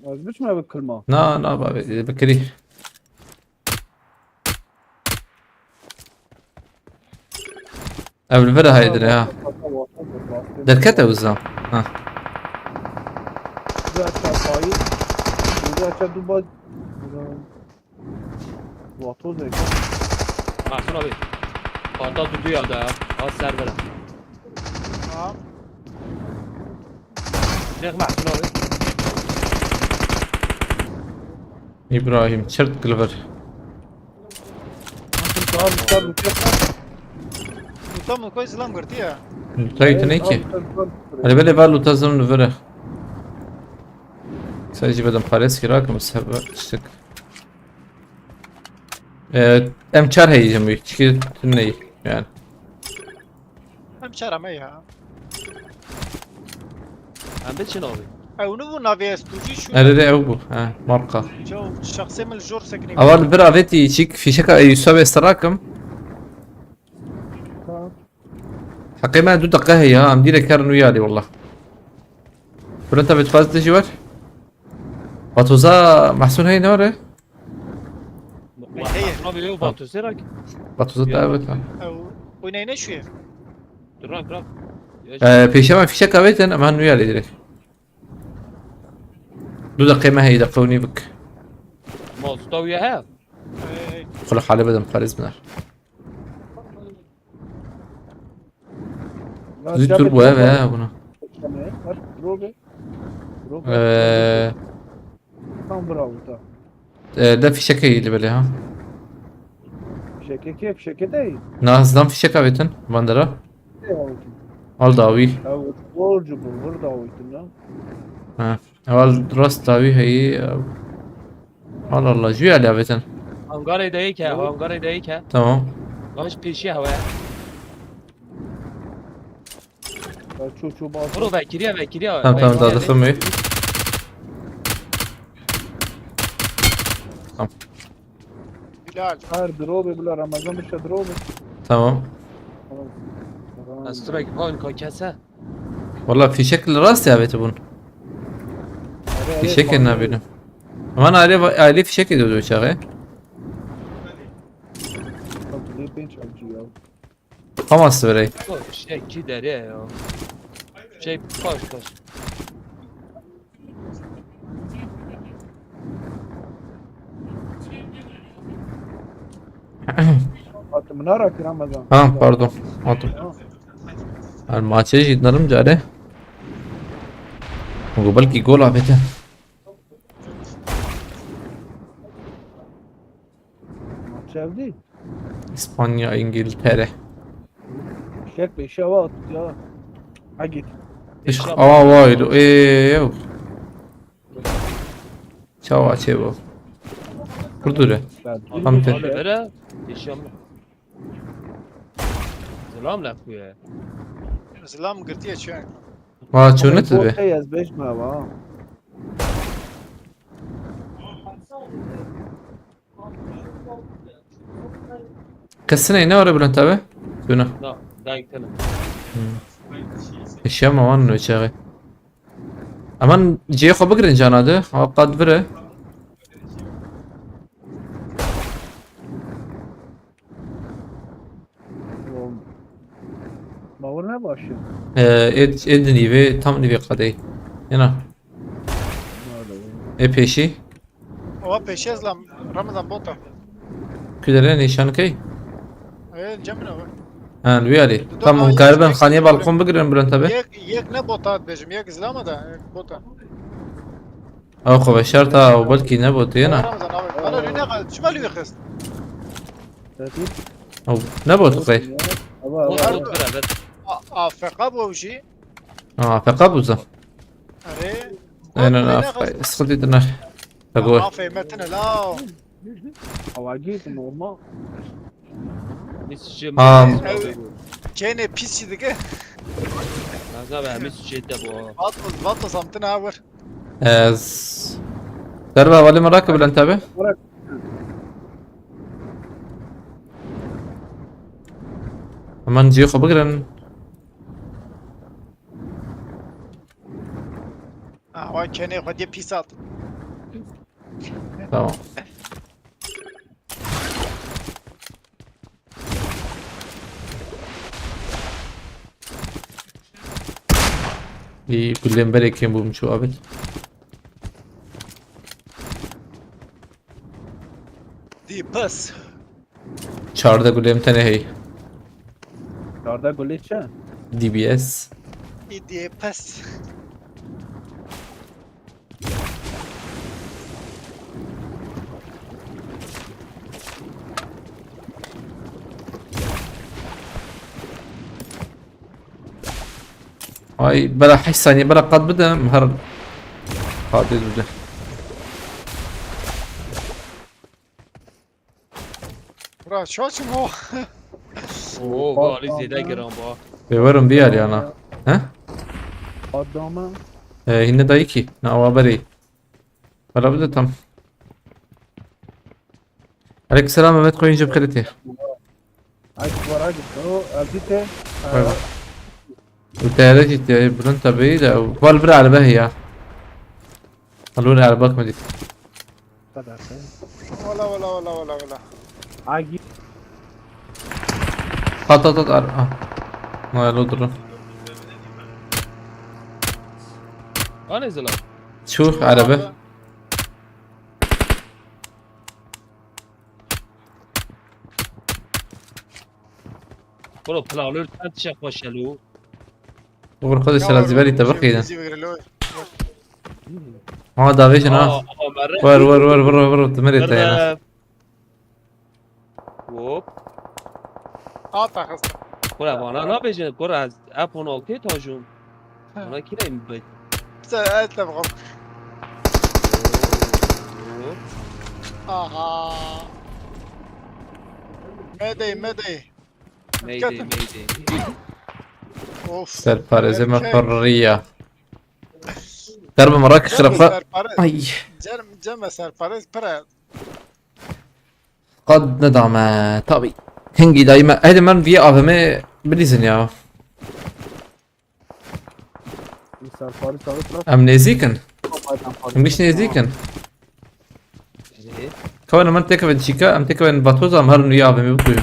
Az biçme bir kılma. Na na abi bekri. Ev li vir haydir ha. Derkete uzam. Ha. Güzel çarpayı. Güzel çarpı bak. Vatoz ekran. Mahsun abi. Panta tutuyor ya da ya. Az ser veren. Tamam. Çek Mahsun abi. İbrahim çert gilver. Tamam tamam tamam. Tam koy Islam girti ya. Lutayı ne ki? Hele böyle var luta zırhını vere. Sadece bedem pares kira ki mesela işte. Ee, M çar heyî jim wî. Çikî tune yî. Yani. Em çara me ya. Em biçin abi. Ew ne bu navê ez tu jî şu. Erê de ew bû. Ha, marka. Çaw şexsê min li jor sekine. Aval bir aveti çik fişeka Yusuf Esrakim. Heqê me du deqe heye ha, em dîre kerin wî alî wallah. Bülent abi tu fazla jî var. Vatoza Mahsun heye ne var e? Heye. Abi yok Batu Serak. Vatoza da evet ha. Ew oynayın ne şu ev. Dur lan bırak. Ee, pêşe me fişek avêtin, em han wî alî direkt. Du deqe me heye, deqe û nîvik. Mazda uya he. Ee, Xula hale bedim, xaliz biner. Zî turbo ev he buna. Robe. Robe. Ee, Tam bravo ta. e, de fişek heye li belê ha. Fişeke kê, fişeke dey. Nazdan fişek avêtin, bandera. Dey avêtin. Al dawî. Ew borcu bu, vur da avêtin ya. Ha. Eval rast dawî heye. Allah Allah, jû alî avêtin. Hangarê de yek he, hangarê de yek he. Tamam. Baş pêşiye hewe. Ya ço ço bas. Bro vekiriye vekiriye. Tamam tamam, daha da wî. Bilal. Her drobe bila Ramazan bir şey drobe. Tamam. Tamam. Ez tu rek van ka kese. Valla fişek li rast ya beti bun. Fişek ne bileyim. Aman aile aile fişek ediyordu uçağı. Bak ne penç avcı ya. Hamas verey. O şey ki dere ya. Şey kaç kaç. Bak mına rakı Ramazan. Ha pardon. Hatım. Her maçı jî dinlerim cari. Bu belki gol afeti. Maç evdi. İspanya, İngiltere. Şek beşe hava attı ya. Ha git. Işk aa vay lo eee. Çava çevo. Kurdure. Tam te. Öyle böyle. Yaşamlı. Selam la kuya. Zilam girtiye çöğün. Valla çönet be. Hey ez beş mi hava? Kesine ne var Bülent abi? Dönü. Da, da gitene. Eşya mı var ne çağı? Aman cihê xwe bigirin cana de. Ha qad vire. Bawir ne başı. Ee, ed, ed nîvê, tam nîvê qadey. Yena. E pêşî. Oha pêşiye zilam Ramazan bota. Kudere nîşan key. Ee, cemine bak. Ha, li wî alî. Tam hûn karibin xaniyê balkon bigirin Bülent abi. Yek, yek ne bota dibêjim, yek zilama da, yek bota. Ew xwe veşart ha, ew belkî ne bot yena. Ramazan abi, bana lüne kal, çima lüne kız? Tabii. Ew ne bot xey. Hava O hava. da beraber. A, A F K bu jî. Ha, feqa bûza. Arê. Aynen Bot ha. Sıkıntı dinler. Tabii. Afê me tine la. Hava git normal. Biz şimdi Am. Kene pis dike. Nazar be mis şeyde bu. Vatos, vatos amtın ha vur. Ez. Derbe havale merak Bülent abi. Hemen cihê xwe bigirin. Ha, wa kene xwe diye pis at. Tamam. İyi, gulên berê kêm bûm çû abi. Di pis. Çardeh gulêm tenê hey. Çardeh gulê çi? D B S. Di pis. Ay bela heşt saniye bela qat bide, her qadê bide. Çaçim o. Oo, bu Ali zêde giran bu. Pê werin biyar yana. He? Adamı. Ee, hinne dayı ki. Na awa berê. Wala bide tam. Aleyküm selam Mehmet Koyuncu, bixêr tê. Aç var aç. O elbite. Bay bay. Û teyare jî tê bilind tabii de. Wal bir araba heye. Alûr araba kmedî. Kadar. Wala wala wala wala wala. Agi. Hat hat hat ar. Ah. Ma lo durun. Anê zila. Çû araba. Bro, planör çend çe xweş e lo. Uğur xwe de şerazîberî te bixîne. Ha davêjin ha. Wer wer wer wer wer dimirê te yana. Hop. Ata xista. Kura bana nabêjin, kura ez F on altı tajım. Bana kireyim be. Sen el te bakalım. Aha. Medey medey. Mayday, mayday. Of. Serparêzê me Erkek. Xurriya. Derbi Merakiş Cem refa. serpare- Ay. Cem, Cem serparêz pire. Qad nedame tabi. Hingî dayî me. Heydi me vî A V M bilîzin ya. Serparêz sarı taraf. Em nêzîk in. Kafadan fark Em giş nêzîk in. Ee, Kawan em têkevin çîka, em têkevin batoza, em herin vî A V M bikujin.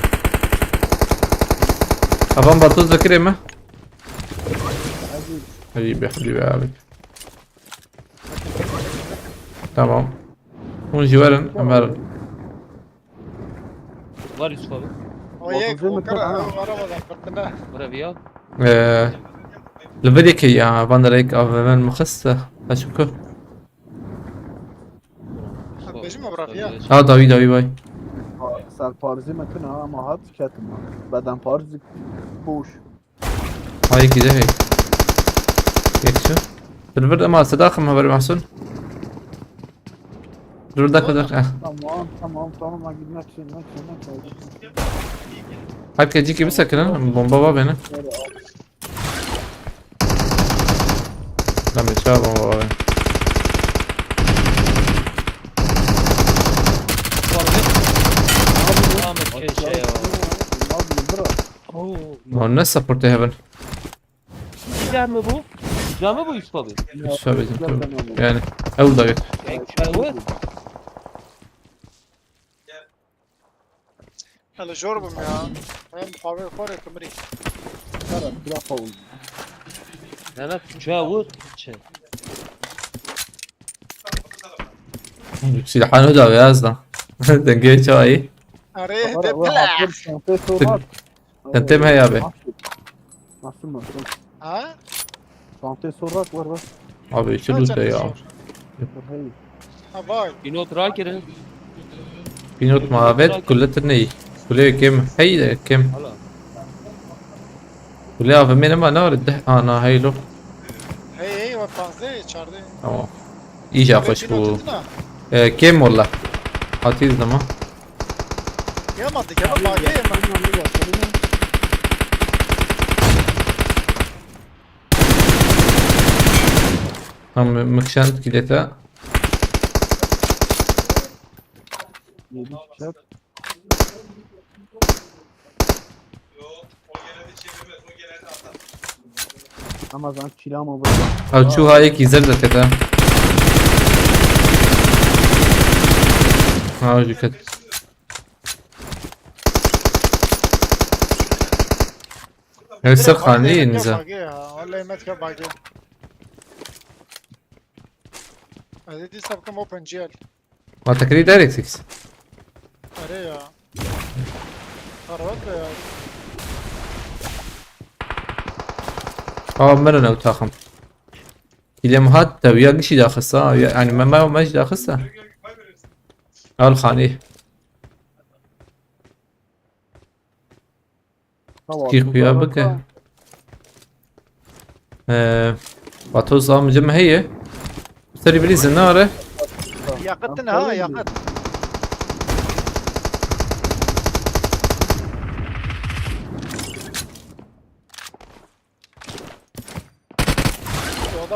Avan batoz vekirê me. Hadi be, hadi be abi. Tamam. Hûn jî werin, em herin. Var Yusuf abi. O yek Otuz yirmi o kadar ha. O arabadan fırtına. Bura bir ya. Ee, li virê ke ya, van direk A V M mixist, ha çimku. Bejim mi bırak ya? Ha dawî dawî vay. Serparêzê me tune ama hat ketim. Beden parêzî boş. Ha yekî de hey. Yek şu. Dur bir ama sedaxım haber mahsun. Dur dakika dur. Eh. Tamam tamam tamam ha gitmek için gitmek için. Hep kecik gibi sakın ha. Bomba var beni. Lan bir çağır bomba var. Ahmet keşe ya. Ne yapayım bro? Oo. Lan ne support heaven. Güzel mi bu? Güzel mi bu Yusuf abi? Yusuf abi bizim tabii. Yani ev da yok. Ekşi abi. Hele jor bim ya. Hem muhabbet var ya kımırı. Kara bırak oğlum. Nana çoğu şey. Silahını da beyaz da. Denge çayı. Arı Kara de bırak pla. oğlum, çantayı sormak. Sen tem hey abi. Nasıl nasıl? Ha? Çantayı sormak var bak. Abi şu loot ya. Hey. Ha vay. Inot rakirin. Pinot muhabbet kulletir ney? Kule kim? Hey de kim? Hala. Kule A V M ne var? Ne var? De ana hey lo. Hey hey, bak panzde çağırdı. Tamam. İyice hoş bu. Ee, kim valla? Hatiz ama. Gelmedi, gelmedi, bak gelmedi. Tam mükşent kilete. Yedi çöp. Ramazan kilamı burada. Ew çû ha yekî zer derkete. Ha jû ket. Ew ser xanî niza. Vallahi met ke bagi. Hadi dis tab kam open G L. Ma tekirî direct six. Arê ya. Xerbat be ya. Aa, min ew taxim. Kîlê min hat de, ya gişî daxista, ya, yani me, me, me jî daxista. Al xanî. Kî xuya bike. Ee, Batoz am cim heye. Serî bilîzin nare. Yakıtın ha, yakıt.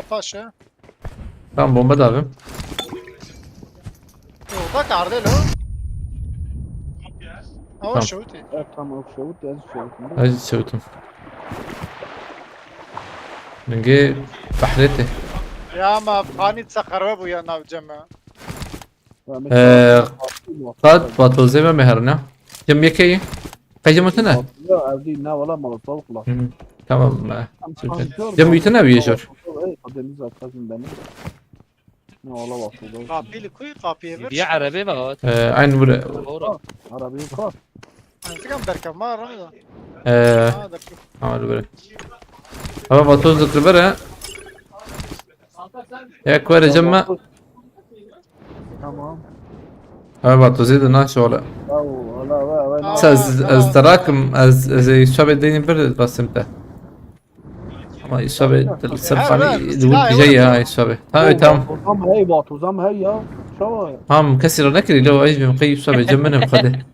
Paşa. Tamam, bomba da abim. Orada karde lo. Ama Tamam. şuti. Evet, tamam, şevut, ez şevut. Hadi çevitim. Denge bahretê. Ya ma pani sakarve bu ya navcama. Ee, Qad batozê me meherine. Cem yekeyi. Qecim utine. Ya, evdî ne, valla, molotof kulak. Tamam. Cem utine bir yeşor. Ey, kademiz arkasın benim. Ne, valla, bak, burada. Kapili kuy kapıya ver. Bir araba var. Ee, aynı böyle. Doğru. Arabayı kor. Antikam berkama arada. Ee, Ha da kuy. Ama böyle. Ama vatoz da kırbar ha. Ya kuere cem me. Tamam. Ha, vatoz da naş ola. Ya, valla, valla, valla. Aa, Sa ez tamam. ez terakim ez ez isabet deyim bir basim te. Ama isabet sırf hani Evet, dur silah bir şey yok. Ya isabet. Ha, tamam. Tozam hey, bak, tozam hey ya. Şava. Tamam, kesir ne kirilo, ay ben kayı isabet cem benim kade.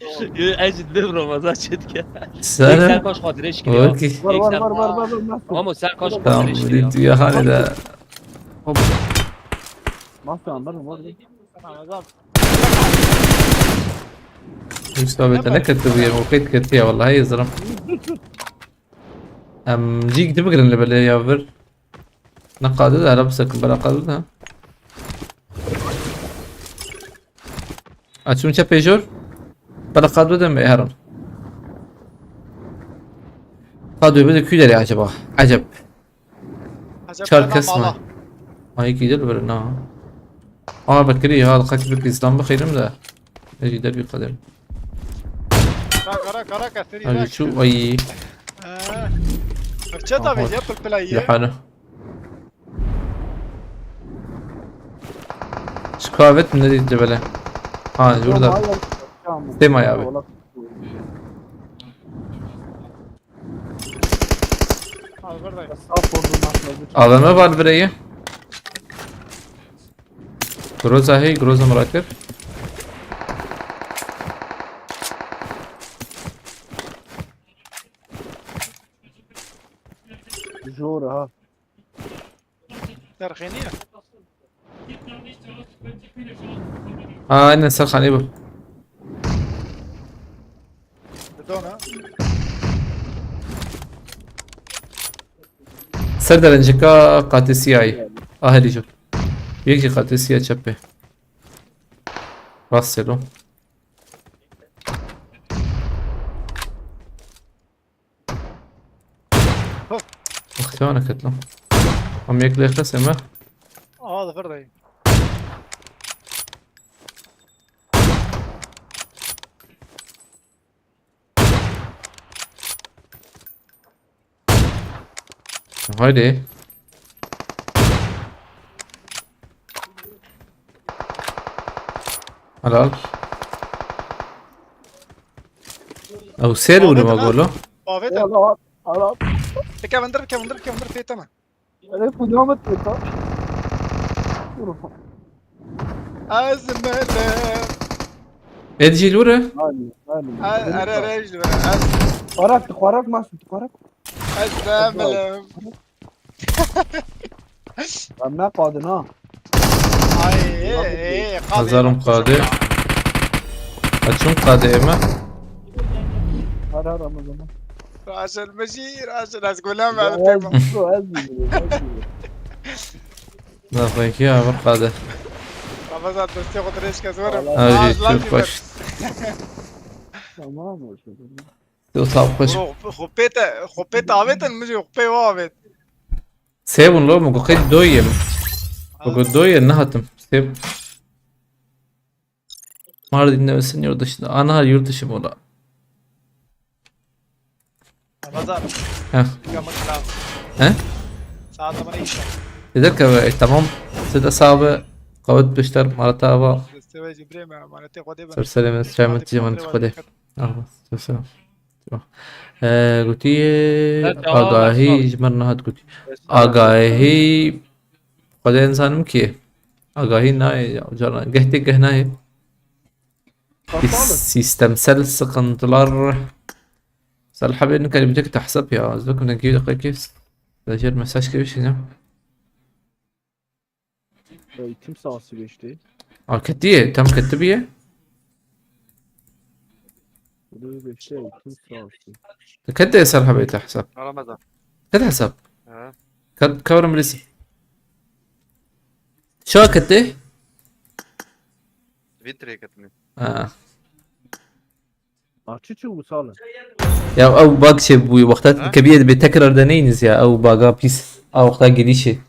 Ecid bir Ramazan çetke. Sen Sen kaç kadre eşkili ya. Okey. Var, var, Eksen- var, var, var, var. Ama sen kaç Tamam, kadre eşkili ya. ya hani de. Nasıl anlarım, var ya. Ramazan. Isabet ne kötü bu yerim, o kadar kötü ya vallahi yazarım. Em, cî gidip girin li belê ya vir. Ne qadê de hele bisekin, bela qadê de. Açım çe pêjor. Bela qadê de me herin. Qadê bi de kü derê acaba? Acep. Acaba Çar ben kes mala. mi? Ay gidelim böyle na. Aa bak geliyor ya, kaç bir İslam bakayım da. Ne gider bir kadar. Kara kara kara kaseri. Hadi şu ay. Çe tabi ya pil pil ayı. Lehane. Şu kahvet mi ne dedi böyle? Ha burada. Sema ya abi. Al buradayım. A V M var bireye. Groza hey, Groza Murakir. Jor ha. Derxeniye. Ha, aynen Serkan iyi bu. Dona. Ser derenceka katê siyayî. Ahilî jî. Yek jî katê siya çepê. Rast selo. Hop. Muhtemelen ketlo. Am yek lehte seme. Aa da buradayım. Haydi. Helal. Ew sêr wî ma golo. Avete. Allah Allah. Bike vindir, bike vindir, bike vindir, pê tamam. Ele kucağıma tut lan. Ez melim. Ed jî lûre? Aynen, aynen. Are are jî. Ez Xwarak, xwarak, masum, xwarak. ez melim. Em ne kadın ha. Ay, ey, ey, Hazarım qadê. Açım qadê eme. Ara Ramazan'a. Raşel meşî, Raşel ez gulem Ya, ben ez pek. bilmiyorum, ez bilmiyorum, ez bilmiyorum. Zafekî ya bir qadê. Ramazan dostiya xwe dirêj kes werim. Ew jî çok baş. Tamam mı? Tu sağ baş. Xwe pê te, xwe pê te avêtin, min jî xwe pê we avêt. Sê bûn lo, min got qey doyê min. Min got doyê nehatim. Sê. Mardin nevesin yurt dışında. Ana yurt dışı mı ola? Ramazan. Heh. Yaman kral. He? Saat zaman iş. Dedik ki, e, tamam. Size sahibi kavit pişter marata ava. Seve cibre me, amanete xwedê ben. Ser serê me, çay me, çay me, xwedê. Ah, ser serê. Ee, gotiye, Evet, tamam, agahî tamam. Ji me re nehat gotî. Agahî, xwedê nizanim kê. Agahî nayê, ya, caran, geh tê geh nayê. Sîstemsel sıkıntılar. Sel hebê nikarî bicek te hesap ya. Ez vekim dengî deqekê. Dajêr mesaj kevişîne. Eğitim sahası geçti. Aa, ketiye, tam ketibiye. Buraya geçti eğitim sahası. Ketiye ser hebê te hesap. Ramazan. Ket hesap. Ha. Ket, kavram bilirsin. Şo ketiye. Vitre ketini. Ha. Açı çi usale. Ya ew bug şey bu wexta Ha? Kebiyê dibê tekrar deneyiniz ya ew baga pis. A wexta gelişi.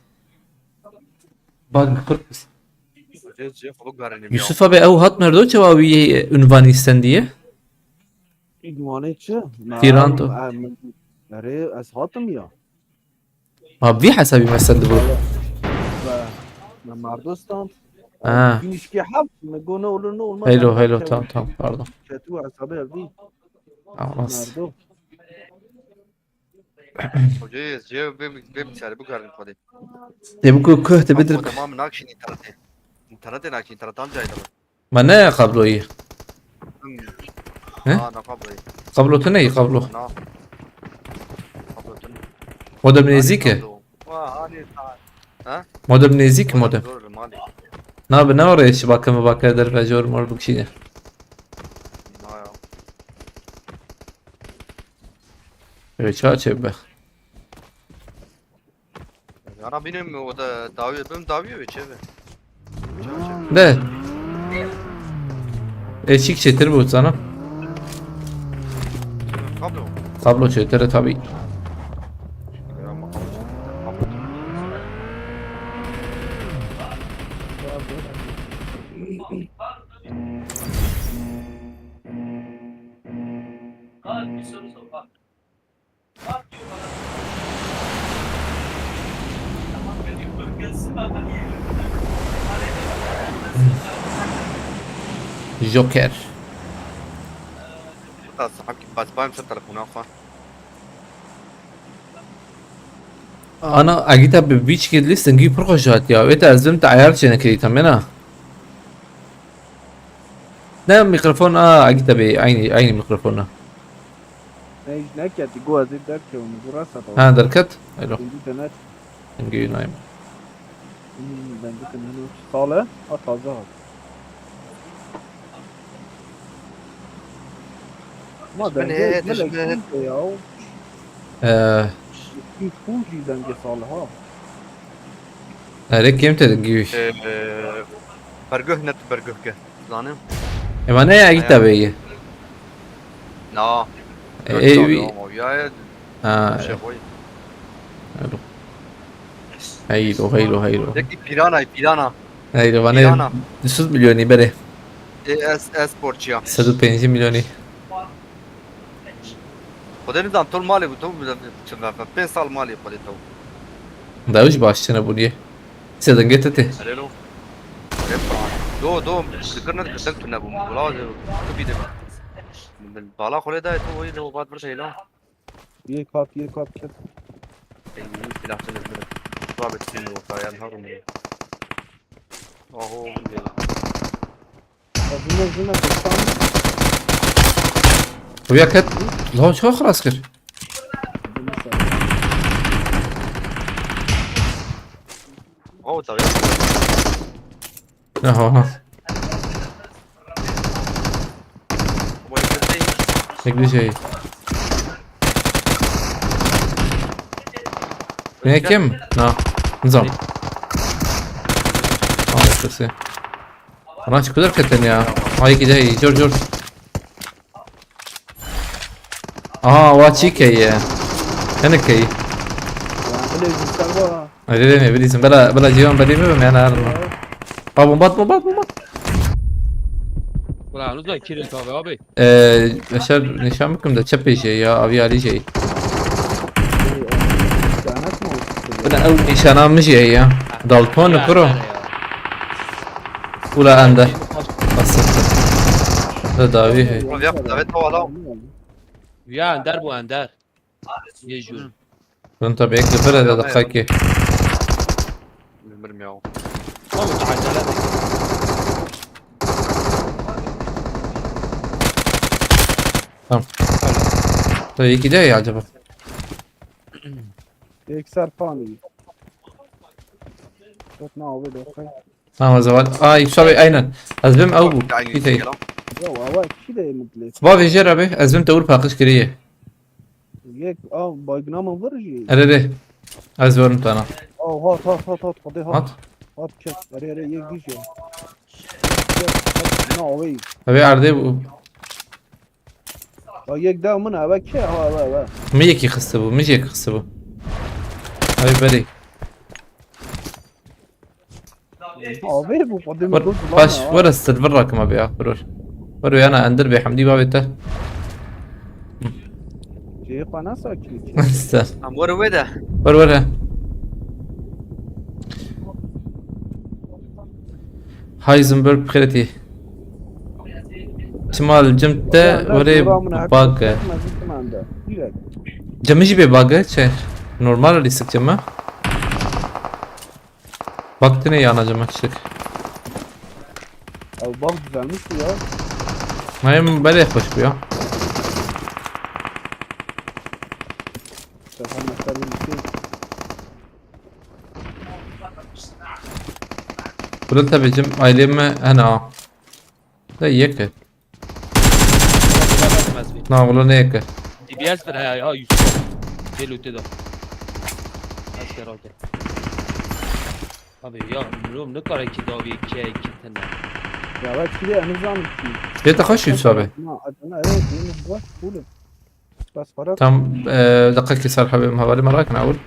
Bug pir pis. Cê, cê, xwe bigarînim ya. Yusuf abi ew hat merdo çawa wî unvanî stendiye? Unvanê çi? Fîran to. Em, em, erê ez hatim ya. Ha, vî hesabî me sendibû. Ve, ve merdo stand. Ha. Fînîşkê heft, me go ne olur ne olmaz. Heylo, heylo, tamam, tamam, pardon. Çetu hesabı evdî. Tamam, nasıl? Merdo. Hocayı, cevap bir, bir, bir çare bu karnı kodi. Te bu ku-, kuh te Ama bidir. O zaman nakşin internete. İnternete nakşin internetten caydı. Ma ne kabloyî? Hmm. He? Aa, ne kabloyî? Kablo tu neyî kablo? Na. Kablo tu ne? Modem nêzîk e? Kablo. Wa, hani ta-, ha? Modem nêzîk modem. Zor, mali. Na bi ne oraya şi bakın mı bakaya derfe jor mor bukşine. Na ya. Evet, çağ çevbe. Yana benim o da davi, benim davi ve çevre. De. Eşik çetir bu sana. Kablo. Kablo çetir tabi. Ya, ama kablo çetir, kablo çetir. Joker. Sahibkî basbayım ser telefona xwe. Ana, Agita bi vî çikê dilî singî pir xweş hat ya. Wê te ez bim te eyar çênekirî tamena. Ne mikrofon a Agita bê, aynı, aynı mikrofon a. Ne, ne keti, go ez ê derkevim, go rasa baba. Ha, derket? Alo. Dengî te net. Dengî nayım. Hmm, dengî te net. Sale, ha taze hat. Ma dengê, dengê, dengê ya. Ee. Full jî dengê sale ha. Erê kêm te dengî wî. Ee, berguh net berguh ke. Zanim. Ema ne ya Agita bê ye? Na. E, e, wî. Ya, ya. Ha. Şey koy. Alo. Heylo, heylo, heylo. Peki pirana, pirana. Heylo, vane pirana. Sed milyonî berê. E, es, es borçya. Sed û pêncî milyonî. Xwedê nizam, to malê bû, to çi ve, pênc sal malê xwedê to. Da wî jî baş çi nebûniye. Sê dengê te tê. Erê lo. Erê pa. Do, do, dikir ne dikir, tek tune bû. Wala, tu bî de. Bala xwedê da, tu wî de, o bat bir şeyla. Yek hat, yek hat kes. Ey, silah çene bir. Babet şimdi o kayan harım. Oho, bu ne? Azime, azime, doksan. Xuya ket. Lan çok xras kir. Oh, tabii. Aha, aha. Tek bir şey. Ne kim? Na. Nizam. Aa, sesi. Ana çıkıyor hakikaten ya. Ay gidey, cor cor. Aha, wa çî keye. Hene key. Bilêzin serva. Erê ne bilîzin. Bela, bela ciwan belî mi? Yani her. Ha, bombat, bombat, bombat. Ulan uzak kirin tabi abi. Ee, Yaşar nişan bikim de çepê şey ya, avi ali şey. Buna ew nişana mi şey ya. Dalton pro. Ula ende. Asıl. Da davi hey. Oğlum yap, davet o adam. Ya ender bu ender. Yê jû. Hûn tabi yek dibire de diqekê. Bilmiyorum ya. Tamam, acele et. Tamam. Tabii ki de ya acaba. Yek ser fanî. Çok ne abi de. Tamam, o zaman. Ay, Yusuf abi, aynen. Ez bim ew bû. Aynı Kî tey. Kerem. Ya, ewa, kî de mutlu. Xba vêjê re be, ez bim te ur paqij kiriye. Yek, a, baygına mı vur jî? Erê de. Ez verim tana. A, hat, hat, hat, hat, hadi hat. Hat. Hat kes, erê, erê, yek dî jî. Ne, awey. Tabii erdê bu. Ya, yek de min, eve ke, ha, eve, eve. Mi yekî xiste bu, mi yekî xiste bu. Ay, belê. Awey bu, hadi Wer, dur, baş, wer ez te vir rakima be ya, wer, wer. Wer yana endir be, Hamdi babê te. Ceyê xwe nasa ki. Sen. Em were wê de. Wer, wer he. Heisenberg bi xêretî. Çima li cim te werê bag e. Cemî jî bê bag e, çi? Normal e lîstik cemî. Bak tine yana cemî çiçek. Ev bak düzelmiş bu ya. Hayır, belê xweş bu ya. Sefer mesela bir şey. Burada tabii cim ailemi hena. Da yek e. Na, wala ne yek e. D B S bir ya, ya Yusuf. Gel öte de. Asker aldı. Abi ya, oğlum ne kadar iki daha bir iki, iki tane. Ya bak şimdi en hızlı anlık ki. Jê te xweş Yusuf abi. Ma adına evet, yeni bak, cool. Bas para. Tam, e, deqekî ser hebê min hevalî me rakin ewil.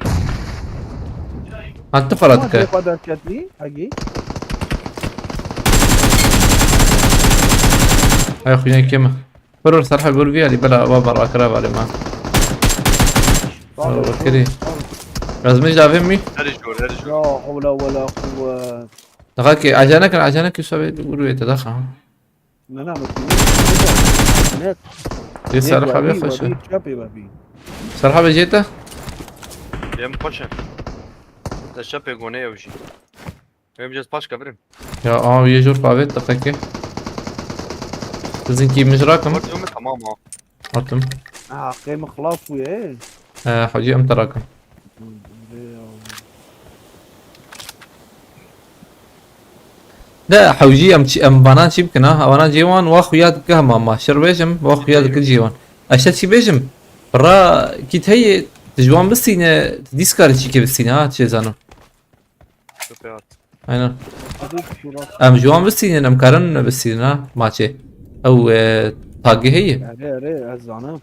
Hat tu xwe Ma dike. ne kadar ketli, agi. Ay xuyên kêm. Vur vur ser hebê vur vî alî bela va me rakira valî me. Vur vur kirî. Ez min ji davê min. Her iş gör, her iş gör. La havle ve la kuvvet. Deqekî acele kin, acele kin, Yusuf abi vur vê te daxa. Ne ne bak. Net. Yê ser hebê xweş e. Çapê bak. Ser hebê jê te? Yem xweş e. Te şepê gone ew jî. Em cez paşka birim. Ya, aha, yê jor pavê deqekê. Sizinkî min ji rakim. Gördün mü? Tamam ha. Hatim. Ah, qêm xilaf bûye. E, hacî em te rakim. De hewcî em çi, em vana çi bikin ha? Vana cê wan wa xuya dike hema ma. Şer bêjim, wa xuya dike cê wan. Eşte çi bêjim? Ra kît heye, tu ji wan bistîne, tu dîskar çîkê bistîne ha, çê zanim. Köpeğe at. Aynen. Em ji wan bistînin, em karin bistînin ha, maçê. Ew, e, tagê heye. Erê, erê, ez zanim.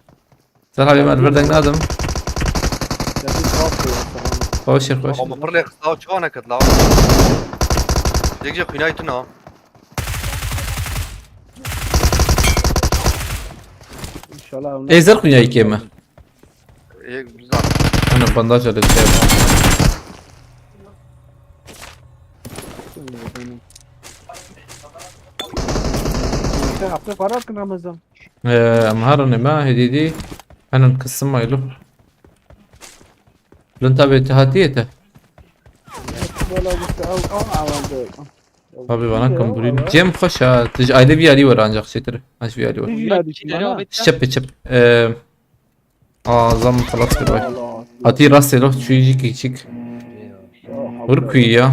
Ser havê me li vir deng nadim. Sen bir tuhaf koyuyorsun sana. Xweş e, xweş. Ama pırlek sağ çıkana kıt la. Dikce kuyunay tuna. İnşallah. Ê zer xunyayî kêm e. E, güzel. Ana bandaj alê te. Sen hafta para hakkında Ramazan. Em herin ê me hêdî dî. Henin kisim maylo. Lin tabi te hatiye te. Valla işte al al alan. Abi bana kambulîn. Cem xweş ha. Tu ji aile vî alî were ancak çêtir. Ez vî alî were. Tijî ya dişim bana. Çep çep. Ee, azam xelas kir vay. Allah. Hatî rastê lo çûyî jî kiçik. Vur kuyu ya.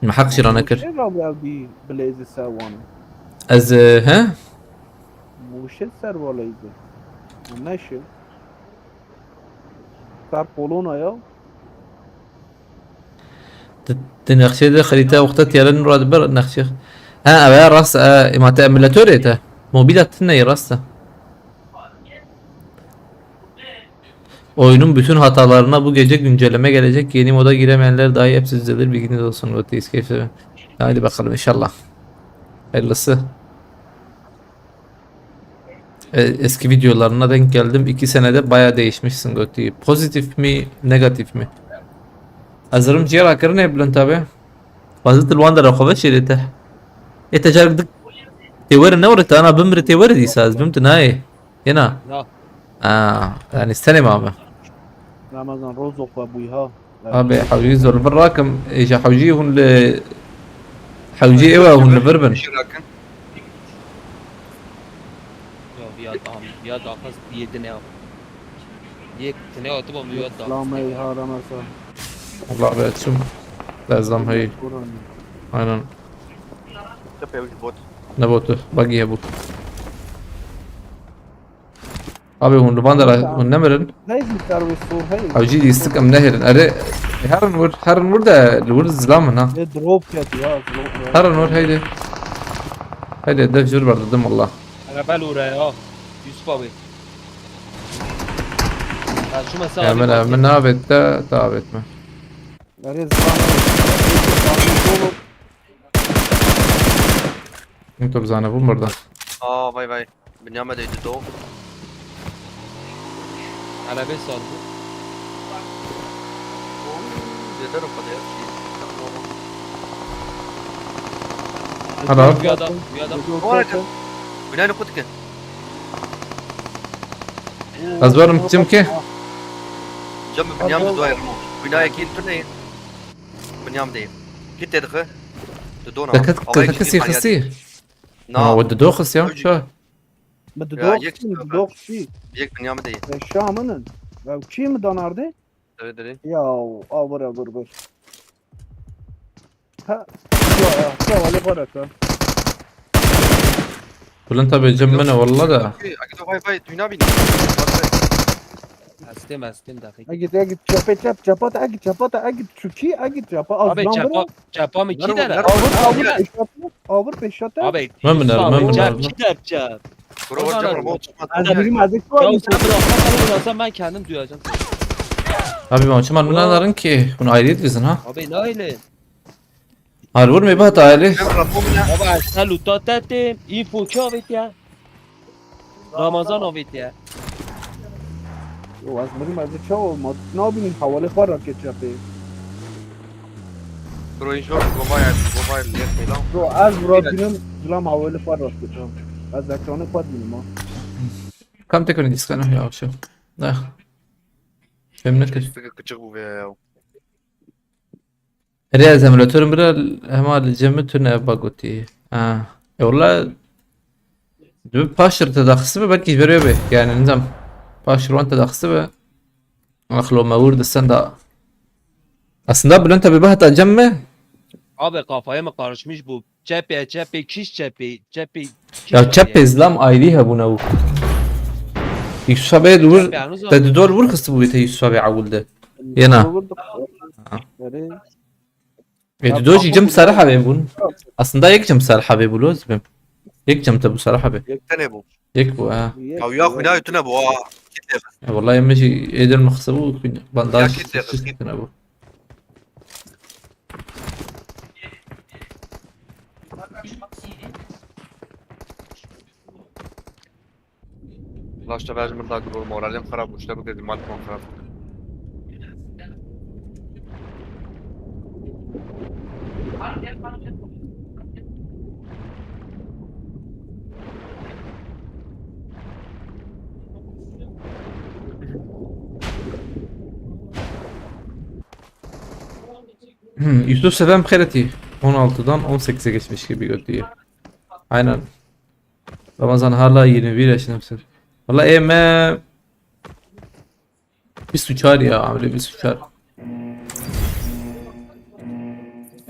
Me heq jî ranekir. Şey var ya bir blaze sewan. Ez, e, he? Bu şey ser var blaze. Ne şey? Sar Polona ya. Di, di nexşê de xerîte wexta tiyare nûra dibe nexşê. Ha, ev ya rast, e, ema te emulatorê te. Mobîla tune yê rast e. Oyunun bütün hatalarına bu gece güncelleme gelecek. Yeni moda giremeyenler dahi hepsi düzelir. Bilginiz olsun. Haydi bakalım inşallah. Hayırlısı. E, eski videolarına denk geldim. İki senede bayağı değişmişsin götü. Pozitif mi, negatif mi? Hazırım ciğer akırın hep Bülent abi. Fazla Wonder xwe veşêrê te. Ê te carek dik tê were ne were te ana bimre tê were dîsa ez bim tu nayê. Yena. Ya. Aa, yani sene mi abi? Ramazan Rozo xwe bûy ha. Abi hewcî zor vir rakim. Ê ji hewcî hûn li hewcî ew e hûn li vir bin. Işık yakın. Ya bir adam ya daha fazla yedi ne yap? Yek ne atıp ama ya daha. Lama ha Ramazan. Allah be çim. Te ez dam heyî. Aynen. Tepe ew ji bot. Ne botu. Buggy hebû. Abi hûn li van de re, hûn nemirin. Hey, bir servis sor, hey. Ew jî lîstik em neherin. Erê, herin wir, herin wir de li wir zilam in ha. Ve drop ket ya, drop ya. Herin wir, heydi. Heydi, dev jir berdidim valla. Araba li oraya. Yusuf abi. Ha, şu mesela Ya min, min navêt te, te avêt me. Erê, zilam. Min tu bizane bû mirda. Aa, vay vay. Binyame de do. Araba sar bu. Yeter o kadar ya. Helal. Bir adam, bir adam. O arada. Binayê xwe dike. Ez werim biçim ki. Cem binyam de doyar mı? Binayê kin tu ne? Binyam de. Git dedi ki. De dona. Te kes, te kesî xistî. Ha, Na. we dido xist ya. Şo. Min Ya, didox yek çi, min sefer. Didox çi? Yek binyam de. E, şaminin. Ya, çi mi danardı? Evet dedi. Ya, avır, avır, avır. Ha, ya, ya, ya, wale baraka. Bülent abi cem mene valla da. Akito vay vay dünya bin. Estim, estim, dakika. Agit, agit, çapa, çap, çapa, agit, çapa, agit, çuki, agit, çapa. Abi Azlan çapa, bro. çapa mı Bunlar ki der? bunlar Avır, avır, Abi, peşat, avır, peşat. Abi. Mem biner, Abi, mem biner, çap, mem. ki der çap? Bro hocam bro. Azrim azık Ya var. sen bıraksan bıraksan bıraksan ben kendim duyacağım. Abi ben açım almına narin ki. Bunu ayrı etmesin ha. Abi ne öyle? Harvur me bat aile. Abi sen luta tetim. İfo ki abi ya. Ramazan abi ya. Yo, ez mirim, ez çawa ma nabînim hewalê xwe raket çapê. Bro inşallah mobile mobile net falan. Yo, ez vira bînim, zilam hewalê xwe raket çap. Ez ekranê xwe dînim ha. Kam te konî dîskano ya şu. Ne. Fem ne kir. Sıkı küçük bu be ya. Rêz emulatorim bira hema li cem min tune ev bagotî. Ha. E wala dibê paştir te daxisi be belkî ji ber wê be. Yani nizam. Paştir wan te daxisi be. Axlo me wir disten da. Aslında Bülent abi bahta cem mi? Abi kafaya mı karışmış bu? Çepe, çepe, kiş çepe, çepe. Ya çepê zilam ayrî hebûne û. Yusuf abi dur. Te didor vur xistibû bê te Yusuf abi ewil de. Yena. Vurduk. Erê. E, dido jî cem ser hebê bûn. Aslında yek cem ser hebê bû, loz bim. Yek cem te bû ser hebê. Yek tane bu. Yek bû, ha. Ya ya xwîna tune bu ha. Kitle. E, wallahi me jî êdir mixsibû, bandaj Ya, kitle, kitle. Tune bû. Laşta ver min da gurur moralim xirab bû, işte bu gezi mal kon xirab. Hmm, Yusuf Seven Xeretî on altıdan on sekize geçmiş gibi gördüğü. Aynen. Ramazan hala yirmi bir yaşında mısın? Valla ê me bîst û çar ya, amre bîst û çar.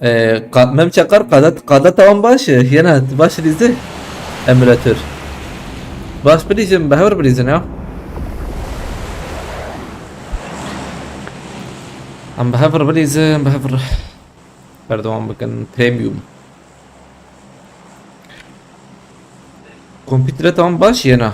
Ee, ka-, Mem Çakar, qada, qada tamam baş, yena baş rizi. Emülatör. Baş bilîzin, behevir bilîzin ya. Em behevir bilîzin, behevir. Berdewam bikin, premium. Kompîtere tamam baş yena.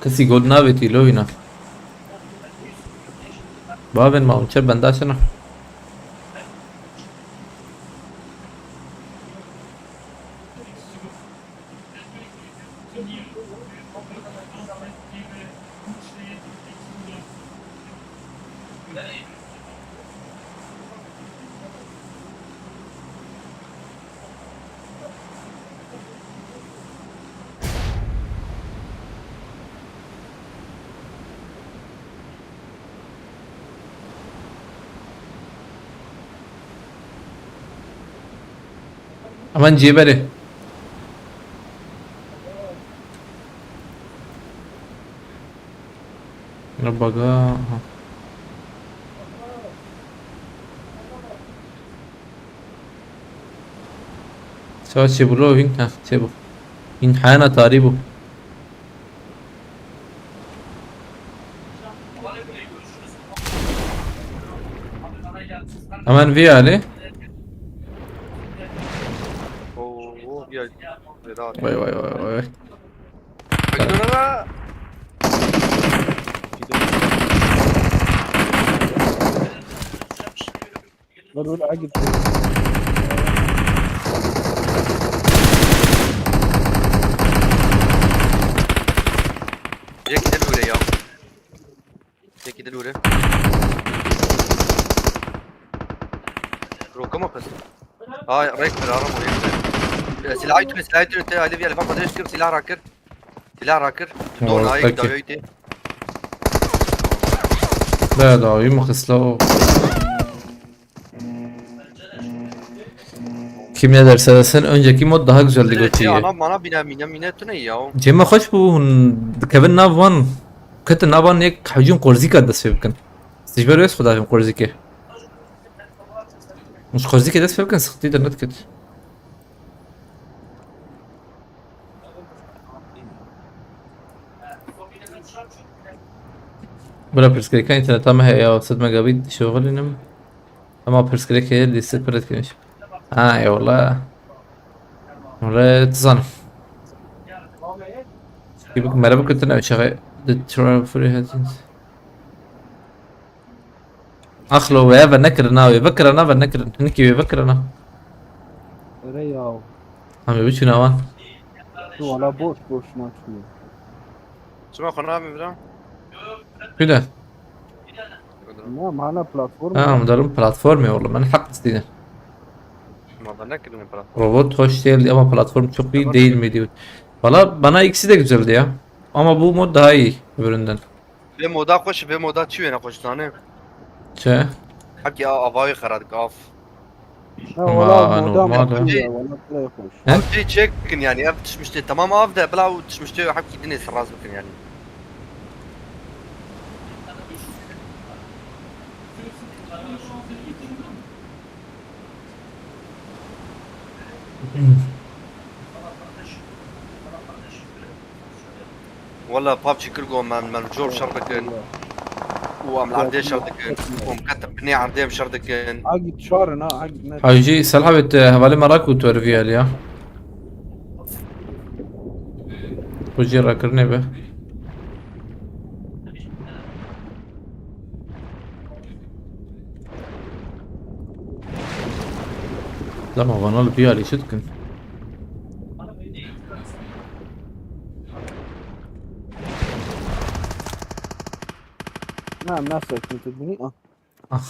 Kesî got navêtî lo wîna. Bavên ma hûn çe bendaş ne. Hemen cêberê. Baga. Aha. Sawa çêbû lo hîn? Ha, çêbû. Hîn heyana tarî bû. Hemen vî alî. Oo, oo, bir ay. Vay, vay, vay, vay. Bak, dur ama. Dur, dur, ay gitti. Yek de böyle ya. Yek de böyle. Roka mı kız? Ay, rek ver, aram o yek de. Ee, silah üstüne, silah üstüne, te, hadi bir bak, hadi çıkıp silah rakır. Silah rakır. Doğru, ayık, peki. Dayo iti. Be, dayo mu kısla o? Kim ne derse desin, önceki mod daha güzeldi, şey, götü iyi. Ana, bana bine, mine, mine tüne ya. Cema hoş bu, hun, Kevin Nav One. Ketin Nav One yek hücum Korzika dest pê bikin. Sijber wes xudayım Korzike. Muş Korzike dest pê bikin, sıkıntı da net kötü. Bira pirsgirêka înterneta me heye ya, sed megabît dişoxilînim. Ama pirsgirêkê lîstik pir dikim. Ha, eyvallah. Wele, tu zanim. Ki bik mere bikutine çaxê. The Trial Free Headings. Axlo, wê ve nekirina, wê vekirina, ve nekirin. Hinikî wê vekirina. Ere ya. Em ê biçûn awan. Tu wala boş boş naçû. Çima xwe nabî bira? Kuyde? Ne, mana platform. Ha, em darin platformê oğlum. Ben hak istedim. Ma da nekirine platform. Robot hoş değildi ama platform çok iyi değil miydi? Valla bana ikisi de güzeldi ya. Ama bu mod daha iyi öbüründen. Vê moda xweş, vê moda çi wêne xweş zane? Çi? Hepkî a-, avayê xera dike, av. Ha, wala moda normal, ha. Ya, wala pire xweş. He? Ev jî çêkin yani, ev tişmiştê temam av de, bila û tişmiştê hepkî dinê siraz bikin yani. Wala PUBG kir go, me, me li cor şer dikin. Û em li erdê şer dikin. Û em ketin binê erdê em şer dikin. Agit şer in ha, agit ne. Hajî, Selha bê, te hevalê me rakû tu erivî alî ya. Tu jî rakirinê be. Dema vana li vî alî çi dikin? Na, em nasekin tu dinî, ah. Ah.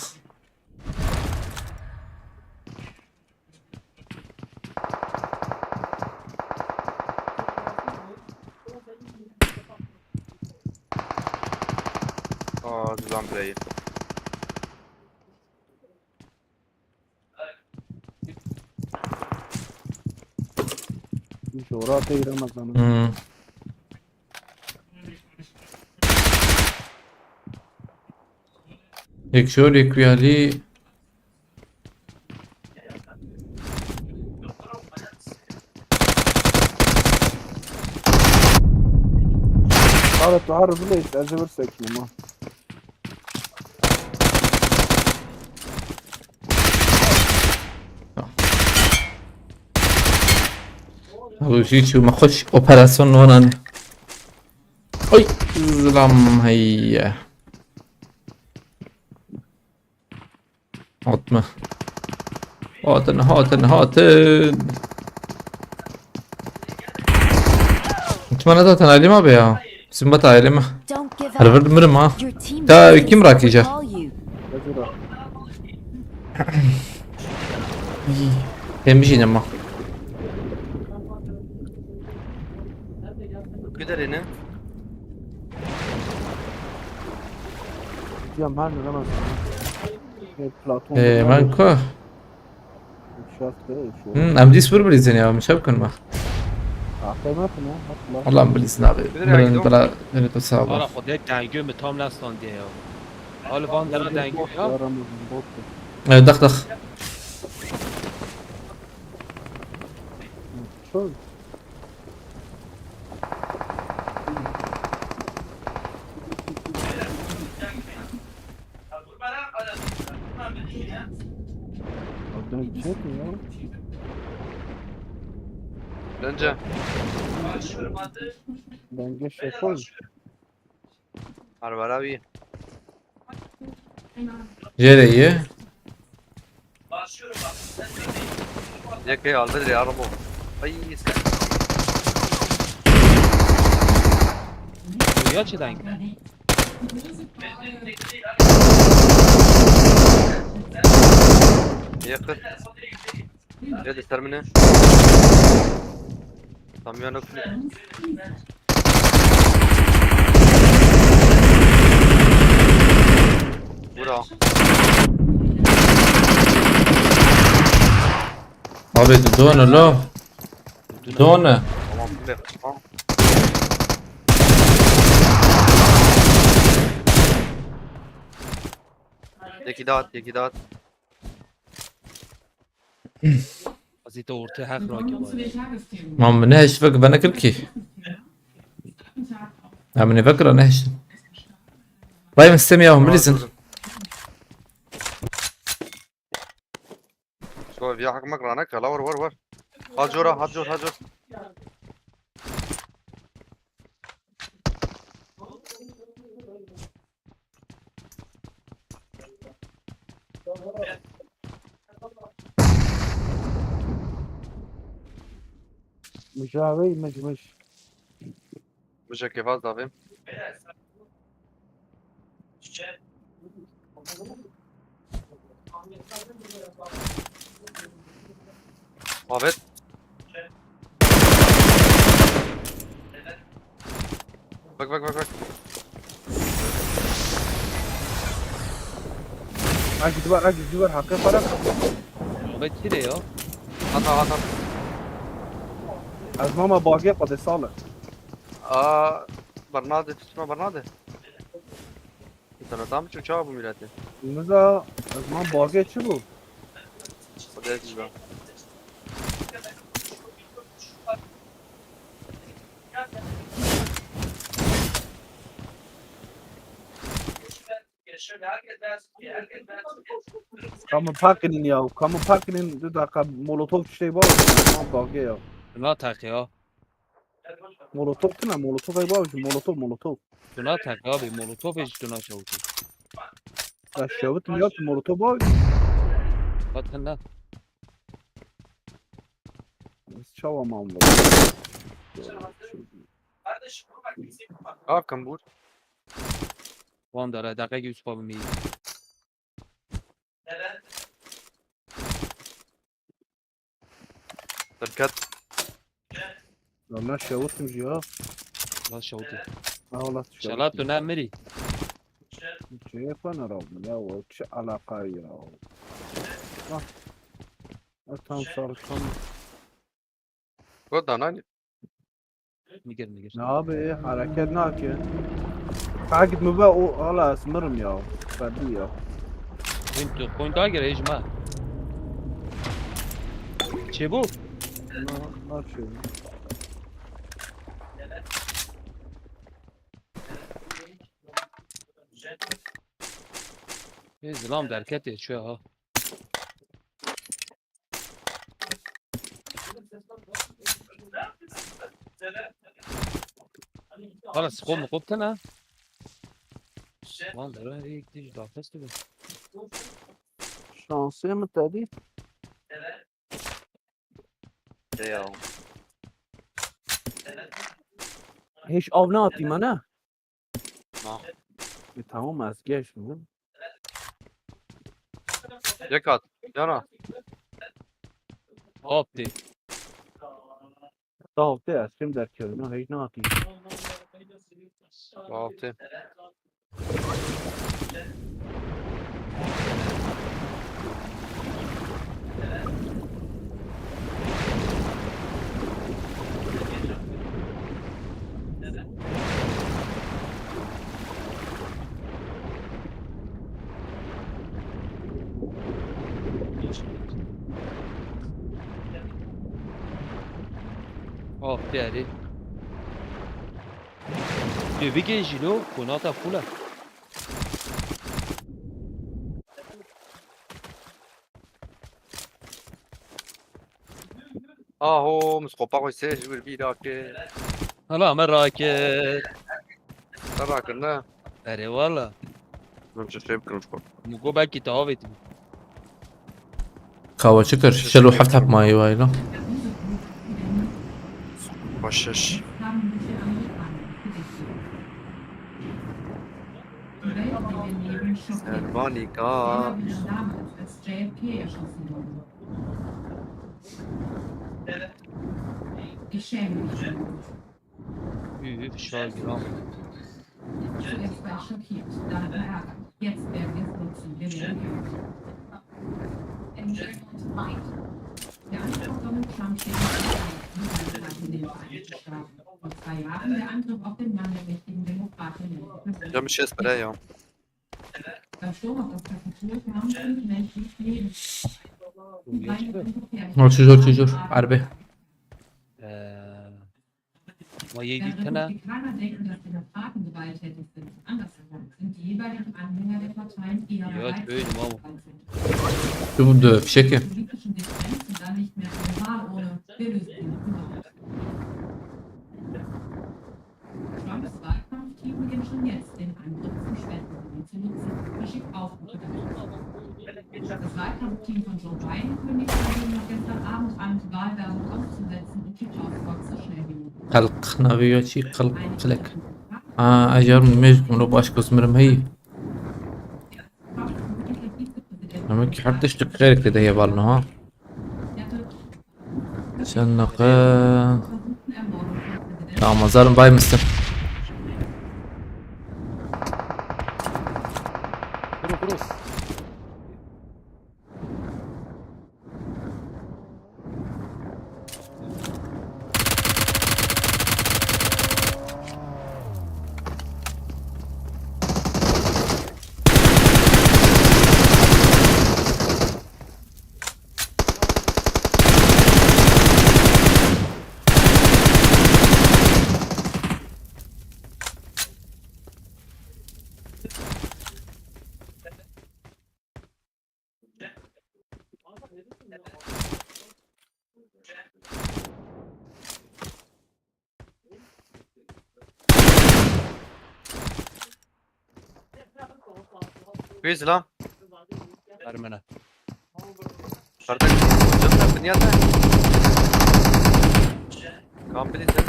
Aa, zilam bireyê. Jora tey Ramazan. Hmm. Yek jor, yek wî alî. Ara tu arı bile işte, acı bir sekme ma. Rojî çû me xweş operasyon wan anî. Oy, zilam heye. Hat me. Hatin, hatin, hatin. Mutmana zaten ailem abi ya. Bizim bat ailem. Don't give up. Her vurdu mirim ha. Your team Ya, is kim rakiyecek? Call you. Hem bir şey ama. Gider yine. Ya ben de Ramazan. Ee, ben ko. Hı, em dîs bir bilîzin ya, min çev kin me. Aqê me kine, hatla. Valla em bilîzin abi. Mirin bela, mirin to sağ ol. Ara xwe dê dengê min tam nestandiye ya. Ali van dera dengê ya. Ee, dax dax. Çöl. Oradan gidecek mi ya? Bence. Bence şey koy. Arabara bir. Jê de ye. Yekê aldı diye araba. Ay, sen. Ya çi deng? Yakın. Geldi termine. Tam yanı. Bura. Abi, tu done lo. Tu done. Tamam, bir dakika. Yekî daha at, yekî daha at. Azî te ortê heq rakî var. Ma min nehişt vek venekir kî. Ya min vekira nehiştin. Vay min stem ya hum bilizin. Şo viya hak mek rana kala, war, war, war. Ha cora, ha cor, ha cor. Mijawey mij mij. Mijekê vaz davê. Babet. Bak, bak, bak, bak. Agî duvar, agî duvar, haqe para. Babet çi de ya? Hata, hata. Ez mama bagê xwe de sale. Aa, bernade, tutma bernade. Sana tam çok çabuk bu milleti. Niza, ez man bagê çi bû? O da çi bû? Ka min paqinin ya, ka min paqinin du dakika molotof şey var, tamam bagê ya. Ne tak ya? Molotov tune, molotov ey bavcı, molotov, molotov. Tu natek abi, molotov hiç tu naçavutî. Ya şevit mi ya ki molotov bavcı? Hat hende. Çava mam var. Akın bur. Van dara, dakika yüz pabı mi? Derket. Ya ne şewitmiş ya. Lan şewitî. Ha, wala şewitmiş. Şela tu ne mirî? Şey yapana Rabbim ya, o çi alaka ya. Ha. E, tam sarışın. Go danani. Nigir, nigir. Ne abi, hareket nake. Takip mi be o, hala esmirim ya. Fedî ya. Point, point daha gire, hejma. Çi bu? Ne, ne şey? Ê, zilam derketê çi ha. Hala sixo mi qoptene. Lan dere ek dij dafes dibe. Şansê min tedî. Ê ya. Hiç av neatî me ne? Na. E, tamam, ez geç mi? Yek at. Yana. Hop de. Tamam, de, ez şimdi derkevim, ha, hiç neatî. Tamam, de. Altı. Hop, diğeri. Diyor bir genç lo, konata fula. Aho, min skopa xwe sê ji wir bîra kir. Hala me rakir. Te rakir ne? Erê wala. Min çi şey bikim ji xwe. Min got belkî te avêtibî. Kawa çi kir? Şel û heft heb mayî wayla. Xwe şeş. Servanî ka. Üf, şagiran. Zuerst war ich schockiert, dann verärgert. Jetzt werden wir es nutzen. Wir werden kämpfen. Der Angriff auf Donald Trump steht in den Vereinigten Staaten. Vor zwei Jahren der Angriff auf den Mann der mächtigen Demokratin. Cem, ich esse Brei, ja. Beim Sturm auf das Kapitol kamen fünf Menschen ums Leben. Die beiden sind gefährdet. Çujur, çujur. Erbe. Ee, ma yek dîtine. Republikaner denken, dass Demokraten gewalttätig sind. Andersherum sind die jeweiligen Anhänger der Parteien eher bereit, gewalttätig zu sein. Tu bu de fişekê. Politischen Differenzen dann nicht mehr eine Wahl ohne Bildungspolitik. Trumps Wahlkampfteam beginnt schon jetzt, den Angriff zum Schwächen zu nutzen. Verschickt auch gute Nachrichten. Das Wahlkampfteam von Joe Biden kündigt zudem noch gestern Abend an, die Wahlwerbung auszusetzen und schickt Ausdruck so schnell wie möglich. Qelq, navê ya çi? Qelq, qilek. Ha, ez yarim nimêj min baş kos mirim hey. Demek ki her tişt xêrek tê de heval no ha. Sen ne qe-, Tamam, zaten bay mısın? Kuru, kuru. Wî zilam. Ermene. Kardeş, canım, ne yaptın ya sen? Kampını sen.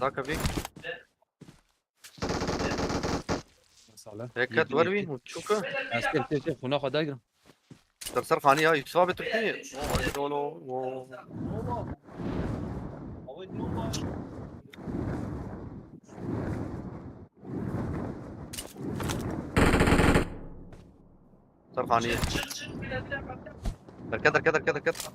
Dakika bir. Sağ ol. Heket var wî, çuka. Ez kir, kir, kir, xuna xwe dagirim. Ser ser xanî ya, Yusuf abi Türk'ü. Oo, dolu, oo. Serxanî. Derket, derket, derket, derket.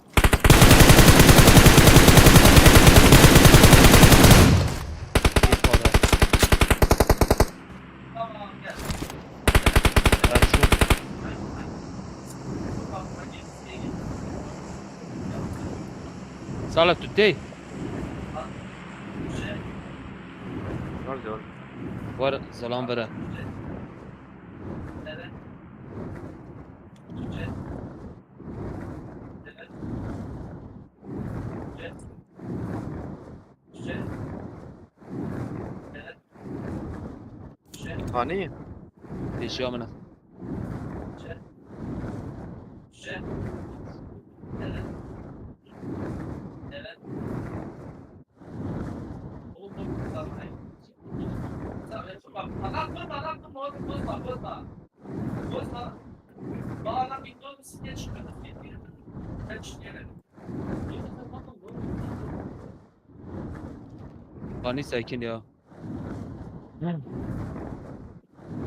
Sala tu tê? Nerede var? Var, zalan vere. Hani? Pêşiya min e. Hani sakin ya.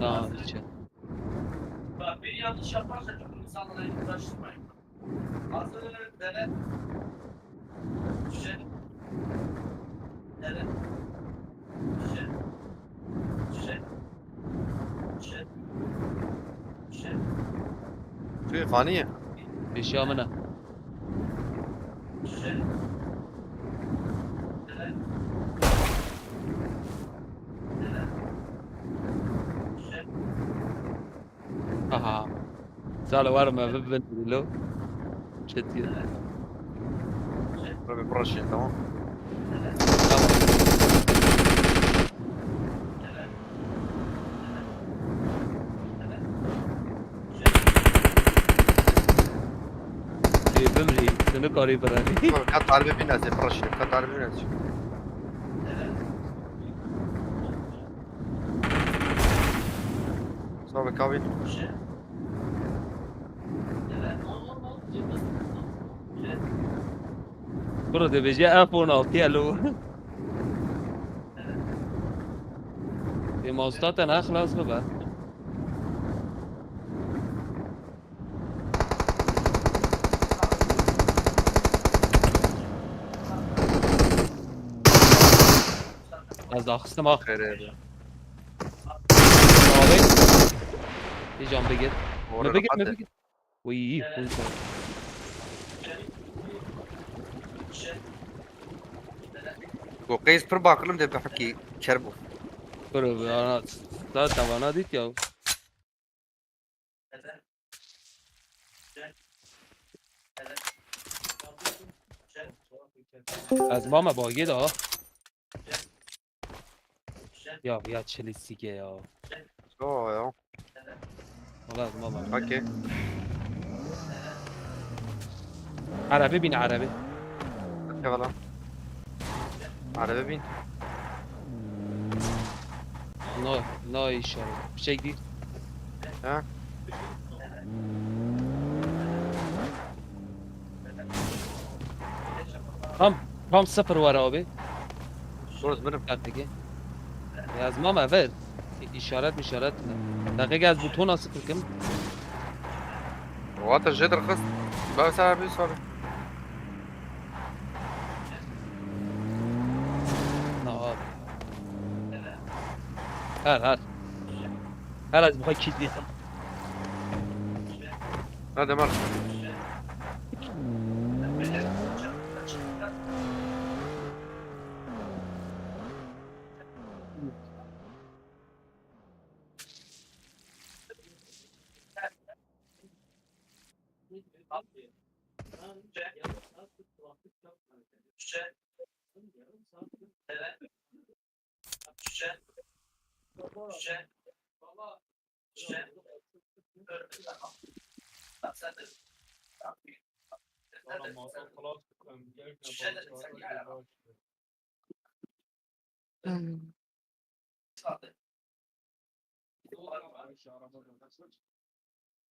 Tamam, bir şey. Bak, bir yanlış yaparsa çok insanlara yaklaştırmayın. Hazır, dene. Düşe. Dene. Düşe. Düşe. Düşe. Düşe. Wê vanî ye. Pêşiya min e. Aha. Sala war me bibin lo. Çetiye. Tabii burası şey, tamam. Tamam. Ê bimrî, tu nikarî birenî. Tabii, kat harbi bin azim, burası şey, kat harbi bin azim. Tabii, kavit. Bro, dibêje F on altı ya lo. Ê mamosta te ne xilas bibe. Ez daxistim ha. Xêrê be. Abi. Bir can bir git. Orada Mi bir git, mi rahat bir git. Uy, iyi, iyi. Go qeys pir bakilim de bihekî ker bû. Bro, ya, zaten bana dit ya. Ez mama bagê de ha. Ya, ya çili sike ya. Yo ya. Valla ez mama. Okey. Arabe bin arabe. Okey valla. Araba bin. No, no işaret. Bir şey değil. Ha? Tam, tam sıfır var abi. Burası benim. Dakika. Yazmam evet. İşaret işaret. Dakika, az butona sıfır kim? Wata jê derxist. Ba sen abi sor. Na abi. Her her. Her az bu kadar kilitli. Hadi Mark.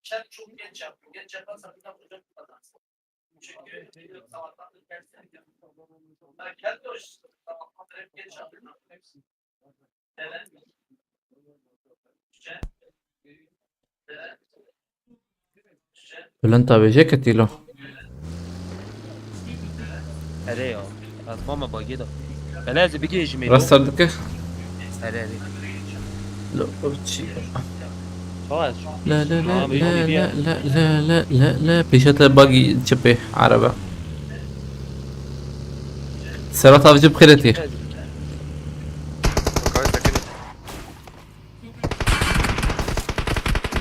Sen çok geç yaptın. Geç yaparsan bir daha hocam kazanırsın. Çünkü sabahtan da dersleri yaptım. Ben kendi hoşçakalın sabahtan hep geç yaptım. Evet. Güzel. Evet. Bilind tabêje ketî lo. Erê ya. Ez mama bagê de. Belê ez bigihêjim ê. Rast ser dike. Erê erê. Lo çi. Çawa ez? La la la Tamam, la iyi, iyi. La la la la la la. Pêşe te bagî çipê araba. Serhat avcı bixêretî. Kavit sakın.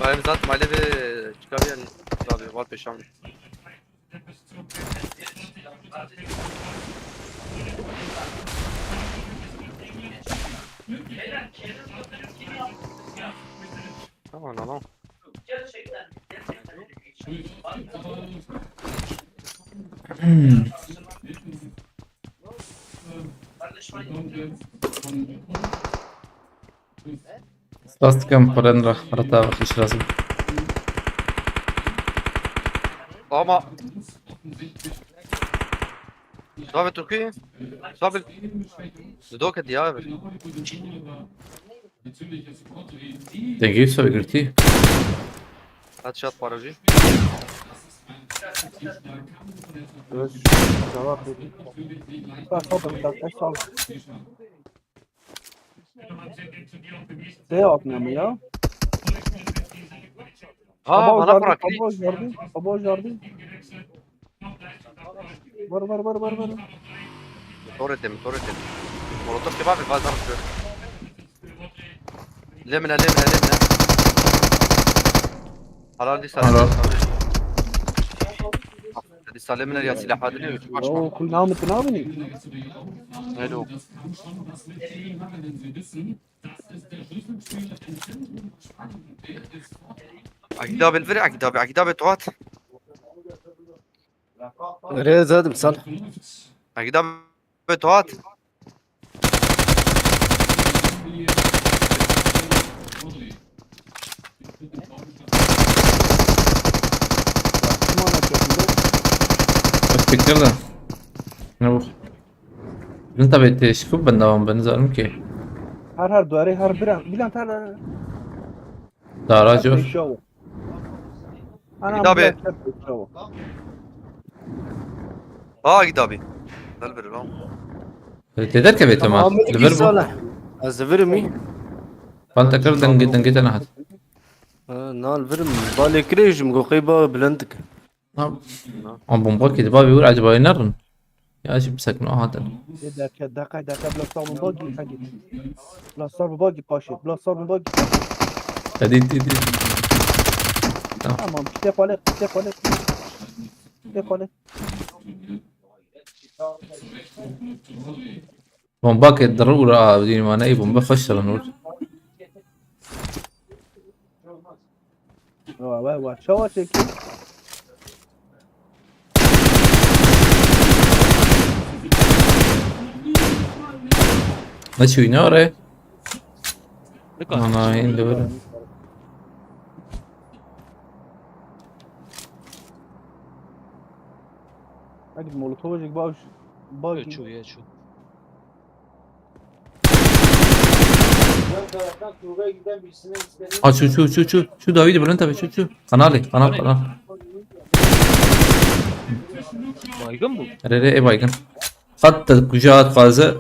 Bayım zat mali ve çıkar yani. Tabii var peşan. Tamam lan. Spas dikim, xwe re nira, xwe re te xweş lazim. Ama. Davet Turkey. Davet. Doke diye abi. Dengê wisa girtî. Headshot parajî. Evet. Cevap verin. Bak, bak, bak, bak, bak. Şey yapmıyor mu ya? Aa, bana bırak. Abo jardî, abo jardî. Vur, vur, vur, vur, vur. Motorê te, motorê te. Molotof kebabê, va zar kir. Lê min e, lê min e, lê min e. Halal dîsa, halal. Dîsa lê min e ya silahadinê. Yo, kul namı tınavini. Hello. Akî dabê li vir, akî dabê, akî dabê tuhat. Rê zadim sal. Akî dabê tuhat. Çima naketinde? Ez fikir de. Ne bu? Bin tabi teşkil ben devam ben zalim ki. Her her duvarı her bir an. Bilen tar. Dara cor. Ana. Kitabı. Ha, kitabı. Dal bir lan. Te derkeve tema. Li vir bû. Ez li vir im. Fan te kir dengê, dengê te nehat. Ha, na li vir im. Balê kirê jim go qey ba bilind dike. Ha. Ama bomba ki diba bir acaba nerin? Ya şimdi sakın o hatar. Deke, deke, deke, bila sar bomba git, sen git. Bila sar bomba git paşê. Bila sar bomba git. Hadi, hadi, hadi. Tamam. Tamam, kitap alet, kitap alet. Kitap alet. Bomba ke dırı ura avdini mana, ey bomba faşalan ur. Wa, wa, wa, çawa çekî? Ne çûyne oraya? Ana, indi böyle. Hadi molotovcik baş, bak. Çû ya çû. Ha, şu, şu, şu, şu, şu David'i bulun tabii, şu, şu. Kanali, kanal, kanal. Baygın bu. Re, re, e baygın. Hatta kucağa at fazla.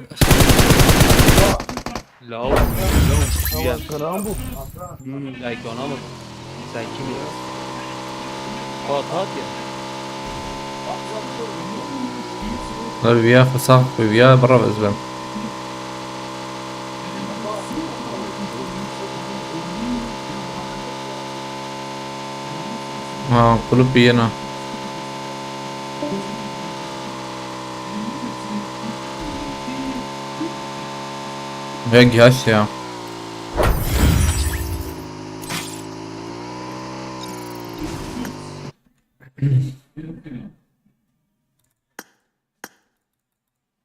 Lao, lao, ya. Karan bu. Hmm, ay, kanal. Sen kim ya? Hat, hat ya. Dur, viya xwe sax xwe viya bira ez bim. Ha, kulüp yena. Ve gihaş ya.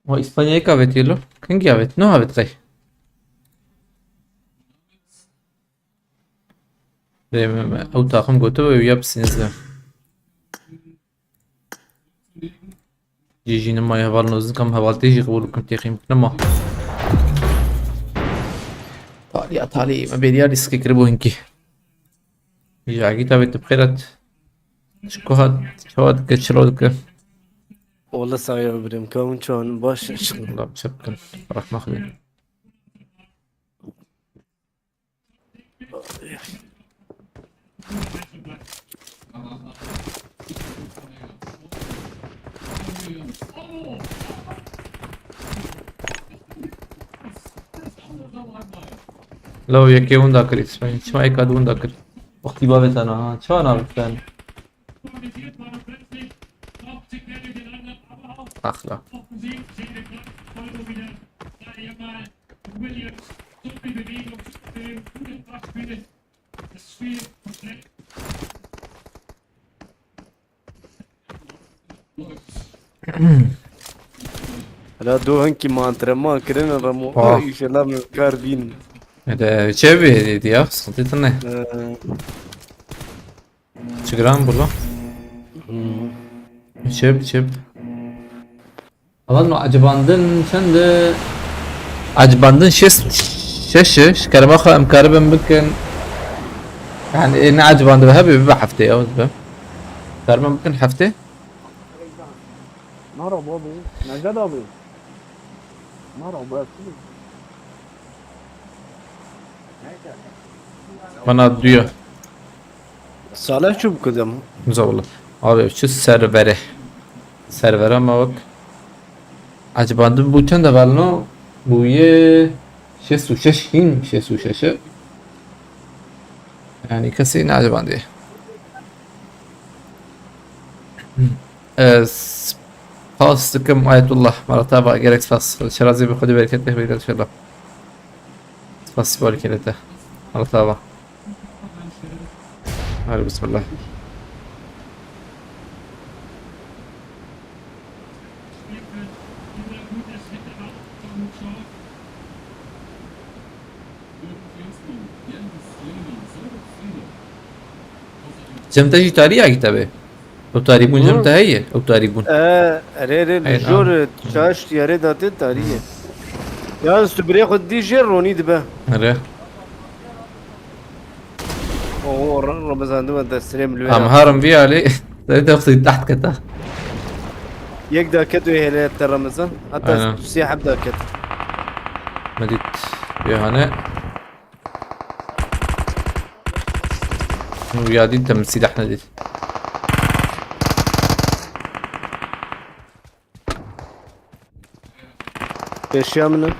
O İspanya'yı kavet yelo. Hangi kavet? Ne kavet kay? Ew taxim gotibe ew ya bi sêzdeh. Cî jî nima heval nozdin kam hevaltê jî qebûl bikim têxîm bikim nema. Talî ya talî me bêriya lîstikê kiribû hinkî. Jî agî tavê tu bi xêr hat. Çi ku hat, çawa dike, çilo dike. Ola saya birim, kawun çan baş. Wala çi bikin, rehma Xwedê. Law yekê winda kir, Îsmaîl. Çima êka di winda kir? Wextî bavê te na, ha? Çawa navê te ne? Axla. Hela du hinkî me antrenman kirine Remo. Ah. Ay, înşallah me kar bîn. Ede çe bê diya, sıkıntı ne? Ee, Çi giran bû lo? Hmm. Çep, çep. Alan mı acibandin çend? Acibandin şêst şeş, ji kerema xwe em karibin bikin. Yani, ê, ne acibandin be, hebe bibe heftê, ew dibe. Karibin bikin heftê? Nara bu abi. Necdet abi. Nara bu abi. Bana diyor. Salih çû bi kudem. Zor. Abi şu servere. Servere ama bak. Acaba bu çend de var no? Bu ye şêst û şeş hin, şêst û şeş. Yani kesin acaba diye. Ez spas dikim Ayetullah. Maratava gerek spas. Şirazi bi Xwedê bereket bêhbêt inşallah. Spas barikê te. Maratava. Hadi bismillah. Cem te jî tarî ya kitabê. Ew tarîbûn cem te heye? Ew tarîbûn. E, erê, erê, li Heyr, jor, abi. Çaş diyarê datê tarî ye. Yalnız tu birê xwe dî jê ronî dibe. Erê. Oo, Ramazan dima dersirê mi lû. Em harim vî alî. Zey de xwedî taht keta. Yek daket wê hêle te Ramazan. Hatta Aynen. Sê heb daket. Me dît. Yê hane. Û ya dît te min sîlah nedît. Pêşiya min e.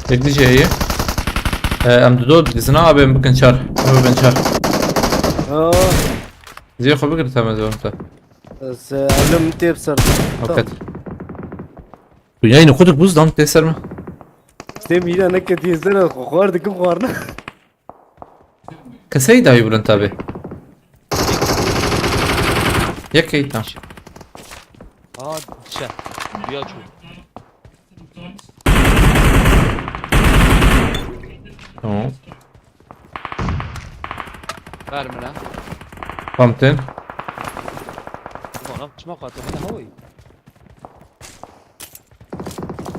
Tek dî jê heye. E, em dido dizina abê em bikin çar. Em bikin çar. Aa. Zê xwe bigir te me zor te. Ez, e, elim tê bi ser. Oket. Tu yayını kuduk buz dan tê ser mi? Tê mîna neketiye ser, xwar dikim xwarina. Kesey dayı bulun tabi. Yek keytan. Aa, şey. Duya çok. Tamam. Ver bana. Pumpkin. Ulan çima kattı bana hava.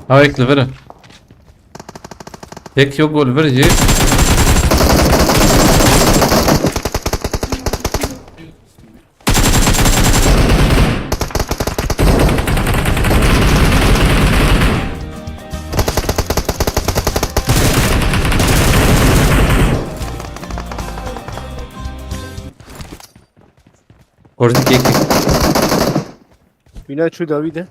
Ha, yek li vir e. Yek yok gol vir jî. Kordik yek. Bina çû dawî de.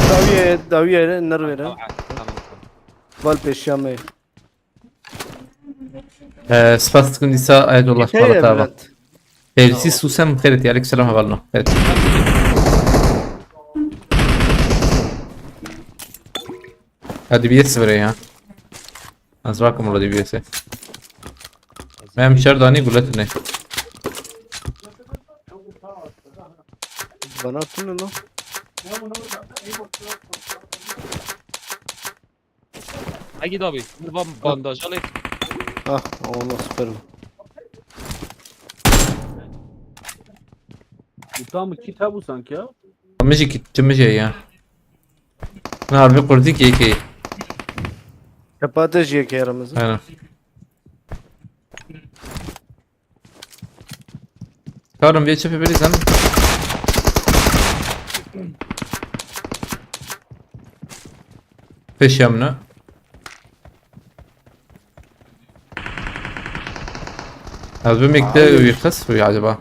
Dawiye, dawiye, nervere. Val pêşiya me. Ee, spas dikim dîsa Ayetullah Xeyrê Malatava. Bülent. Xêrî, Susem xêrî, aleykum selam hevalno. Xêrî. Ha, D B S vere ya. Ez rakim ola D B S. Em şer danî gulet ne. Bana atın lan. Hagi abi, bir ban-, bandaj al. Ah, o nasıl süper. Bu tam kit ha bu sanki ya. Min jî kit, çi min jî ya. Na, harbi kurdî ki yekê. Çepa te jî yekê Ramazan. Aynen. Karim vê çepê berî sen. Pêşiya min e. Ez bimekte wî xist wî acaba.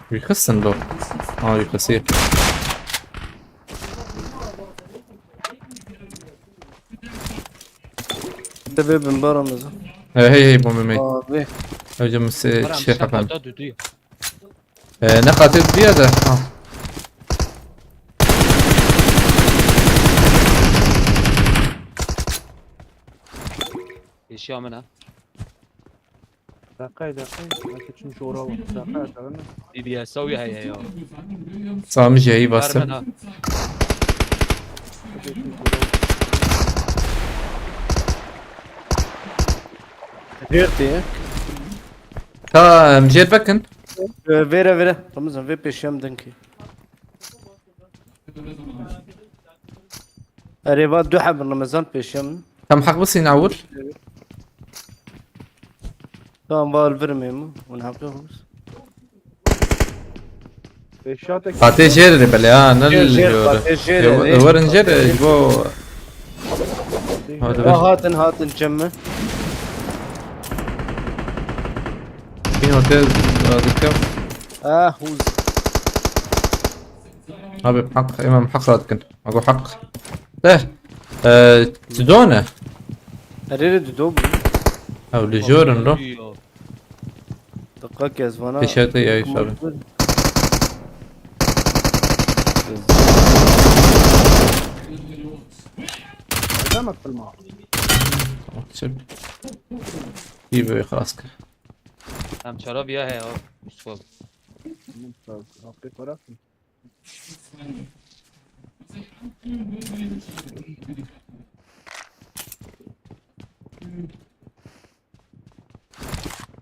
Wî xistin do. Ha, wî xisî. Te bê bin bara mezin. Hey, hey, hey, bombe mate. Abi. Hocam, se-, Baran, şey sen kapan. Hatta düdüğü. Ee, ne katil diye de. Ha. Eşya mı ne? Dakika, dakika. Belki çünkü oraya bak. Dakika, dakika. Bir, bir sav ya, ya, ya. Sami J'yi bastım. Vermen ha. Jêr tê. Ka em jêr vekin. Vêre vêre. Ramazan vê pêşiya min din kê. Erê va du heb Ramazan pêşiya min. Tam heq bisîn ewil. Tamam va li vir mê min. Hûn heqê xwe bis. Pêşiya te Hatê jêr re belê ha, ne Jêr, li jêr, jêr. hatê jêr Ew- re. ew werin jêr, ji bo. Hadi Ha ver. Hatin hatin cem min. Bin hatê, hadi kem. Ah hûz. Abi heq, imam heq radikin. Ago heq. De. Eee, tu done. Erê re dudo bû. Ew li jor in lo. Diqek ez vana. Pêşiya te ya, abi. Deme filma. Çi? İyi böyle xalas kir. Em çara viya heye ha. Mustafa. Hafta para.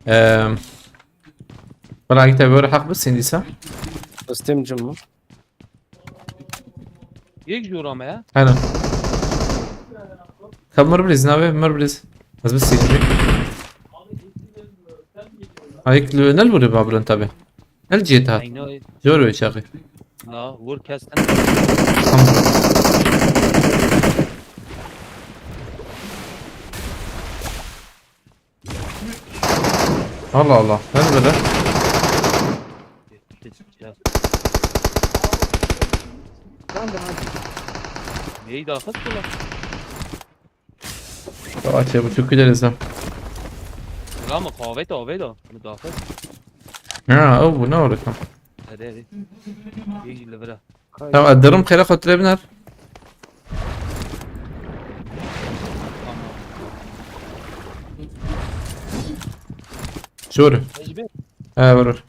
Eee. Wala git abi, heq bisîn dîsa. Estem cim. Yek jora me ya. Aynen. Ka mir bilîz navê, mir bilîz. Ez bisînim. Ayık ne vurdu babulun tabi. Ne cihete hat. Ayna. Zor bir çakı. La vur kes. Allah Allah. Ne böyle? Neyi daha fazla lan? Tamam, şey, bu çok güzel izlem. Rama kahve de kahve de. Mudafaz. Ha, o bu ne olur tam. Hadi hadi. Yek jî li vira. Tamam, ederim xêra xatirê biner. Şöyle. Necmi. He, vurur.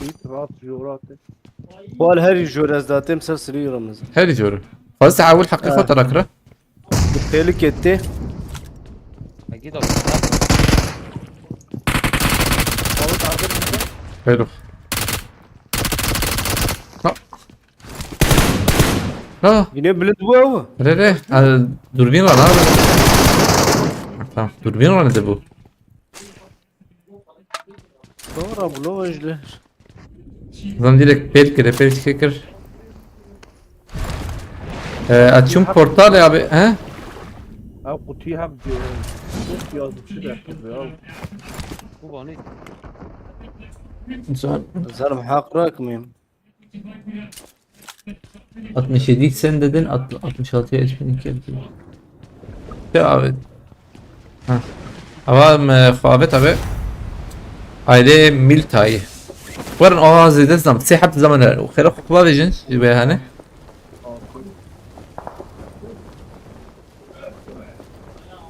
Bit rahat jora te. Wal herî jor ez datêm ser sirî Ramazan. Her jor. Fazla awil hakkı Ha. fotoğrafı. Bi tehlikê tê. Akîd abi. Hello. Ha. Ha. Yine bilind bû ew. Re re. Ha, durbin var abi. Tamam. Durbin var ne bu? Sonra bu lo ejder. Zan direkt pel kire, pel kire. Ee, açım portal abi, he? Ev qutî hev yazı çi derkir ya. Bu bana. Zan. Zarım hak rakmayayım. Altmış yedi sen dedin, alt-, altmış altıya üç bin iki yaptı. Ya abi. Ha. Ama, e, Fuavet abi. Aile Miltay. Warın o zêde zam. Sê heft zaman o xêra xwe bavêjin, ji vê hane.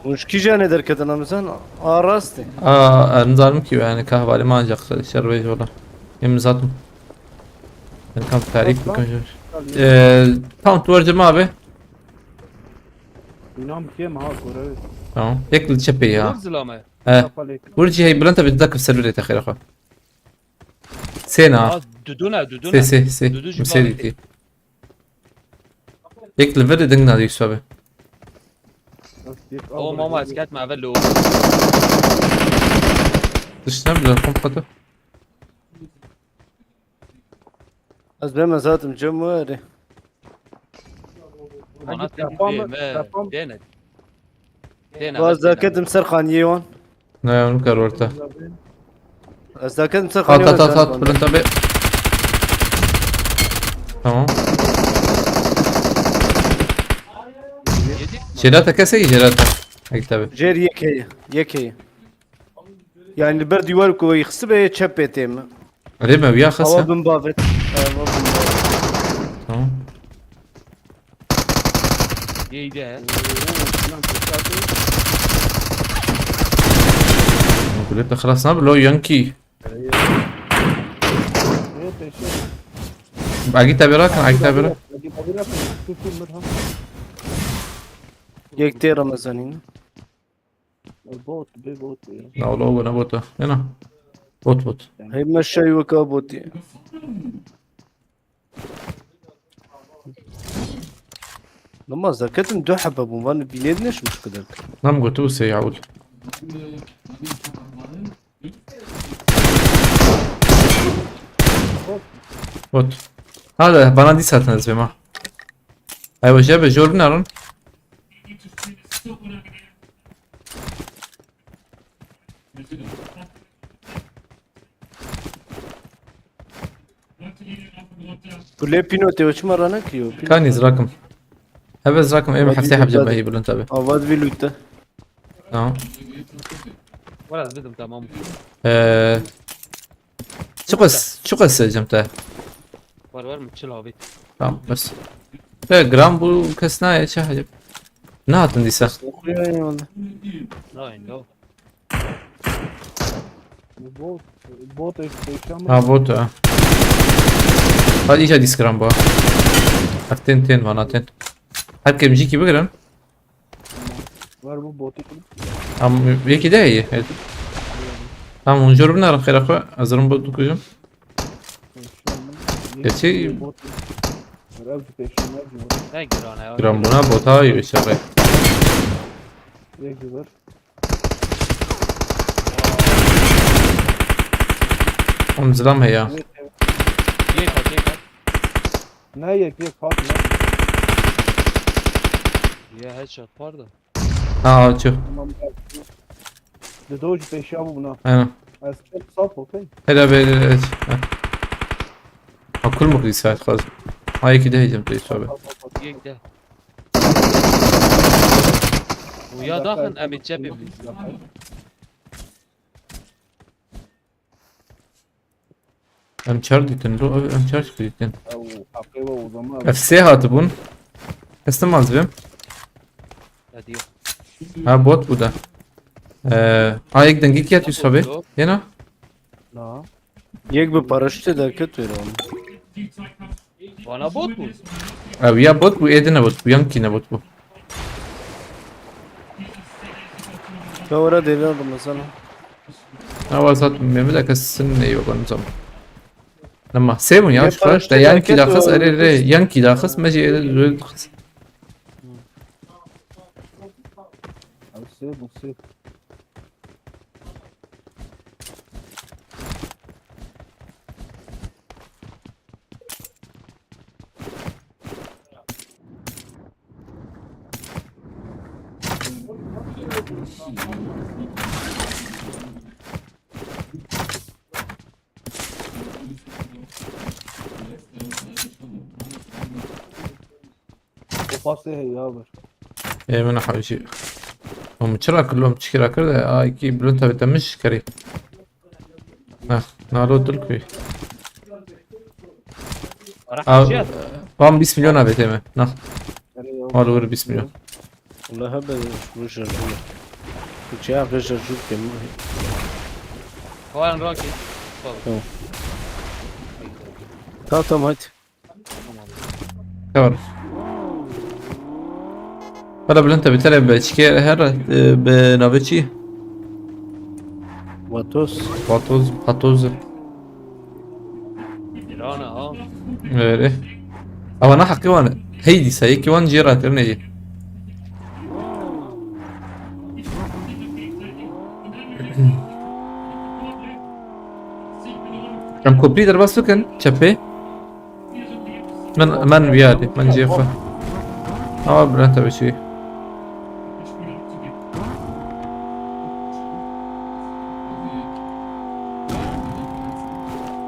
Hûn ji kîjanê derketin em bizan? A rastê. Aa, nizanim ki yani kahvalima ancak şer ve yola. Em zaten. Ben kam tarif Tamam. bakacağım. Ee, tamam, tu vereceğim abi. İnan ki ma ha görevi. Tamam. Yek li çepê ya. Vur zilame. He. Kapalı. Burcu hey, Bülent abi, dakika, serverê te xêra xwe. Sena. Aa, duduna duduna. Se, se, se. Dudu ji Müsait bavê. ki. Yek li vir ding na Yusuf abi. O mama ez ketme eve lo. Dışına bile kompatı. Ez bêm ez hatim cem were. Mana Yapamam, deme. yapamam. Dene. Dene. Gaz daketim ser xaniyê wan. Ne, onu kar orta. Ez daketim ser At xaniyê at at at, Bülent abi. Tamam. Jelata kese, Jelata. Hadi tabi. Jêr yek heye. Yek heye. Yani li ber dîwar ku wê xisibe yê çepê tê min. Rê me wiya xas Awa ya. Bin bavêt. Awa Bin bavêt. Tamam. Yeyde. Gulê te xelas nabe lo Yankee. Agî te bêra kin, agî te bêra. Yek tê Ramazanî ne? Bot, bê bot ya. Na wala o ne bota. Ena. Bot bot. Hey meşey weka botî. Namaz da ketim du hebe bûn. Van bînê neşmiş kadar. Nam gotu se yavul. Bot. Hadi bana dis atın ezbema. Ay hoca be jor narin. Kulê pîno tê çima rane ki yo? Pîno Kanî zirakim. Heve zirakim ême Hadi heftê bir hebce hadi. Behî bilind tabi. Ava vî lûte. Tamam. Wala ez bidim tamam. Ee, çiqas, çiqas secem te. Var var mı çil abi. Tamam bes. Te gram bu kes nayê çi hacı. Ne hatın dîsa? Okuyor ya onda. La endo. Bot, bot eşleşen mi? Ha bot ha. Hadi iyice dis gram bu. Hak ten ten bana ten. Hep gemci gibi giren. Var bu botu. Am yekî de heye. Evet. Tamam, hûn jor binarin xêra xwe. Ez rim bot dikujim. Geçi- Bot. Rev peşin ne diyor? Ne girana ya. Gram buna bota yê şerê. Yek diyor. Am zilam heye. Yek at yek at. Ne yek yek hat ne? Ya headshot pardon. Ha çu. Tamam. De doji peşi abi buna. Aynen. Ez çok sap okey. Hele be hele hele. Ha. Ha kul mu kıysa et fazla. Ha yekî de heyecem te abi. Yek de. Bu ya daxın em çepim. Em çar dîtin, ro em çar dîtin. Ew haqê ve o zaman. F S hatibûn. Kestim az bim. Ya diyor. Ha bot bu da. Ee, ha yek dengî kiyat Yusuf abi. Yena? Na. Yek bi paraşütê derket wêre ama. Bana bot bu. Ew ya bot bu, êdine bot bu, yankî ne bot bu. Ya ora dêrê Ramazan. Ewa zat Mehmet Akas'ın neyi yok onun zaman. Ama sevun ya Ya şu kadar da paraşütü yankî derket daxız o- ere re yankî daxız mece ere zöl daxız. Ew sê bu sê. Kopasê heye ya bir. Ê min hewşî. Hûn çira kir lom çikira kir de a iki bilind tabi temiş kerî. Nah, nalo dil kuy. Ara Aa, kaçıyor. Bam bîst milyon abi teme. Nah, Nereye ya? mal vur bîst milyon. Wala hebe bu şarjör. Bu çiya be şarjör kem. Koyan roki. Tamam tamam hadi. Tamam. Hala bilind tabi tele be çike her e, be navê çi? Vatos. Patoz, patoz. İrana ha. Öyle. Ama ne hakkı var? Hey dîsa yekî wan jê rakirinê jî. Em koprî derbas bikin çepê. Min min viyarî, min cê xwe. Awa bira te bişî.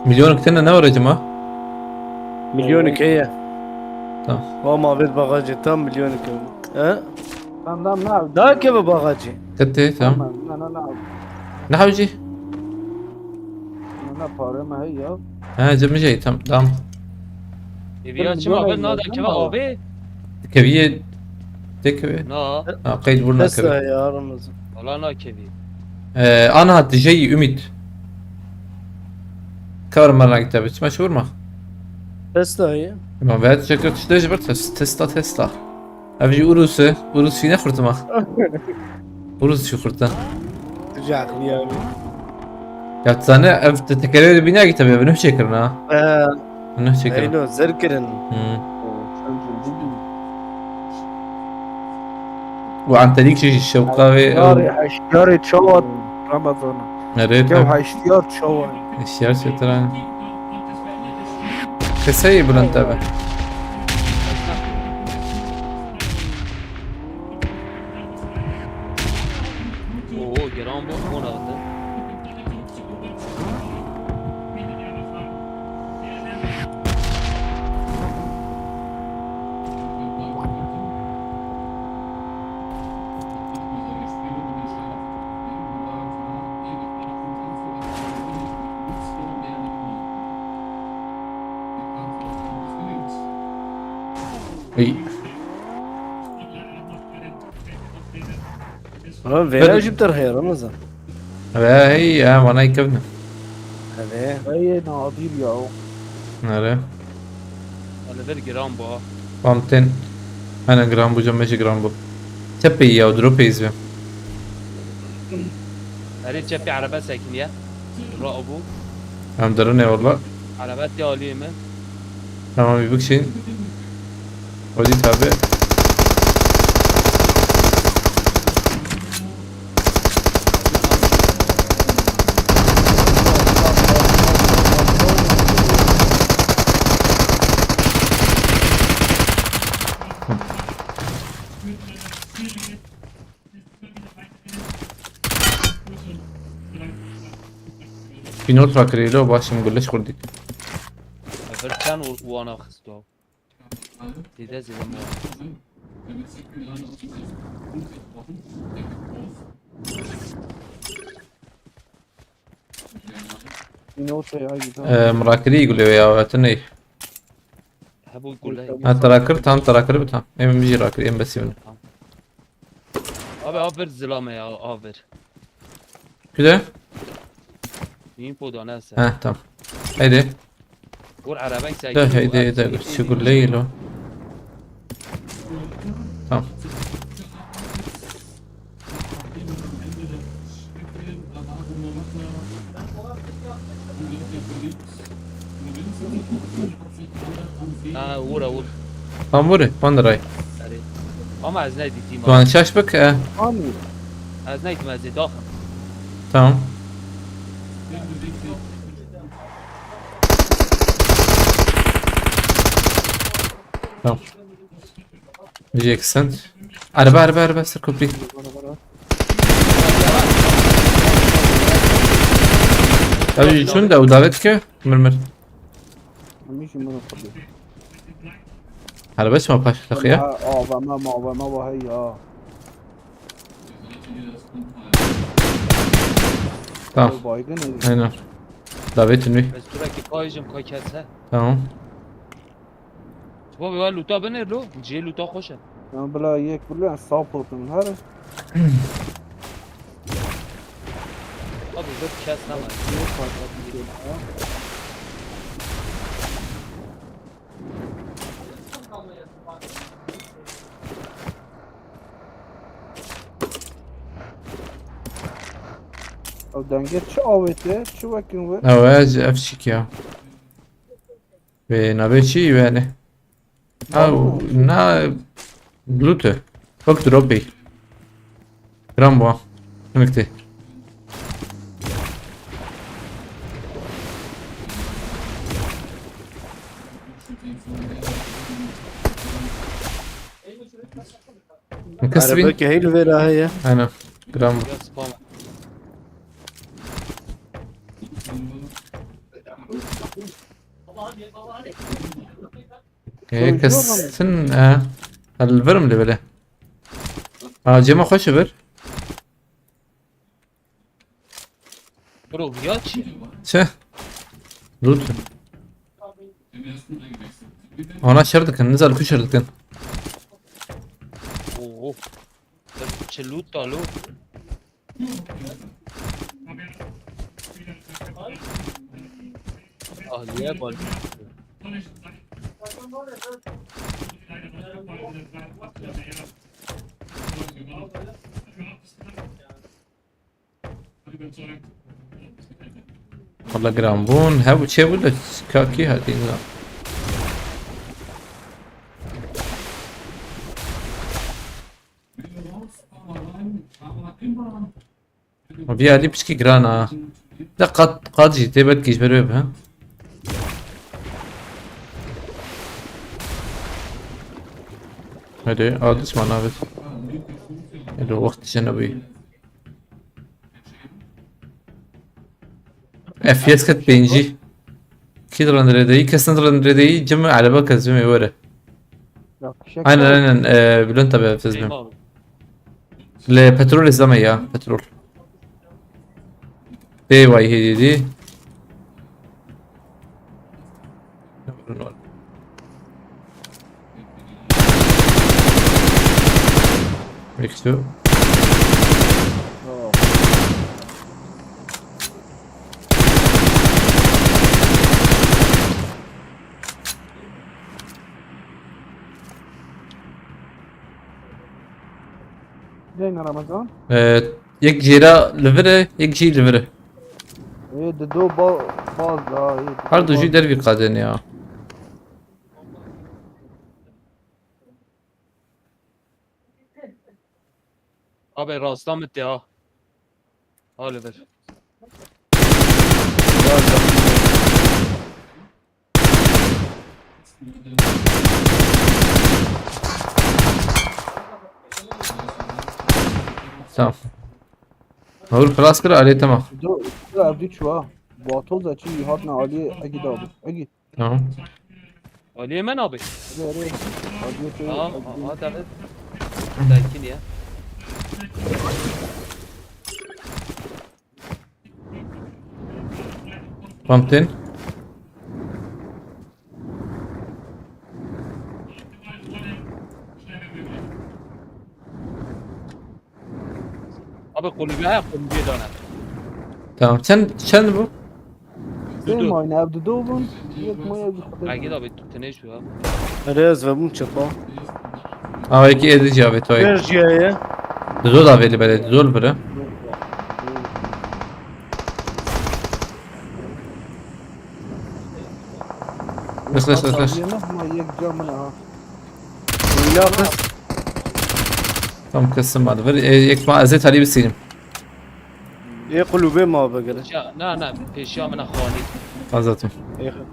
Milyonik tene ne var acaba? Milyonik heye. Tamam. Wa ma vêt bagajê tam milyonik heye. He? Tamam tamam ne abi? Daha keve bagajê. Tete tamam. Ne ne ne abi? Ne hawci? Ne ne para mı hey ya? Ha cemijey tamam tamam. E bir açım abi nada keva abi. Keviye. Tekevi. Na. Ha qeyd vurna Tesla kevi. Ya Ramazan. Valla na kevi. Ee, ana hat jey ümit. Kar merak tabi. Çima şu vurma. Tesla ya. Tamam ve çekiyor işte bir Tesla Tesla. Ev jî Urus e. Urus jî ne xurt e ma. Urus jî xurt e. Tu jî aqlî ya wî. Ya tu zanî ev te tekerê bîne ki tabii ev nuh çêkirin ha. Ee, Nuh çêkirin. Eyno zer kirin. Hmm. Û Antelîk jî şewqa wê ew. Yarê heşyarê çawa Ramazan. Nereye Kew tabii. Heşyar çawa. Eşyar çêtir ha. Keseyê bilind tabii. Oo, geran bu ona attı. Ey. Oğlum vela jüpter hayır Ramazan. Ve hey ya bana yıkıldı. Hadi. Ey nadir ya o. Nere? Hele ver geran bu. Pamten. Aynen gram bu cam meşe gram bu. Tepeyi ya drop eyiz be. Herê çepê erebe sekiniye. Ra bu. Hem derin eyvallah. Erebe te aliyê mi? Tamam bir bakayım. Hadi tabi. Pînot rakirî lo başim guliş xurdî. Efer çend û wana xisto. Zêde zêde mi? Yine ortaya ay güzel. Ee, mirakirî gulê ya etin ey. Hebû gule. Ha, te rakir tam te rakir bi tam. Em jî rakir em besî min. Abi, abi ver zilame ya, abi ver. Güzel. Info da neyse. Ha, tamam. Haydi. Vur arabayı sen. De haydi de şu gulleyi lo. Tamam. Ha, vur vur. Tamam vur. Panderay. Erê. Ama ez nedîtîm. Lan şaş bak. E. Abi. Ez nedîtîm, ez ê daxim. Tamam. Tamam. Jackson. Araba araba araba ser köprü. Abi şunu da davet ki. Mir mir. Mişim bunu kırdı. Araba çima paşlak ya. Ha, A V M, A V M var ya. Tamam. Baygın herif. Aynen. Davet mi? Ez tu rekî payijim ka kese. Tamam. Baba ya luta binêr lo. Cihê luta xweş e. Ben bila yek biliyorum, sağ portum her. Abi bir kes ne var? Ev denge çi avête, çi wekin we? Ew ez ev çik ya. Ve navê çi yani? Ew na Bluetooth. Bak drop bey. Gram bu. Demek ki. Kasbin. Araba ki heyl vera heye. Aynen. Gram bu. Ya spam. E, kesin e. Elverim de böyle. Aa, cema hoş bir. Bro ya çi? Çe? Loot. Ona şer dikin, nizal ku şer dikin. Oo. Çi loot da lo? Ahliye bal. Wala giran bûn. Hebû çê bû de ka kî hatî nizam. Vî alî piçkî giran a. De qat, qat jî tê belkî ji ber wê be. Hadi, a düşman abi. Hadi, wext jene bî. F P S ket pêncî. Kî diran rêdeyî, kesin diran rêdeyî, cim erebe kezim ê were. Ya, fişek Aynen var. aynen, e, Bülent abi F S B. Eyvallah. Li petrol izleme ya, petrol. Bê wayî hêdî dî. Wekî tu. Oh. Ceyna Ramazan. Ee, yek jêra li vir e, yek jî li vir e. Ê, di do ba-, baz da, ê, di Her do du jî baz. dervî qadên ya. Abi rasta mi te ha. Ha li vir. Tamam. Hawir xelas kir, alê tema. Du, du ev du çuwa. Batoz açı hatna aliyê Egi de abi. Egi. Tamam. Aliyê me nabê. Egi, egi. Aliyê te, Tamam, Egi. ha, ha, tabii. Sakin ya. Pumpkin. Abi kulübe ha, kulübe dana. Tamam. Çend, çend bu? Sê Dudu. mayne ev dudu bun. Yek may ev dudu. Belki de abi tenê şu ha. Erê ez vebûm çepa. Aa, wekî êdî jî avê toyê. Kêr jî heye. Dizo da vêli belê, dizo li vir e. Nix, nix, nix, nix. Hema yek ca min ha. Ya kız. Tam kesim vardı. Ver, e, yek ma ezê talî bisînim. Ê kulübe ma vegere. Ya, na, na, pêşiya min a xwanî. Azatım. Ê xwe.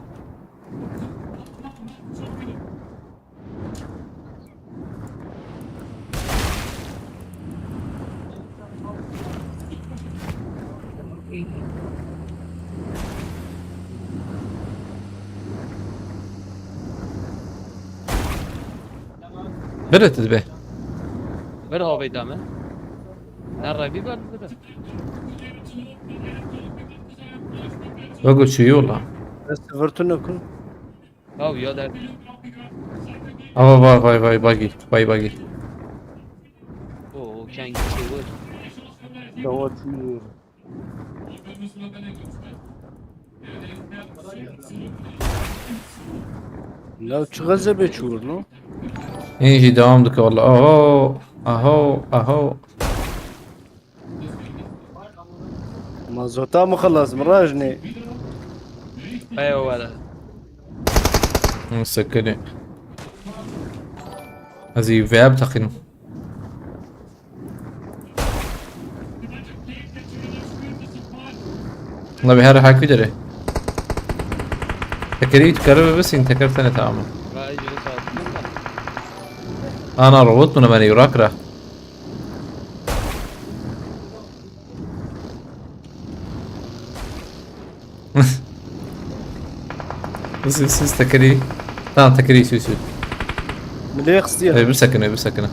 Bire tu dibe. Ver havê dame. Ne revî ver, ver. Wego çûyî wala. Ez virtune ku. Ew ya der. Ava vay vay vay bagi, vay bagi. O, o kendi şey var. Dawa çûyî. La çi xezebê çûr no? Hên jî devam dike wala. Aho, aho, aho. Mazota mı xelas mi rajnê? Eyo wala. Hı, sekinî. Ez ê veyab teqînim. Wala bi her hakî dere. Tekerî tu kere bibisîn, teker tene tamam. Ana robot bunu beni yurak ra. Siz, siz tekerî. Tamam, tekerî sü sü. Milê xistiye. Ee, bir sakın, bir sakın.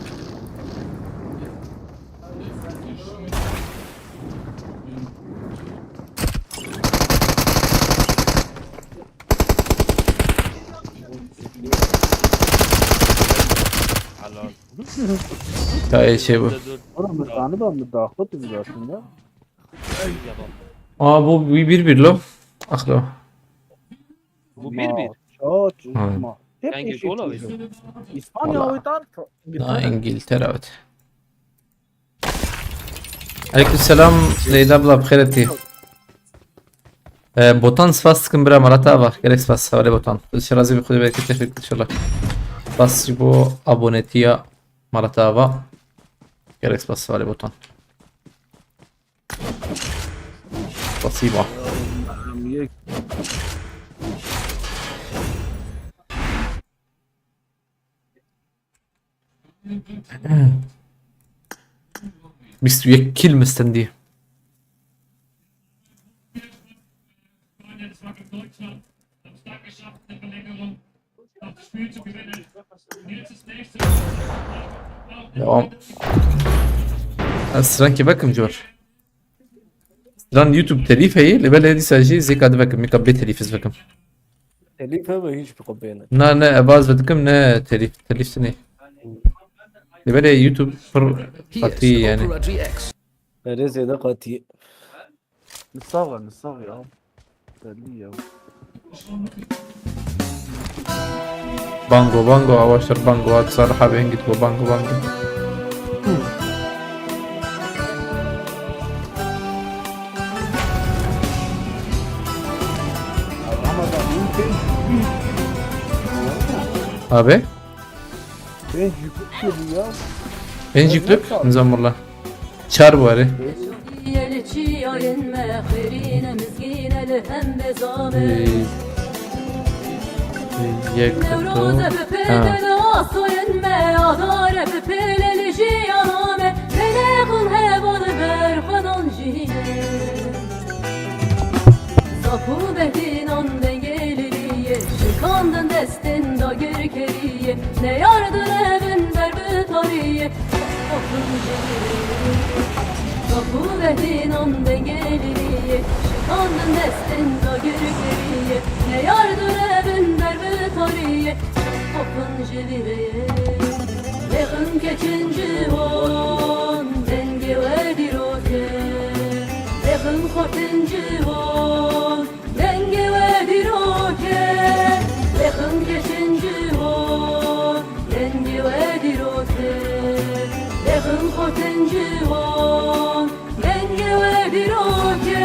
Helal. Ya, e, şey bu. Dur, dur. Oğlum, bir tane ben bir daha kötü bir aslında. Aa, bu bir bir bir lo. Ah lo. Bu bir bir. Çok Ha. Çıkma. Hep Sen geç oğlum. Eşit. İspanya Vallahi. Oytan. Na İngiltere, evet. Aleykümselam Leyla abla, bixêr hatî. Ee, Botan, spas dikim bira, mala te ava. Gelek spas, hevalê Botan. Xwedê razî be, Xwedê bereketê xêr inşallah. Spas ji bo abonetiya, mala te ava. Gelek spas, hevalê Botan. Spasiba. Bîst û yek kill mi stendî? Devam. Ez strankê vekim cor. Stran YouTube telîf heye, lê belê dîsa jî zêka divekim, mîka bê telîf ez vekim. Telîf hebe hiç bi xwe bêne. Na, ne, ez vaz vedikim, ne telîf, telîf tine. Lê belê YouTube pir qatî yani. Berê zêde qatî. Misav e, misav ya. Belli ya. Bango, bango, avaşlar bango, at sarı habe hengit bu bango, bango. Ramazan, iyi değil. Abi? Pênc yüklük diyor bu ya. Pênc yüklük? Nizam valla. Çar bu arı. Yeli çi yarên me xêrîne mizgîne li hembe zame. Ee, yek, Newroze bi pêle li asoyên me, adare bi pêle li jiyana me. Pêle xun heval ber xwedan jî. Zap û behdînan dengê liliyê, şikandin destên dagirkeriyê, neyar direvin ber bi tariyê, xofin ji liliyê. Zap û behdînan dengê liliyê, şikandin destên dagirkeriyê, neyar direvin ber bi tariyê, xofin ji liliyê. Lêxin keçin ciwan, dengê we dîrok e. Lêxin xortin ciwan, dengê we dîrok e. Lêxin keçin ciwan, dengê we dîrok e. Lêxin xortin ciwan, dengê we dîrok e.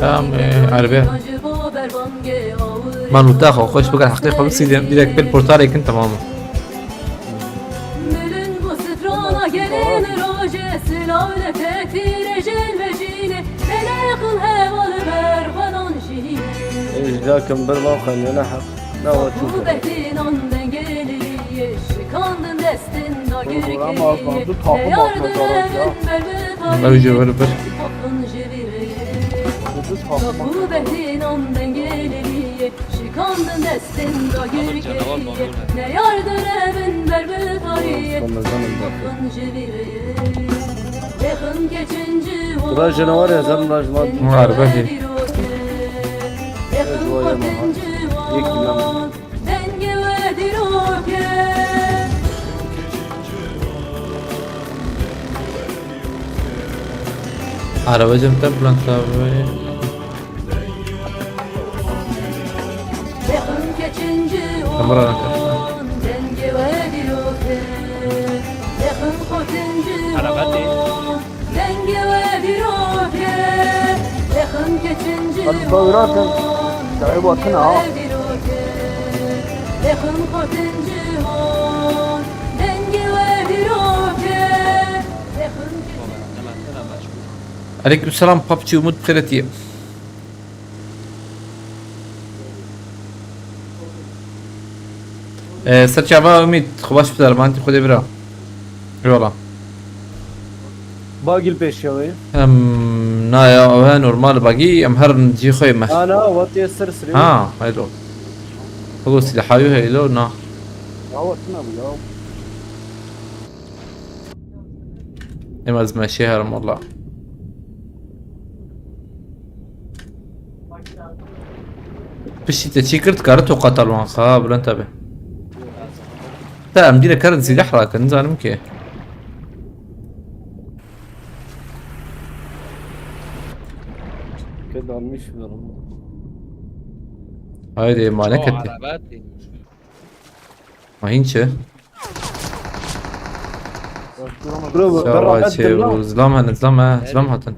Tamam, e, Erbe. Man û te xwe xweş bikir, heqê xwe bisî, direk pêl portalê kin, tamam. Milin bu strana gelin roje, silav le tetîre jin ve jine, melekul heval ber xwedan jine. Ej dakim bir vaxen ne haq, ne wa çû. Bu behtinan dengeliye, şikandin destin da girkeliye, ne yardım evin ber bi tarî. Ew jî wer bir. Xapın jivire. Bu behtinan dengeliye, şikandin destin da girkeliye, ne yardım evin ber bi tarî. Xapın jivire. Lêxin keçin ciwan. Tura canavar ya, zem lajman. Var, belki. Lêxin xortin ciwan. Dengê we dîrok e. Araba cem te bülent abi. Lêxin keçin ciwan. Kamera. Dengê we dîrok e. Lêxin xortin ciwan. Araba tê. Dengê we dîrok e, lêxin keçin ciwan. Hadi bawira kin. Dengê we dîrok e, lêxin xortin ciwan. Dengê we dîrok e, lêxin keçin ciwan. Aleyküm selam, PUBG Umut, bixêr hatiye. Ee, ser çava Umît, xwe baş bi dermantî Xwedê bira. Eyvallah. Bagî li pêş ya wê. Em, na ya, ew he normal bagî, em her cî xwe me. Ha, na, wat yê ser sirê. Ha, haylo. Xwe silahayû heylo, na. Ya, wat ne bu ya. Em ez meşê herim, wallah. Piştî te çî kir, dikare toqa tal wan xa, Bülent abi. Te em dîre karin zîgeh rakin, nizanim ki. Ked almış ver ama. Haydi, mane O kete. Araba değil. Ma hîn çi? Bro, Şawa beraber çê dur lan. Û zilam hene, zilam he, zilam hatin.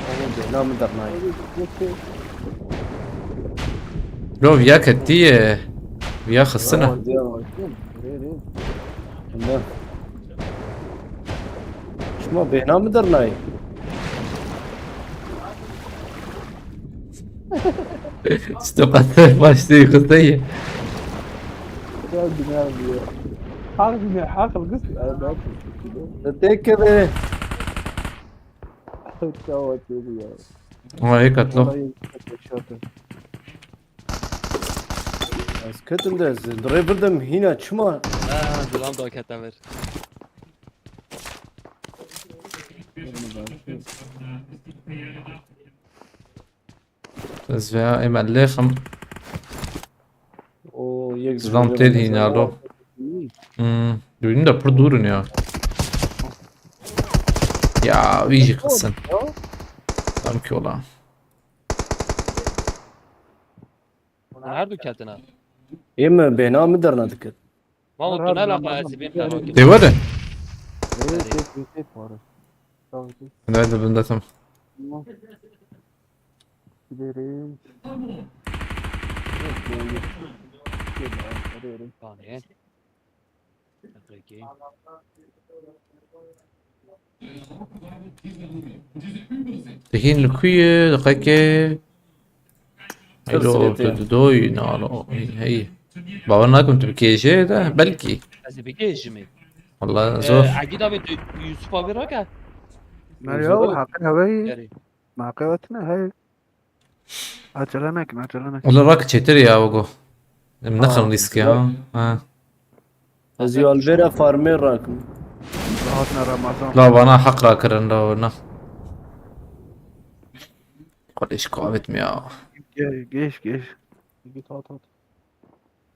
Oğlum, bela mı dernay? Bro, viya ketiye. Viya xistine. Tamam, diyor. Ne? Şima bêhna mi dernayê? Stoqat başlay xisteyê. Ya günah ya. Hak günah, hak gıst. Teke de. Çawa tê ya. Ama hê katlo. Vallahi yaşatı. Ez ketim de, ez dirê birdim hîna çima? Ha, zilam da kete ver. Ez veya êm ellê xem. O yek Zilam têl hîna lo. Hmm, dibînim de pir dûr in ya. Ya, wî jî qisin. Tam ki ola. Her du ketina. Ê mi bêhna mi derna dikir. Mamo, tu ne lapa ez bin tamam ki. Tê were? Ê, tê, tê, tê, pare. Tamam, tê. Ne de bunda tam. Tamam. Gidelim. Tamam. Peki. Te hîn li ku ye? Diqeke. Heylo, tu didoyî nalo. Hey. Bawer nakim tu bi kêjê de, belkî. Ez ê bigêjimê. Walla zor. Egîd abi tu Yusuf abi rake. Merya, Yusuf abi. Haqin heweyî. Yarî. Ma qewetine, hey. Acele nekin, acele nekin. Wala rak çêtir ya, wego. Em nexin rîskê, ha. Ha. Ez ê albêra farmê rakim. Rahatne Ramazan. La vana heq rakirin, la vana. Xwedê ji ku avêt me ya. Ge-, geç, geç. Git, at, at.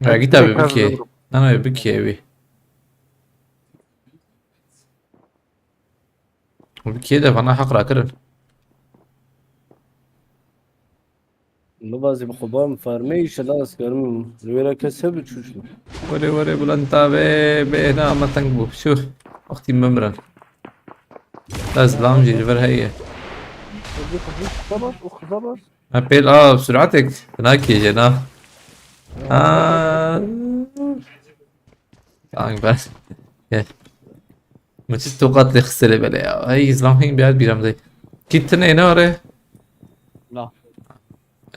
Ya git abi, bikê. Nana, bikê wî. Bi kê de vana heq rakirin. Bibazî bi xwe bam fermê, îşela ez kerim li wê re kes hebe çûçû. Were, were, Bülent abi, bêhna me teng bû. Şu wextî bimirin. Ez lam jî li vir heye. Xizabas, o xizabas. Ha, pêl a, suratek. Nakê jena. Ha. Tamam, ben. Gel. Maçı tokat de xistele bele ya. Ay, izlam hing bir yer biram de. Kitin ene are. Na.